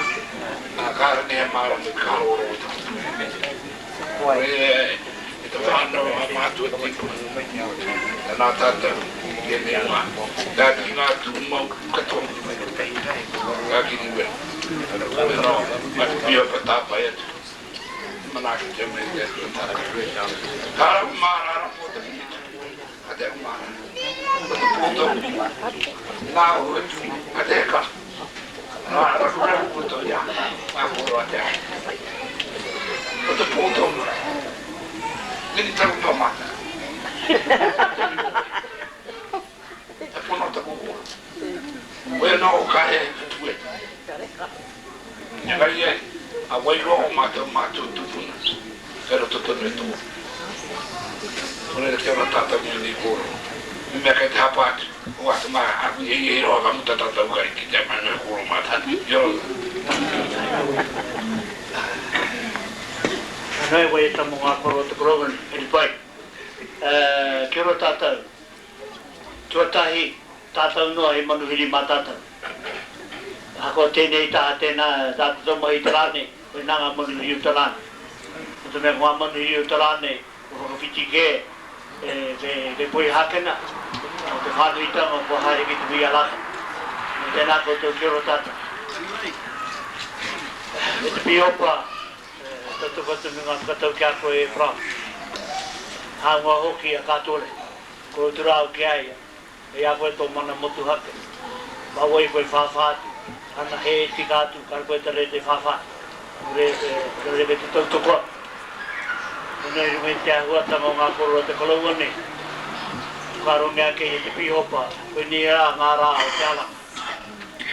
ā, kāre nei he mārama i te kāroarowatanga. Nō reira, e te whānau a mātua tīpuna, tēnā tātou i tēnei wā, tae atu ki ngā tūmau katoa, ka kiriwera, koe nō, mā te pīhopa tāpae atu, te manaaki te mea i te Atua tātou. Ka rapu mārara mō te minita, a te mārara, ko te pōtau, nā ohu atu, a te heka, nā rapu koutou i a, ngā kōrero a te ao. Ko te pōtau, minita ko tō mātou. He pono taku kōrero. Koia nō ka hē te tue. Engari e, a wairua o mātou mātua tupuna, kei roto tonu e tō. Nō reira kia ora tātou ki ēnei kōrero. Me mea kei te hapa atu, o atu mā, aku i hei roa ka muta tātou kai ki te mai ngā kōrero mātou. Kia ora. Anō e waiata mō ngā koro o te koroua nei, kei te pai. Kia ora tātou. Tuatahi, tātou noa he manuhiri mā tātou. Ahakoa tēnei taha, tēnā, tā tātou mahi i te rā nei, koinā ngā manuhiri o te rā nei. Nō te mea ko ngā manuhiri o te rā nei, kua whakawhiti kē kei Poihākena, o te whānuitanga kua haere ki te hui a rātou. Nō tēnā koutou, kia ora tātou. E te Pīhopa, tautoko atu me ngā whakatau ki a koe e Brown. Hāunga hoki a Kātore. Ko utu rā au ki a ia, kei a koe tō mana motuhake. Mā wai koe whāwhā atu, ana he tika atu kare koe te rere te whāwhā, nō reira kei te tautoko atu. Konei runga i te āhuatanga o ngā koroua te koroua nei, whakaarongia ake e te Pīhopa, koinei rā ngā rā o te aranga.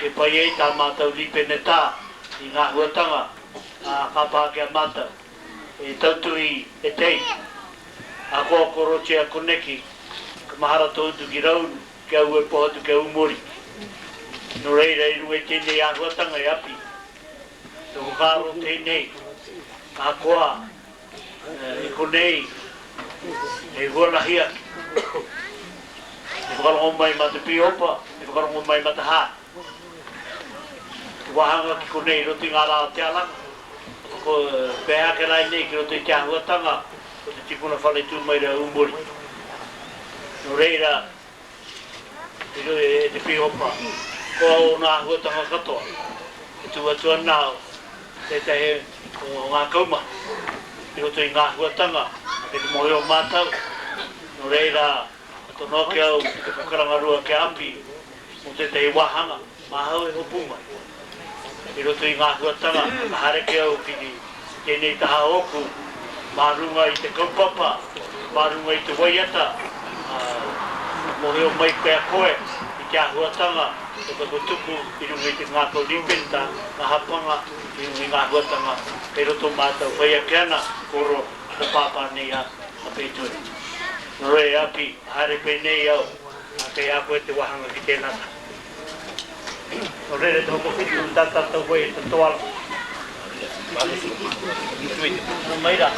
E pai ai tā mātou rīpenetā i ngā āhuatanga, ā, ka pā ki a mātou. E tautuhi e te. Ahakoa korotia koneki, ka mahara tō utu ki Rauru, ki au e pohatu ki a Umoriki. Nō reira, i runga i tēnei āhuatanga e Api, he whakaaro tēnei, ahakoa i konei hei huarahi ake, he whakarongo mai mā te pīhopa, he whakarongo mai mā te hāhi. Te wāhanga ki konei i roto i ngā rā o te aranga, ko pēhea ake rānei ki roto i te āhuatanga o te tipuna whare tūmaire a Ūmori. Nō reira, e te Pīhopa, ko ōna āhuatanga katoa, e tū atu ana au tētahi o ngā kaumahi i roto i ngā āhuatanga kei te mōhio mātau, nō reira, ka tono ake au ki te pukarangarua kia Api mō tētahi wāhanga māhau e hopu mai. I roto i ngā āhuatanga, ka haere ake au ki tēnei taha ōku, mā runga i te kaupapa, mā runga i te waiata, ā, mōhio mai pea koe i te āhuatanga o taku tuku i runga i te ngākau rīpenetā, ngā hapanga i runga i ngā āhuatanga kei roto mātou whai ake ana, koro. te pāpā nei a Whētuere. Nō reira e Api, haere pēnei au, ā, kei a koe te wāhanga ki tēnā taha. Nō reira te hokowhitu tā tātou wai e te toala. Nō mai rā.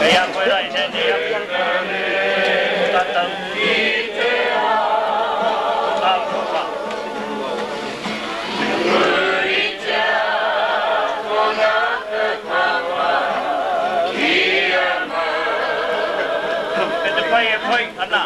Kei a koe rā i nēnei ake. Ko tātou. Ko tātou. Kei te pai e pai ana.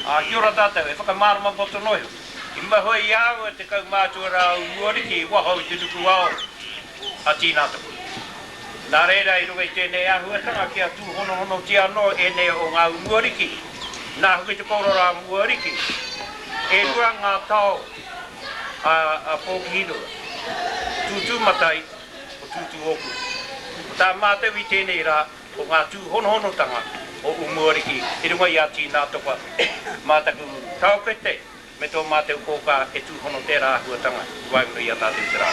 Ā, kia ora tātou, e whakamārama poto noa iho. I mahue i a au e te kaumātua rā o Umuariki i waho i te nuku ao a Tīnātoko. Nā reira i runga i tēnei āhuatanga kia tūhonohonotia anō ēnei o ngā Umuariki, nā hoki te kōrero a Umuariki, e rua ngā tao a Pōkihiroa, Tūtūmatai, ko Tūtūōkura. Ko tā mātou i tēnei rā, ko ngā tūhonohonotanga o Umuariki i runga i a Tīnātoka mā taku taokete Me tō mātou kōkā e tūhono tērā āhuatanga i waenganui i a tātou i te rā.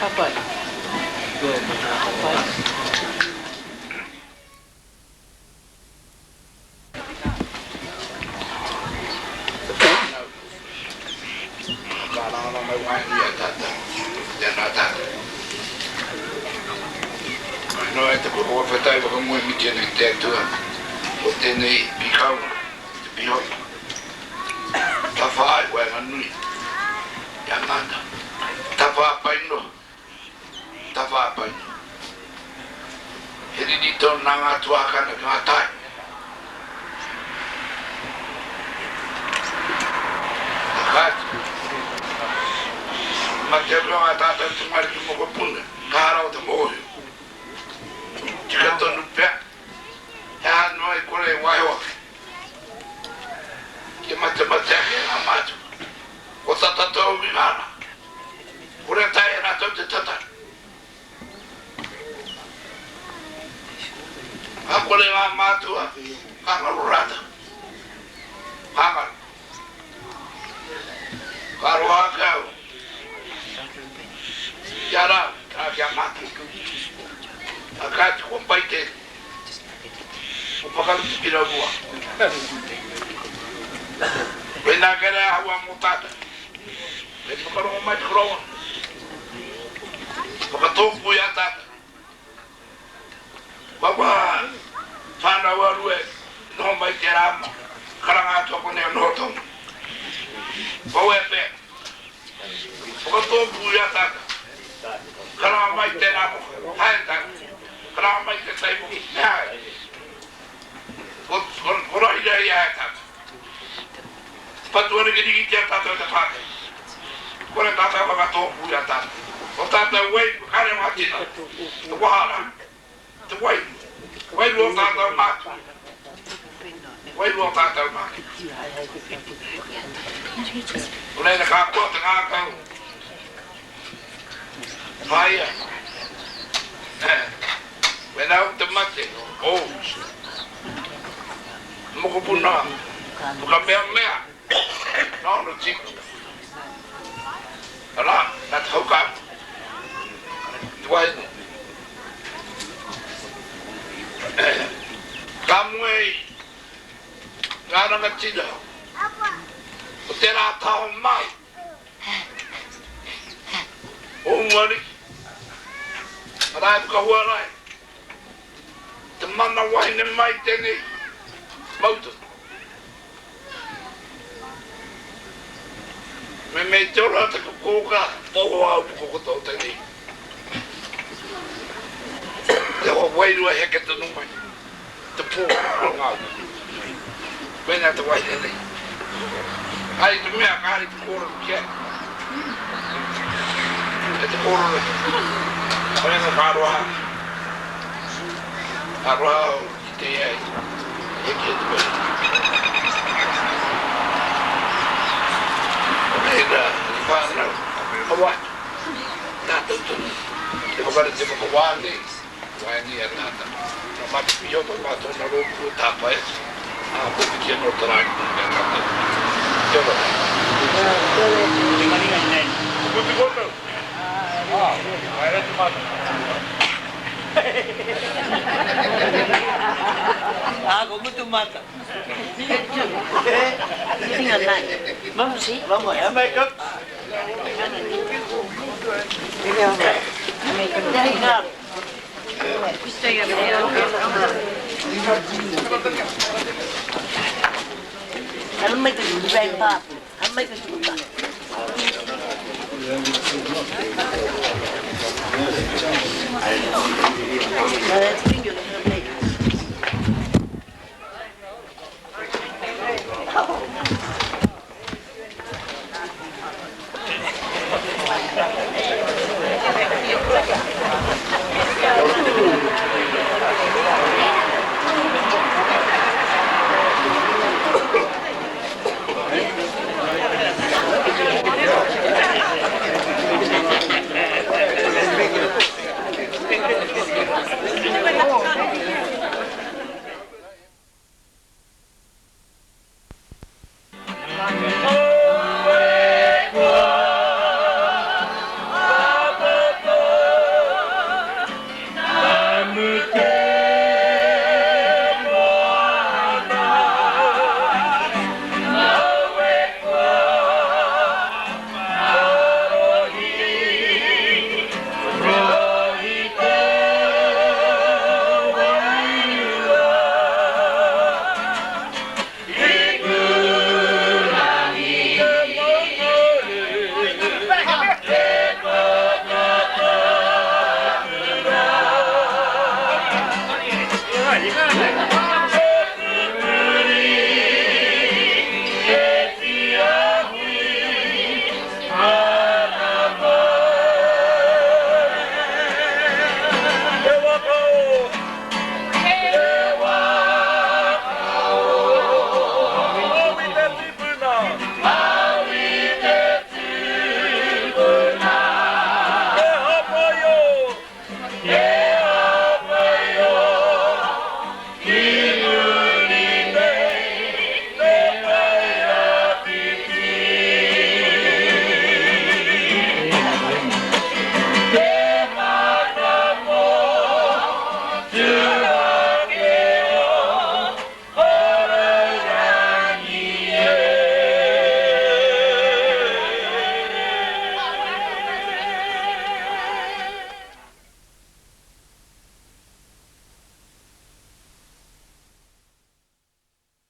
Ka pai. Ka pai. whānau waenganui i a tātou. Tēnā tātou. Mai noa e te whakawhetai whakamoemiti ana ki te Atua o tēnei pikaunga, te pihoi. Tawhā i waenganui i a mātou. Tawhā pai noa. Tawhā pai noa. He riri tonu nā ngā tuākana ki ngā tāne. Ka kāti. Mate anō ā tātou tamariki mokopuna, kaha rawa te mōhio. Tika tonu pea, he aha noa i kore e waiho ake. Kia matemate ake ngā mātua. Ko tata tou ki ngā rā. Kore taea e rātou te tatari. Ka kore ngā mātua, ka ngaro rātou. Ka ngaro. Ka roa ake au ki a rāua, arā, ki a mātou. A kāti kua pai tēnei. Kua pakaru te pira mua. Koinā kei reira ahau mō tātou. Kei te whakarongo mai te koroua. Whakatōpū i a tātou. Kua wā whānau a Rue noho mai te rā ma karanga atu a konei o noho tonu. Kua wea pea. Whakatōpū i a tātou. Karanga mai tērā moka. Haere tātou. Karanga mai tētahi moka. Me haere. Ko rahi rahi a tātou. Patu ana ki rikitia tātou te pātai. Kore tātou whakatōpū i a tātou. O tātou wai, kare o ngā tina, te waha rā, te wairua, wairua o tātou mātua, wairua o tātou mātua. Nō reira ka koa te ngākau, whāia, wena au te mate, oh. Mokopuna, whakameamea, nāna tipu. Arā, nā te haukāpu, te wahine. Ka moe i ngā rangatira o tērā taho mai o Umuariki, arā e whakahua rai. Te mana wahine mai tenei mautoto. Me me te ora te kokoka poho au pukoko tau tenei. Te hoa wairua heke tonu mai. Te po o ngā Koina te wahine nei. Hai te mea kāre te kōrero ki ai. E te kōrero. Koina ka aroha. Aroha au ki te ia i heke te wahine. Reira, i whānau, hau atu, tātou tonu, te whakarite whakawā nei. Waenga i a tātou. Nā Mate Pihopa mā tōna rōpū o tāpae atu, ā, kua piki anō te rā ki runga i a tātou. Kia ora. Puti koutou. Haere atu mātou. Ā, ko mutu mātou.